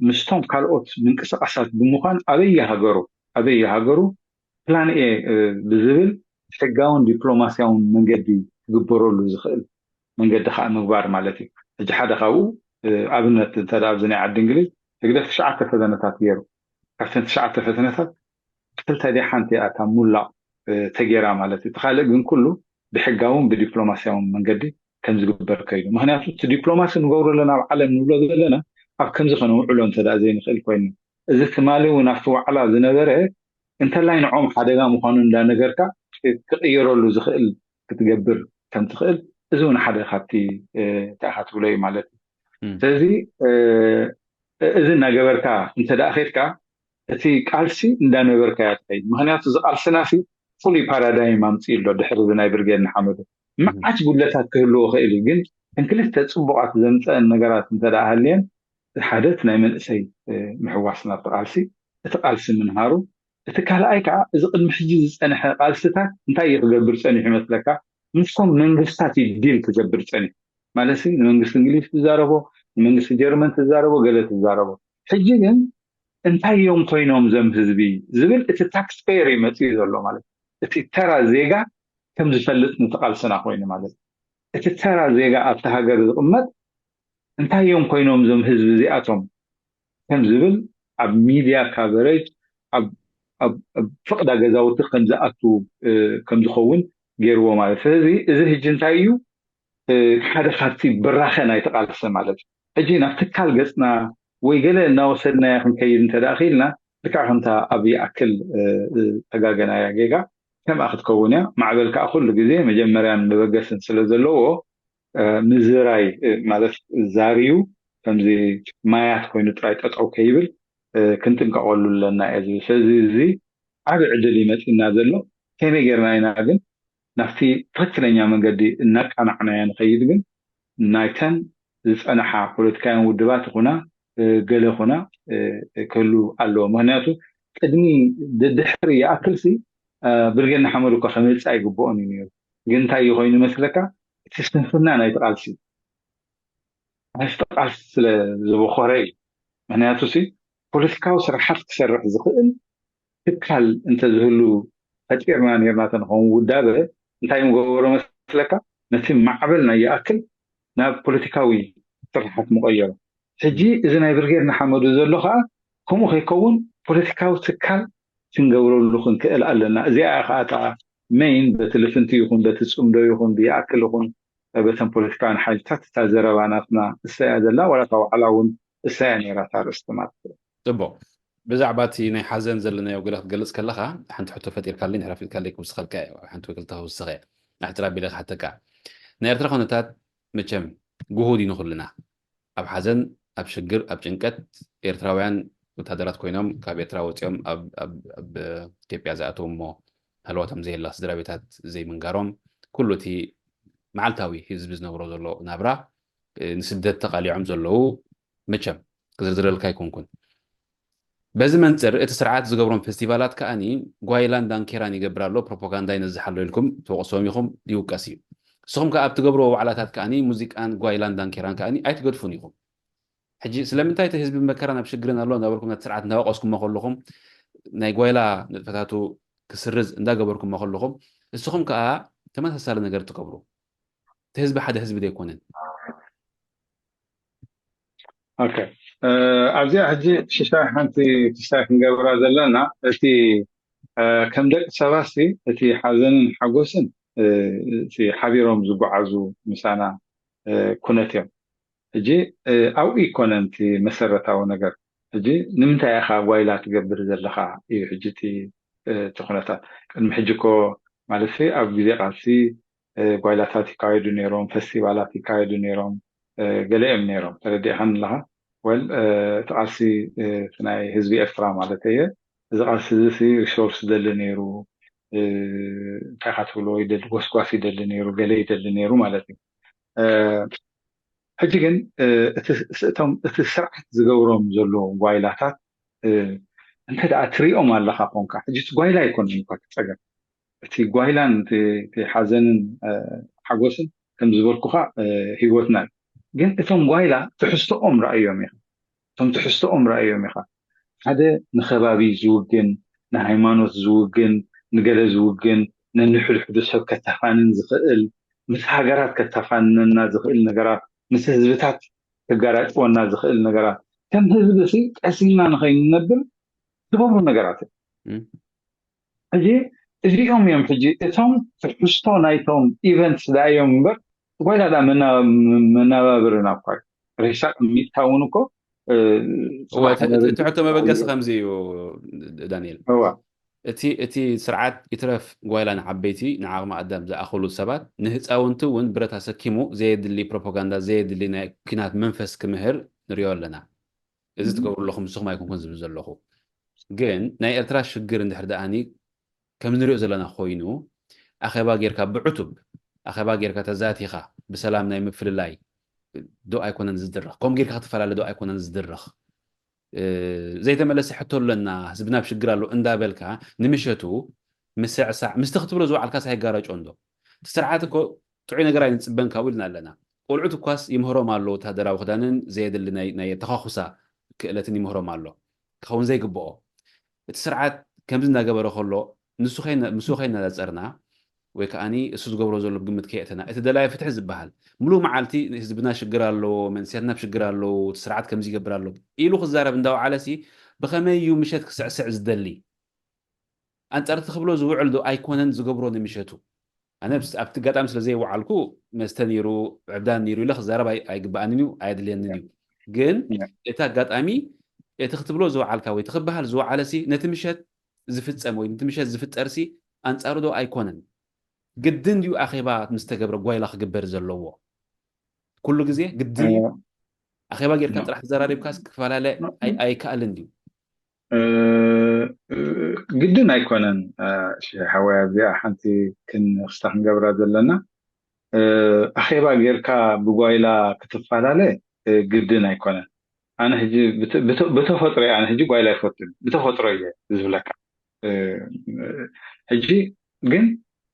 ምስቶም ካልኦት ምንቅስቃሳት ብምዃን ኣበየ ሃገሩ ኣበየ ሃገሩ ፕላን ኤ ብዝብል ሕጋውን ዲፕሎማስያውን መንገዲ ክግበረሉ ዝኽእል መንገዲ ከዓ ምግባር ማለት እዩ። ሕጂ ሓደ ካብኡ ኣብነት እንተ ኣብዚ ናይ ዓዲ እንግሊዝ ህግደፍ ትሽዓተ ፈተነታት ገይሩ ካብተን ትሽዓተ ፈተነታት ክልተ ዲ ሓንቲ እያ እታ ሙላቕ ተጌራ ማለት እዩ። እቲ ካልእ ግን ኩሉ ብሕጋውን ብዲፕሎማስያውን መንገዲ ከም ዝግበር ከይዱ። ምክንያቱ እቲ ዲፕሎማሲ ንገብሮ ኣለና ኣብ ዓለም ንብሎ ዘለና ኣብ ከምዚ ከነውዕሎ እንተ ዘይንኽእል ኮይኑ እዚ ትማሊ እውን ኣብቲ ዋዕላ ዝነበረ እንተላይ ንዖም ሓደጋ ምዃኑ እንዳነገርካ ክቕየረሉ ዝኽእል ክትገብር ከም ትኽእል እዚ እውን ሓደ ካብቲ እንታይ ኢኻ ትብሎ እዩ ማለት እዩ። ስለዚ እዚ እናገበርካ እንተ ደኣ ኸድካ እቲ ቃልሲ እንዳነበርካ እያ ትኸይድ። ምክንያቱ እዚ ቃልስና ሲ ፍሉይ ፓራዳይም ኣምፅኡ ኣሎ ድሕሪ እዚ ናይ ብርጌድ ንሓመዱ መዓት ጉድለታት ክህልዎ ኽእል እዩ ግን ከም ክልተ ፅቡቃት ዘምፀአን ነገራት እንተ ደኣ ሃልየን ሓደ እቲ ናይ መንእሰይ ምሕዋስ ናብቲ ቃልሲ እቲ ቃልሲ ምንሃሩ እቲ ካልኣይ ከዓ እዚ ቅድሚ ሕጂ ዝፀንሐ ቃልስታት እንታይ እዩ ክገብር ፀኒሑ ይመስለካ ምስቶም መንግስታት እዩ ዲል ክገብር ፀኒሑ ማለት ንመንግስቲ እንግሊዝ ትዛረቦ ንመንግስቲ ጀርመን ትዛረቦ ገለ ትዛረቦ ሕጂ ግን እንታይ እዮም ኮይኖም ዘም ህዝቢ ዝብል እቲ ታክስፔየር እዩ መፅኡ ዘሎ ማለት እቲ ተራ ዜጋ ከም ዝፈልጥ ንተቃልስና ኮይኑ ማለት እቲ ተራ ዜጋ ኣብቲ ሃገር ዝቕመጥ እንታይ እዮም ኮይኖም ዞም ህዝቢ እዚኣቶም ከም ዝብል ኣብ ሚድያ ካቨሬጅ ኣብ ፍቕዳ ገዛውቲ ከም ዝኣቱ ከም ዝኸውን ገይርዎ ማለት ስለዚ እዚ ህጂ እንታይ እዩ ሓደ ካብቲ ብራኸ ናይ ተቃልሰ ማለት እዩ ሕጂ ናብ ትካል ገፅና ወይ ገለ እናወሰድናዮ ክንከይድ እንተ ደኣ ክኢልና ልክዕ ከምታ ኣብ ይኣክል ዝተጋገናያ ጌጋ ከምኣ ክትከውን እያ። ማዕበል ከዓ ኩሉ ግዜ መጀመርያን መበገስን ስለ ዘለዎ ምዝራይ ማለት ዛርዩ ከምዚ ማያት ኮይኑ ጥራይ ጠጠው ከይብል ክንጥንቀቀሉ ኣለና እየ ዝብል። ስለዚ እዚ ዓብ ዕድል እዩ መፂና ዘሎ። ከመይ ጌርና ኢና ግን ናብቲ ትክክለኛ መንገዲ እናቃናዕናዮ ንኸይድ ግን ናይተን ዝፀንሓ ፖለቲካውያን ውድባት ይኹና ገለ ይኹና ክህሉ ኣለዎ። ምክንያቱ ቅድሚ ድድሕሪ ይኣክልሲ ብርጌድ ንሓመዱ እኳ ከመፅእ ኣይግብኦን እዩ ነይሩ። ግን እንታይ እዩ ኮይኑ መስለካ እቲ ስንፍና ናይቲ ቃልሲ ናይቲ ቃልሲ ስለ ዝበኾረ እዩ። ምክንያቱ ሲ ፖለቲካዊ ስራሓት ክሰርሕ ዝኽእል ትካል እንተዝህሉ ፈጢርና ኔርና ተንኸውን ውዳበ እንታይ ምገበሮ መስለካ ነቲ ማዕበል ናይ ይኣክል ናብ ፖለቲካዊ ስራሓት ምቐየሮ ሕጂ እዚ ናይ ብርጌድ ንሓመዱ ዘሎ ከዓ ከምኡ ከይከውን ፖለቲካዊ ትካል ክንገብረሉ ክንክእል ኣለና እዚኣ ከዓ እታ መይን በቲ ልፍንቲ ይኹን በቲ ፅምዶ ይኹን ብይኣክል ይኹን በተን ፖለቲካውያን ሓይልታት እታ ዘረባ ናትና እሳ እያ ዘላ ዋላ እታ ዋዕላ እውን እሳ እያ ነይራ እታ ኣርእስቲ ማለት እዩ። ፅቡቅ ብዛዕባ እቲ ናይ ሓዘን ዘለናዮ ገለ ክትገልፅ ከለካ ሓንቲ ሕቶ ፈጢርካለይ ንሕረፍ ኢልካለይ ክውስኸልካ እየ ሓንቲ ወይ ክልተ ክውስኸ እየ ኣሕፅር ኣቢለ ክሓተካ። ናይ ኤርትራ ኩነታት መቸም ግሁድ እዩ ንኹልና። ኣብ ሓዘን፣ ኣብ ሽግር፣ ኣብ ጭንቀት ኤርትራውያን ወታደራት ኮይኖም ካብ ኤርትራ ወፂኦም ኣብ ኢትዮጵያ ዝኣተው እሞ ሃለዋቶም ዘየላ ስድራ ቤታት ዘይምንጋሮም፣ ኩሉ እቲ መዓልታዊ ህዝቢ ዝነብሮ ዘሎ ናብራ ንስደት ተቓሊዖም ዘለዉ መቸም ክዝርዝረልካ ኣይኮንኩን። በዚ መንፅር እቲ ስርዓት ዝገብሮም ፌስቲቫላት ከኣኒ ጓይላን ዳንኬራን ይገብር ኣሎ፣ ፕሮፓጋንዳ ይነዝሕ ኣሎ ኢልኩም ትወቕስዎም ኢኹም፣ ይውቀስ እዩ። ንስኹም ከኣ ኣብ ትገብርዎ ዋዕላታት ከኣኒ ሙዚቃን ጓይላን ዳንኬራን ከኣኒ ኣይትገድፉን ኢኹም። ሕጂ ስለምንታይ እቲ ህዝቢ መከራ ናብ ሽግርን ኣሎ እናበልኩም ነቲ ስርዓት እናወቀስኩሞ ከለኹም ናይ ጓይላ ንጥፈታቱ ክስርዝ እንዳገበርኩሞ ከለኹም ንስኹም ከኣ ተመሳሳሊ ነገር ትገብሩ። እቲ ህዝቢ ሓደ ህዝቢ ዘይኮነን። ኦኬ ኣብዚኣ ሕጂ ሽሻይ ሓንቲ ክስታይ ክንገብራ ዘለና እቲ ከም ደቂ ሰባት እቲ ሓዘንን ሓጎስን እቲ ሓቢሮም ዝጓዓዙ ምሳና ኩነት እዮም። ሕጂ ኣብኡ ይኮነን እቲ መሰረታዊ ነገር። ሕጂ ንምንታይ ኢኻ ጓይላ ትገብር ዘለኻ እዩ ሕጂ እቲ ኩነታት። ቅድሚ ሕጂ እኮ ማለት ኣብ ግዜ ቃልሲ ጓይላታት ይካየዱ ነይሮም፣ ፈስቲቫላት ይካየዱ ነይሮም፣ ገለ እዮም ነይሮም። ተረዲእኻን ኣለኻ? ወል እቲ ቃልሲ ናይ ህዝቢ ኤርትራ ማለት እየ። እዚ ቃልሲ እዚ ሪሶርስ ይደሊ ነይሩ፣ እንታይ ኢኻ ትብሎ ይደሊ፣ ጎስጓስ ይደሊ ነይሩ፣ ገለ ይደሊ ነይሩ ማለት እዩ። ሕጂ ግን እቶም እቲ ስርዓት ዝገብሮም ዘሎ ጓይላታት እንተ ደኣ ትሪኦም ኣለኻ ኮንካ፣ ሕጂ እቲ ጓይላ ኣይኮነን እኳ እቲ ጸገም። እቲ ጓይላን እቲ ሓዘንን ሓጎስን ከም ዝበልኩኻ ህይወትና እዩ። ግን እቶም ጓይላ ትሕዝቶኦም ረኣዮም ኢኻ። እቶም ትሕዝቶኦም ረኣዮም ኢኻ። ሓደ ንኸባቢ ዝውግን፣ ንሃይማኖት ዝውግን፣ ንገለ ዝውግን፣ ነንሕድሕዱ ሰብ ከተፋንን ዝኽእል፣ ምስ ሃገራት ከተፋንነና ዝኽእል ነገራት፣ ምስ ህዝብታት ከጋራጭወና ዝኽእል ነገራት፣ ከም ህዝቢ ሲ ቀሲና ንኸይንነብር ዝገብሩ ነገራት እዮም። ሕጂ እዚኦም እዮም ሕጂ እቶም ትሕዝቶ ናይቶም ኢቨንትስ ደኣ እዮም እምበር ጓይላ ደኣ መናባብርና እኳ እዩ። ሬሳ ቅሚጥካ እውን እኮ እቲ ሕቶ መበገሲ ከምዚ እዩ ዳንኤል። እቲ እቲ ስርዓት ይትረፍ ጓይላ ንዓበይቲ ንዓቕሚ ኣዳም ዝኣኸሉ ሰባት ንህፃውንቲ እውን ብረት ኣሰኪሙ ዘየድሊ ፕሮፓጋንዳ ዘየድሊ ናይ ኩናት መንፈስ ክምህር ንሪኦ ኣለና። እዚ ትገብሩ ኣለኹም ንስኹም ኣይኮንኩን ዝብል ዘለኹ። ግን ናይ ኤርትራ ሽግር እንድሕር ደኣኒ ከም ንሪኦ ዘለና ኮይኑ ኣኼባ ጌርካ ብዕቱብ ኣኼባ ጌርካ ተዛቲኻ ብሰላም ናይ ምፍልላይ ዶ ኣይኮነን ዝድረኽ? ከምኡ ጌርካ ክትፈላለ ዶ ኣይኮነን ዝድረኽ? ዘይተመለሰ ሕቶ ኣለና፣ ህዝብና ኣብ ሽግር ኣሎ እንዳበልካ ንምሸቱ ምስዕሳዕ ምስቲ ክትብሎ ዝወዓልካስ ኣይጋረጮ እንዶ? እቲ ስርዓት እኮ ጥዑይ ነገር ኣይንፅበን ካብኡ ኢልና ኣለና። ቆልዑት እኳስ ይምህሮም ኣሎ ወታደራዊ ክዳንን ዘየድሊ ናይ ናይ ኣተኻኹሳ ክእለትን ይምህሮም ኣሎ ክኸውን ዘይግብኦ። እቲ ስርዓት ከምዚ እናገበረ ከሎ ንሱ ከይነ- ምስኡ ከይነፃፀርና ወይ ከዓኒ እሱ ዝገብሮ ዘሎ ብግምት ከየእተና እቲ ደላይ ፍትሒ ዝበሃል ሙሉእ መዓልቲ ህዝብና ሽግር ኣለዎ፣ መንስያትና ኣብ ሽግር ኣለዉ፣ እቲ ስርዓት ከምዚ ይገብር ኣሎ ኢሉ ክዛረብ እንዳውዓለሲ ብኸመይ እዩ ምሸት ክስዕስዕ ዝደሊ? ኣንጻር እቲ ክብሎ ዝውዕል ዶ ኣይኮነን ዝገብሮ ንምሸቱ? ኣነ ኣብቲ ኣጋጣሚ ስለ ዘይወዓልኩ መስተ ነይሩ ዕብዳን ነይሩ ኢለ ክዛረብ ኣይ- ኣይግበኣንን እዩ ኣየድልየንን እዩ። ግን እቲ ኣጋጣሚ እቲ ክትብሎ ዝወዓልካ ወይ እቲ ክበሃል ዝወዓለሲ ነቲ ምሸት ዝፍጸም ወይ ነቲ ምሸት ዝፍጠርሲ ኣንጻሩ ዶ ኣይኮነን? ግድን ድዩ ኣኼባ ምስ ተገብረ ጓይላ ክግበር ዘለዎ? ኩሉ ግዜ ግድን እዩ? ኣኼባ ጌርካ ጥራሕ ተዘራሪብካስ ክፈላለ ኣይ- ኣይከኣልን ድዩ? ግድን ኣይኮነን። ሽሕ ሓወይ ኣብዚኣ ሓንቲ ክን ክስታ ክንገብራ ዘለና ኣኼባ ጌርካ ብጓይላ ክትፈላለ ግድን ኣይኮነን። ኣነ ሕጂ ብተፈጥሮ ኣነ ሕጂ ጓይላ ኣይፈትን ብተፈጥሮ እየ ዝብለካ። ሕጂ ግን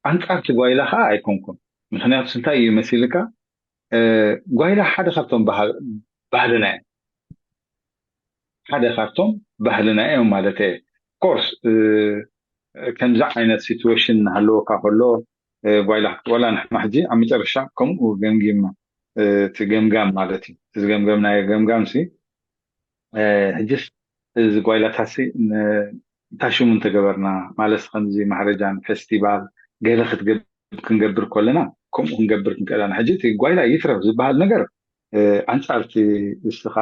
ኣንጻርቲ ጓይላ ከዓ ኣይኮንኩን። ምክንያቱ ስንታይ እዩ መሲልካ ጓይላ ሓደ ካብቶም ባህልና እዮም ሓደ ካብቶም ባህልና እዮም ማለት እየ ኮርስ ከምዚ ዓይነት ሲትዌሽን እናሃለወካ ከሎ ጓይላ ክትቆላ ንሕና ሕጂ ኣብ መጨረሻ ከምኡ ገምጊምና እቲ ገምጋም ማለት እዩ እዚ ገምገምናዮ ገምጋም ሲ ሕጅስ እዚ ጓይላታሲ እንታይ ሽሙ እንተገበርና ማለት ከምዚ ማህረጃን ፌስቲቫል ገለ ክትገብር ክንገብር ከለና ከምኡ ክንገብር ክንክእላና ሕጂ እቲ ጓይላ ይትረፍ ዝበሃል ነገር ኣንፃር እቲ እስኻ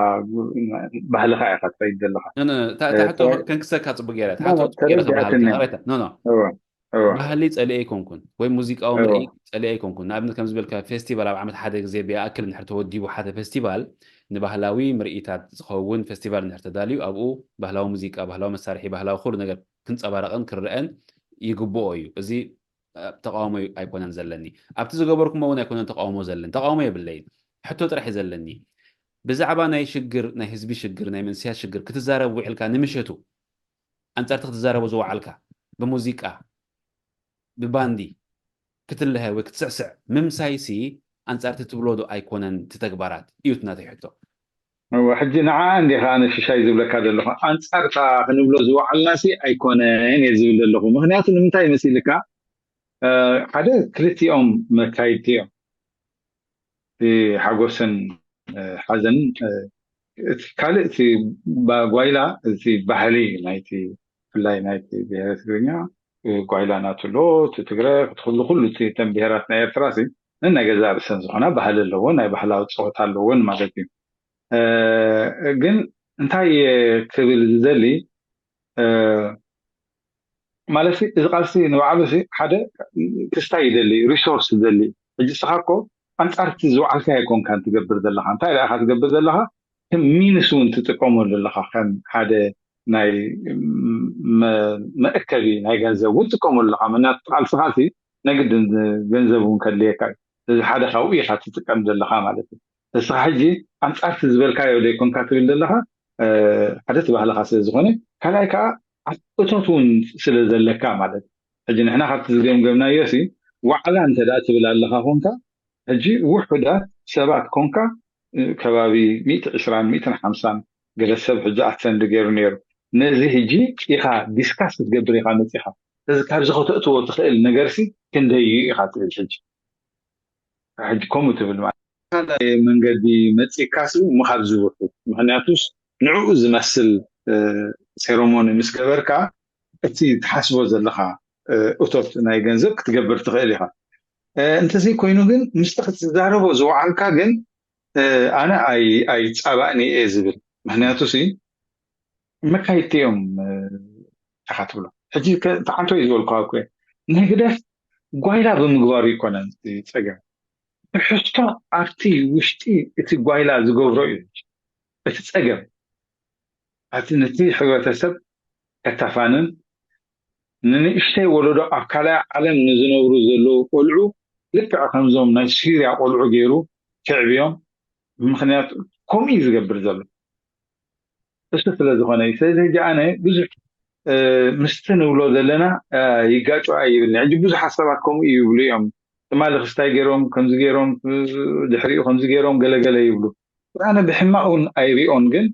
ባህልኻ ኢኻ ትኸይድ ዘለኻ ከንክሰካ ፅቡቅ ገይረ ተረዳትኒ ባህሊ ጸሊኤ ኣይኮንኩን ወይ ሙዚቃዊ ምርኢት ጸሊኤ ኣይኮንኩን። ንኣብነት ከም ዝበልካ ፌስቲቫል ኣብ ዓመት ሓደ ግዜ ብኣክል እንድሕር ተወዲቡ ሓደ ፌስቲቫል ንባህላዊ ምርኢታት ዝኸውን ፌስቲቫል እንድሕር ተዳልዩ ኣብኡ ባህላዊ ሙዚቃ፣ ባህላዊ መሳርሒ፣ ባህላዊ ኩሉ ነገር ክንጸባረቐን ክረአን ይግብኦ እዩ። እዚ ተቃውሞ ኣይኮነን ዘለኒ። ኣብቲ ዝገበርኩሞ እውን ኣይኮነን ተቃውሞ ዘለኒ። ተቃውሞ የብለይን። ሕቶ ጥራሕ እዩ ዘለኒ። ብዛዕባ ናይ ሽግር፣ ናይ ህዝቢ ሽግር፣ ናይ መንስያት ሽግር ክትዛረብ ውዕልካ ንምሸቱ ኣንጻርቲ ክትዛረቦ ዝወዓልካ ብሙዚቃ፣ ብባንዲ ክትልሀ ወይ ክትስዕስዕ ምምሳይሲ ኣንጻርቲ ትብሎ ዶ ኣይኮነን እቲ ተግባራት እዩ እቲ ናተይ ሕቶ። እወ፣ ሕጂ ንዓ እንዲኻ ኣነ ሽሻይ ዝብለካ ዘለኹ። ኣንጻርታ ክንብሎ ዝወዓልናሲ ኣይኮነን እየ ዝብል ዘለኹ። ምኽንያቱ ንምንታይ መሲልካ? ሓደ ክልቲኦም መካይድቲ እዮም። እቲ ሓጎስን ሓዘንን ካልእ እቲ ጓይላ እቲ ባህሊ ናይቲ ብፍላይ ናይቲ ብሄረ ትግርኛ ጓይላ ናቱ ኣሎ፣ እቲ ትግረ፣ እቲ ኩሉ ኩሉ እቲ እተን ብሄራት ናይ ኤርትራ ሲ ነናይ ገዛእ ርእሰን ዝኾና ባህሊ ኣለወን፣ ናይ ባህላዊ ፀወታ ኣለወን ማለት እዩ። ግን እንታይ እየ ክብል ዝደሊ ማለት እዚ ቃልሲ ንባዕሉ ሓደ ክስታይ ይደሊ፣ ሪሶርስ ይደሊ። ሕጂ ስኻ እኮ ኣንጻርቲ ዝወዓልካ ኣይኮንካን ትገብር ዘለኻ። እንታይ ደኣ ኢኻ ትገብር ዘለኻ? ከም ሚንስ እውን ትጥቀመሉ ኣለኻ፣ ከም ሓደ ናይ መእከቢ ናይ ገንዘብ እውን ትጥቀመሉ ኣለኻ። ምክንያቱ ቃልስኻ ሲ ነግድን ገንዘብ እውን ከድልየካ እዩ። ስለዚ ሓደ ካብኡ ኢኻ ትጥቀም ዘለኻ ማለት እዩ። ንስኻ ሕጂ ኣንጻርቲ ዝበልካዮ ዘይኮንካ ትብል ዘለኻ፣ ሓደ እቲ ባህልኻ ስለ ዝኾነ፣ ካልኣይ ከዓ እቶት እውን ስለ ዘለካ ማለት እዩ። ሕጂ ንሕና ካብቲ ዝገምገምናዮ ሲ ዋዕላ እንተ ደኣ ትብል ኣለኻ ኮንካ፣ ሕጂ ውሑዳት ሰባት ኮንካ ከባቢ ሚእቲ ዕስራን ሚእትን ሓምሳን ገለ ሰብ ሕጂ ኣተንድ ገይሩ ነይሩ። ነዚ ሕጂ ኢኻ ዲስካስ ክትገብር ኢኻ መፂኻ። ስለዚ ካብዚ ከተእትዎ ትኽእል ነገርሲ ክንደይ እዩ ኢኻ ትብል ሕጂ። ሕጂ ከምኡ ትብል ማለት ካልኣይ መንገዲ መፂእካስ ምኻብ ዝውሑድ ምክንያቱስ ንዕኡ ዝመስል ሴረሞኒ ምስ ገበርካ እቲ ትሓስቦ ዘለኻ እቶት ናይ ገንዘብ ክትገብር ትኽእል ኢኻ። እንተዘይ ኮይኑ ግን ምስቲ ክትዛረቦ ዝወዓልካ ግን ኣነ ኣይፃባእን እየ ዝብል ምክንያቱ ሲ መካይድቲ እዮም ኢኻ ትብሎ። ሕጂ ተዓንቶ እዩ ዝበልኩ እኮ ናይ ግደፍ ጓይላ ብምግባሩ ይኮነን ጸገም ትሕዝቶ ኣብቲ ውሽጢ እቲ ጓይላ ዝገብሮ እዩ እቲ ጸገም። ኣቲ ነቲ ሕብረተሰብ ከታፋንን ንንእሽተይ ወለዶ ኣብ ካልኣይ ዓለም ንዝነብሩ ዘለዉ ቆልዑ ልክዕ ከምዞም ናይ ሲርያ ቆልዑ ገይሩ ክዕብዮም ምክንያቱ ከምኡ እዩ ዝገብር ዘሎ። እሱ ስለ ዝኾነ እዩ። ስለዚ ሕጂ ኣነ ብዙሕ ምስቲ ንብሎ ዘለና ይጋጩ ኣይብልን። ሕጂ ብዙሓት ሰባት ከምኡ ይብሉ እዮም። ትማሊ ክስታይ ገይሮም ከምዚ ገይሮም ድሕሪኡ ከምዚ ገይሮም ገለገለ ይብሉ። ኣነ ብሕማቕ እውን ኣይሪኦን፣ ግን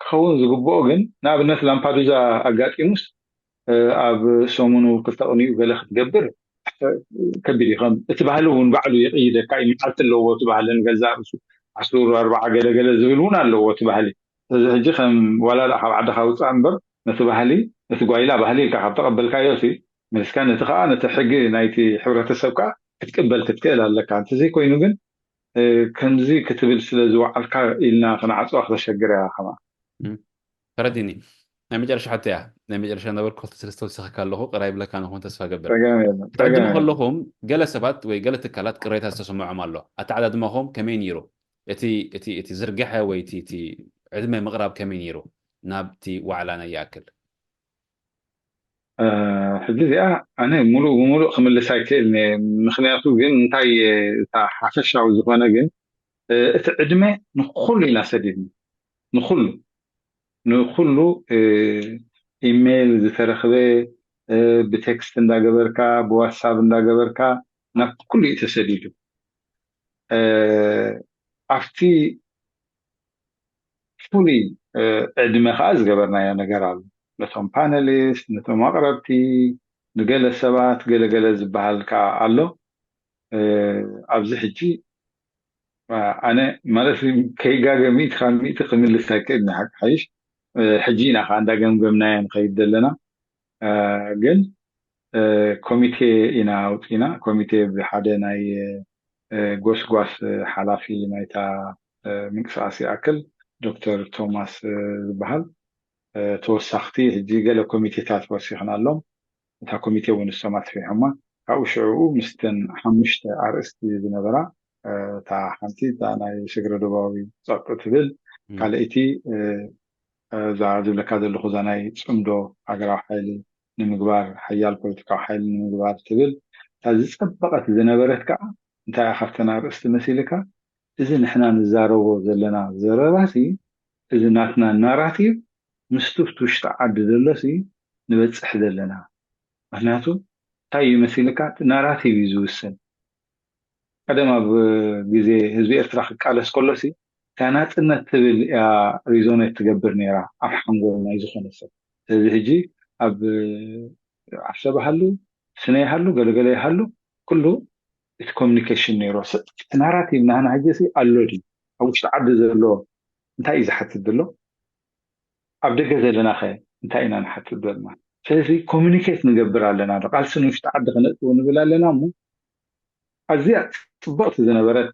ክኸውን ዝግብኦ ግን ንኣብነት ላምፓዱዛ ኣጋጢሙስ ኣብ ሰሙኑ ክልተ ቅኒኡ ገለ ክትገብር ከቢድ እዩ። ከም እቲ ባህሊ እውን ባዕሉ ይቕይደካ እዩ። መዓልቲ ኣለዎ እቲ ባህሊ ንገዛእ ርእሱ ዓስሩ ኣርባዓ ገለ ገለ ዝብል እውን ኣለዎ እቲ ባህሊ። ስለዚ ሕጂ ከም ዋላ ደኣ ካብ ዓድኻ ውፃእ እምበር ነቲ ባህሊ ነቲ ጓይላ ባህሊ ኢልካ ካብ ተቐበልካዮ ሲ መልስካ ነቲ ከዓ ነቲ ሕጊ ናይቲ ሕብረተሰብ ከዓ ክትቅበል ክትክእል ኣለካ። እንተዘይኮይኑ ግን ከምዚ ክትብል ስለ ዝወዓልካ ኢልና ክንዓፅዋ ክተሸግር እያ ከማ ተረዲኒ ናይ መጨረሻ ሕቶ እያ ናይ መጨረሻ ነበርኩ ክልተ ሰለስተ ወሲኸካ ኣለኹ ቅራይ ብለካ ንኹን ተስፋ ገብር ትዕድሙ ከለኹም ገለ ሰባት ወይ ገለ ትካላት ቅሬታ ዝተሰምዖም ኣሎ ኣተዓዳድማኹም ከመይ ነይሩ እቲ እቲ እቲ ዝርግሐ ወይ እቲ እቲ ዕድመ ምቕራብ ከመይ ነይሩ ናብቲ ዋዕላ ናይ ይኣክል ሕጂ እዚኣ ኣነ ሙሉእ ብሙሉእ ክምልስ ኣይክእልን እየ ምክንያቱ ግን እንታይ እታ ሓፈሻዊ ዝኾነ ግን እቲ ዕድመ ንኩሉ ኢና ሰዲድና ንኩሉ ንኩሉ ኢሜይል ዝተረኽበ ብቴክስት እንዳገበርካ ብዋትሳብ እንዳገበርካ ናብ ኩሉ እዩ ተሰዲዱ ኣብቲ ፍሉይ ዕድመ ከዓ ዝገበርናዮ ነገር ኣሎ ነቶም ፓነሊስት ነቶም ኣቅረብቲ ንገለ ሰባት ገለገለ ዝበሃል ከዓ ኣሎ ኣብዚ ሕጂ ኣነ ማለት ከይጋገ ሚእቲ ካብ ሚእቲ ክምልስ ኣይክእል ሓቂ ሓይሽ ሕጂ ኢና ከዓ እንዳገምገምናዮ ንኸይድ ዘለና ግን ኮሚቴ ኢና ኣውፂና ኮሚቴ ብሓደ ናይ ጎስጓስ ሓላፊ ናይታ ምንቅስቃስ ይኣክል ዶክተር ቶማስ ዝበሃል ተወሳኽቲ ሕጂ ገለ ኮሚቴታት ወሲኽናሎም እታ ኮሚቴ እውን ንሶም ኣስፊሖማ። ካብኡ ሽዕኡ ምስተን ሓሙሽተ ኣርእስቲ ዝነበራ፣ እታ ሓንቲ እታ ናይ ስግረ ዶባዊ ጸቕጢ ትብል፣ ካልኣይቲ እዛ ዝብለካ ዘለኹ እዛ ናይ ጽምዶ ሃገራዊ ሓይሊ ንምግባር፣ ሓያል ፖለቲካዊ ሓይሊ ንምግባር ትብል እታ ዝጸበቐት ዝነበረት ከዓ፣ እንታይ እያ ካብተን ኣርእስቲ መሲልካ? እዚ ንሕና ንዛረቦ ዘለና ዘረባሲ፣ እዚ ናትና ናራቲቭ ምስቲ ኣብቲ ውሽጢ ዓዲ ዘሎሲ ንበጽሕ ዘለና። ምክንያቱ እንታይ እዩ መሲልካ? እቲ ናራቲቭ እዩ ዝውስን። ቀደም ኣብ ግዜ ህዝቢ ኤርትራ ክቃለስ ከሎሲ፣ እታ ናጽነት ትብል እያ ሪዞኔት ትገብር ነይራ ኣብ ሓንጎል ናይ ዝኾነ ሰብ። ስለዚ ሕጂ ኣብ ዓሰብ ሃሉ፣ ስነ ይሃሉ፣ ገለገለ ይሃሉ፣ ኩሉ እቲ ኮሚኒኬሽን ነይሩ። እቲ ናራቲቭ ናህና ሕጂ ሲ ኣሎ ድዩ? ኣብ ውሽጢ ዓዲ ዘሎ እንታይ እዩ ዝሓትት ዘሎ? ኣብ ደገ ዘለና ኸ እንታይ ኢና ንሓትት ዘለና? ስለዚ ኮሚኒኬት ንገብር ኣለና ዶ? ቃልሲ ንውሽጢ ዓዲ ክነጥው ንብል ኣለና እሞ፣ ኣዝያ ጽብቕቲ ዝነበረት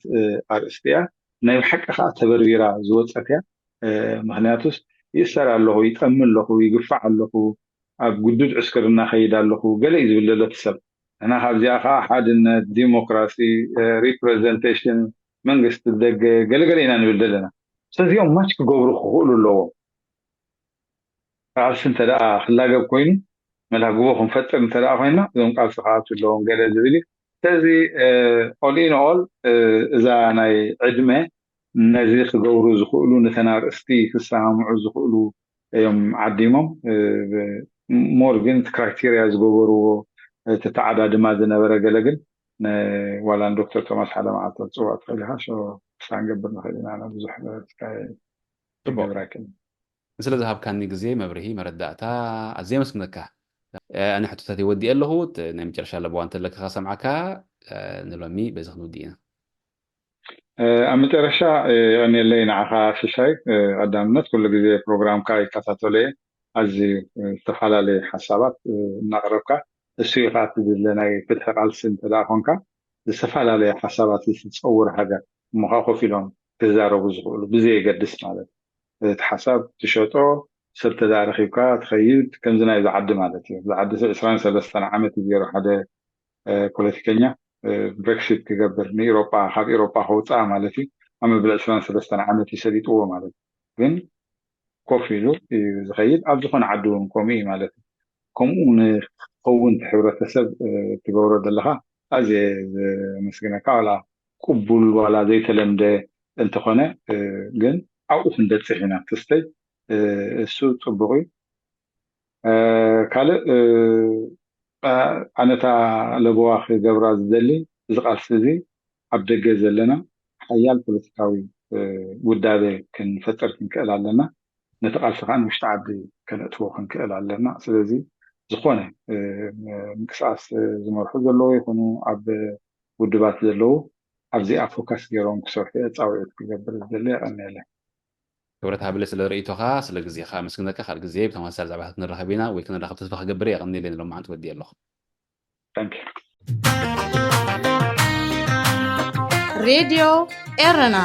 ኣርእስቲ እያ። ናይ ብሓቂ ከኣ ተበርቢራ ዝወጸት እያ። ምክንያቱስ ይእሰር ኣለኹ፣ ይጠሚ ኣለኹ፣ ይግፋዕ ኣለኹ፣ ኣብ ግዱድ ዕስክርና ከይድ ኣለኹ፣ ገለ እዩ ዝብል ዘሎ እቲ ሰብ። ንሕና ካብዚኣ ከኣ ሓድነት፣ ዲሞክራሲ፣ ሪፕሬዘንቴሽን፣ መንግስቲ ደገ፣ ገለገለ ኢና ንብል ዘለና። ስለዚኦም ማች ክገብሩ ክኽእሉ ኣለዎም። ቃልሲ እንተ ደኣ ክላገብ ኮይኑ፣ መላግቦ ክንፈጥር እንተ ደኣ ኮይና፣ እዞም ቃልሲ ክኣትዉ ኣለዎም ገለ ዝብል እዩ። ስለዚ ኦል ኢን ኦል፣ እዛ ናይ ዕድመ ነዚ ክገብሩ ዝኽእሉ፣ ነተን ኣርእስቲ ክሰማምዑ ዝኽእሉ እዮም ዓዲሞም። ሞር ግን እቲ ክራይቴርያ ዝገበርዎ፣ እቲ ተዓዳድማ ዝነበረ ገለ ግን፣ ዋላ ንዶክተር ቶማስ ሓደ መዓልቲ ክትፅውዖ ትኽእል ኢኻ። ሶ ክሳብ ንገብር ንኽእል ኢና። ብዙሕ ጽቡቅ። ገብራክን ስለ ዝሃብካኒ ግዜ፣ መብርሂ፣ መረዳእታ ኣዝየ የመስግነካ። ኣነ ሕቶታት ይወዲእ ኣለኹ። እቲ ናይ መጨረሻ ለበዋ እንተለካ ከሰምዓካ፣ ንሎሚ በዚ ክንውዲ ኢና። ኣብ መጨረሻ የቐንየለይ ንዓኻ ሽሻይ። ቀዳምነት ኩሉ ግዜ ፕሮግራምካ ይከታተሎ እየ። ኣዝዩ ዝተፈላለዩ ሓሳባት እናቕረብካ፣ እሱ እዩ ከዓ እቲ ዝድለ ናይ ፍትሒ ቃልሲ እንተ ደኣ ኮንካ፣ ዝተፈላለየ ሓሳባት ዝፀውር ሃገር እሞ ከዓ ኮፍ ኢሎም ክዛረቡ ዝኽእሉ ብዘየገድስ ማለት እዩ። እቲ ሓሳብ ትሸጦ፣ ሰብ ተዳረኺብካ ትኸይድ፣ ከምዚ ናይ ዝዓዲ ማለት እዩ። ዝዓዲ ዕስራን ሰለስተን ዓመት እዩ ገይሩ ሓደ ፖለቲከኛ ብሬክሲት ክገብር ንኢሮጳ ካብ ኢሮጳ ከውፅኣ ማለት እዩ። ኣብ መበል ዕስራን ሰለስተን ዓመት እዩ ሰሊጥዎ ማለት እዩ። ግን ኮፍ ኢሉ እዩ ዝኸይድ። ኣብ ዝኾነ ዓዲ እውን ከምኡ እዩ ማለት እዩ። ከምኡ ንክኸውን እቲ ሕብረተሰብ ትገብሮ ዘለኻ ኣዝየ ዘመስግነካ። ዋላ ቅቡል ዋላ ዘይተለምደ እንተኾነ ግን ኣብኡ ክንበፅሕ ኢና። ክስተይ እሱ ፅቡቕ እዩ። ካልእ ኣነታ ለበዋ ክገብራ ዝደሊ፣ እዚ ቃልሲ እዚ ኣብ ደገ ዘለና ሓያል ፖለቲካዊ ውዳበ ክንፈጥር ክንክእል ኣለና። ነቲ ቃልሲ ከዓ ንውሽጢ ዓዲ ከነእትዎ ክንክእል ኣለና። ስለዚ ዝኾነ ምንቅስቃስ ዝመርሑ ዘለዉ ይኹኑ ኣብ ውድባት ዘለዉ ኣብዚኣ ፎካስ ገይሮም ክሰርሑ እየ ፃውዒት ክገብር ዝደሊ። የቐንየለይ። ክብረት ሃብለ ስለ ርእይቶኻ፣ ስለ ግዜኻ ኣመስግነካ። ካልእ ግዜ ብተመሳሳሊ ዛዕባታት ክንራኸብ ኢና ወይ ክንራኸብ ተስፋ ክገብር እየ። የቐንየለይ፣ ንሎማዓንቲ ወዲእ ኣለኹ። Thank you። ሬድዮ ኤረና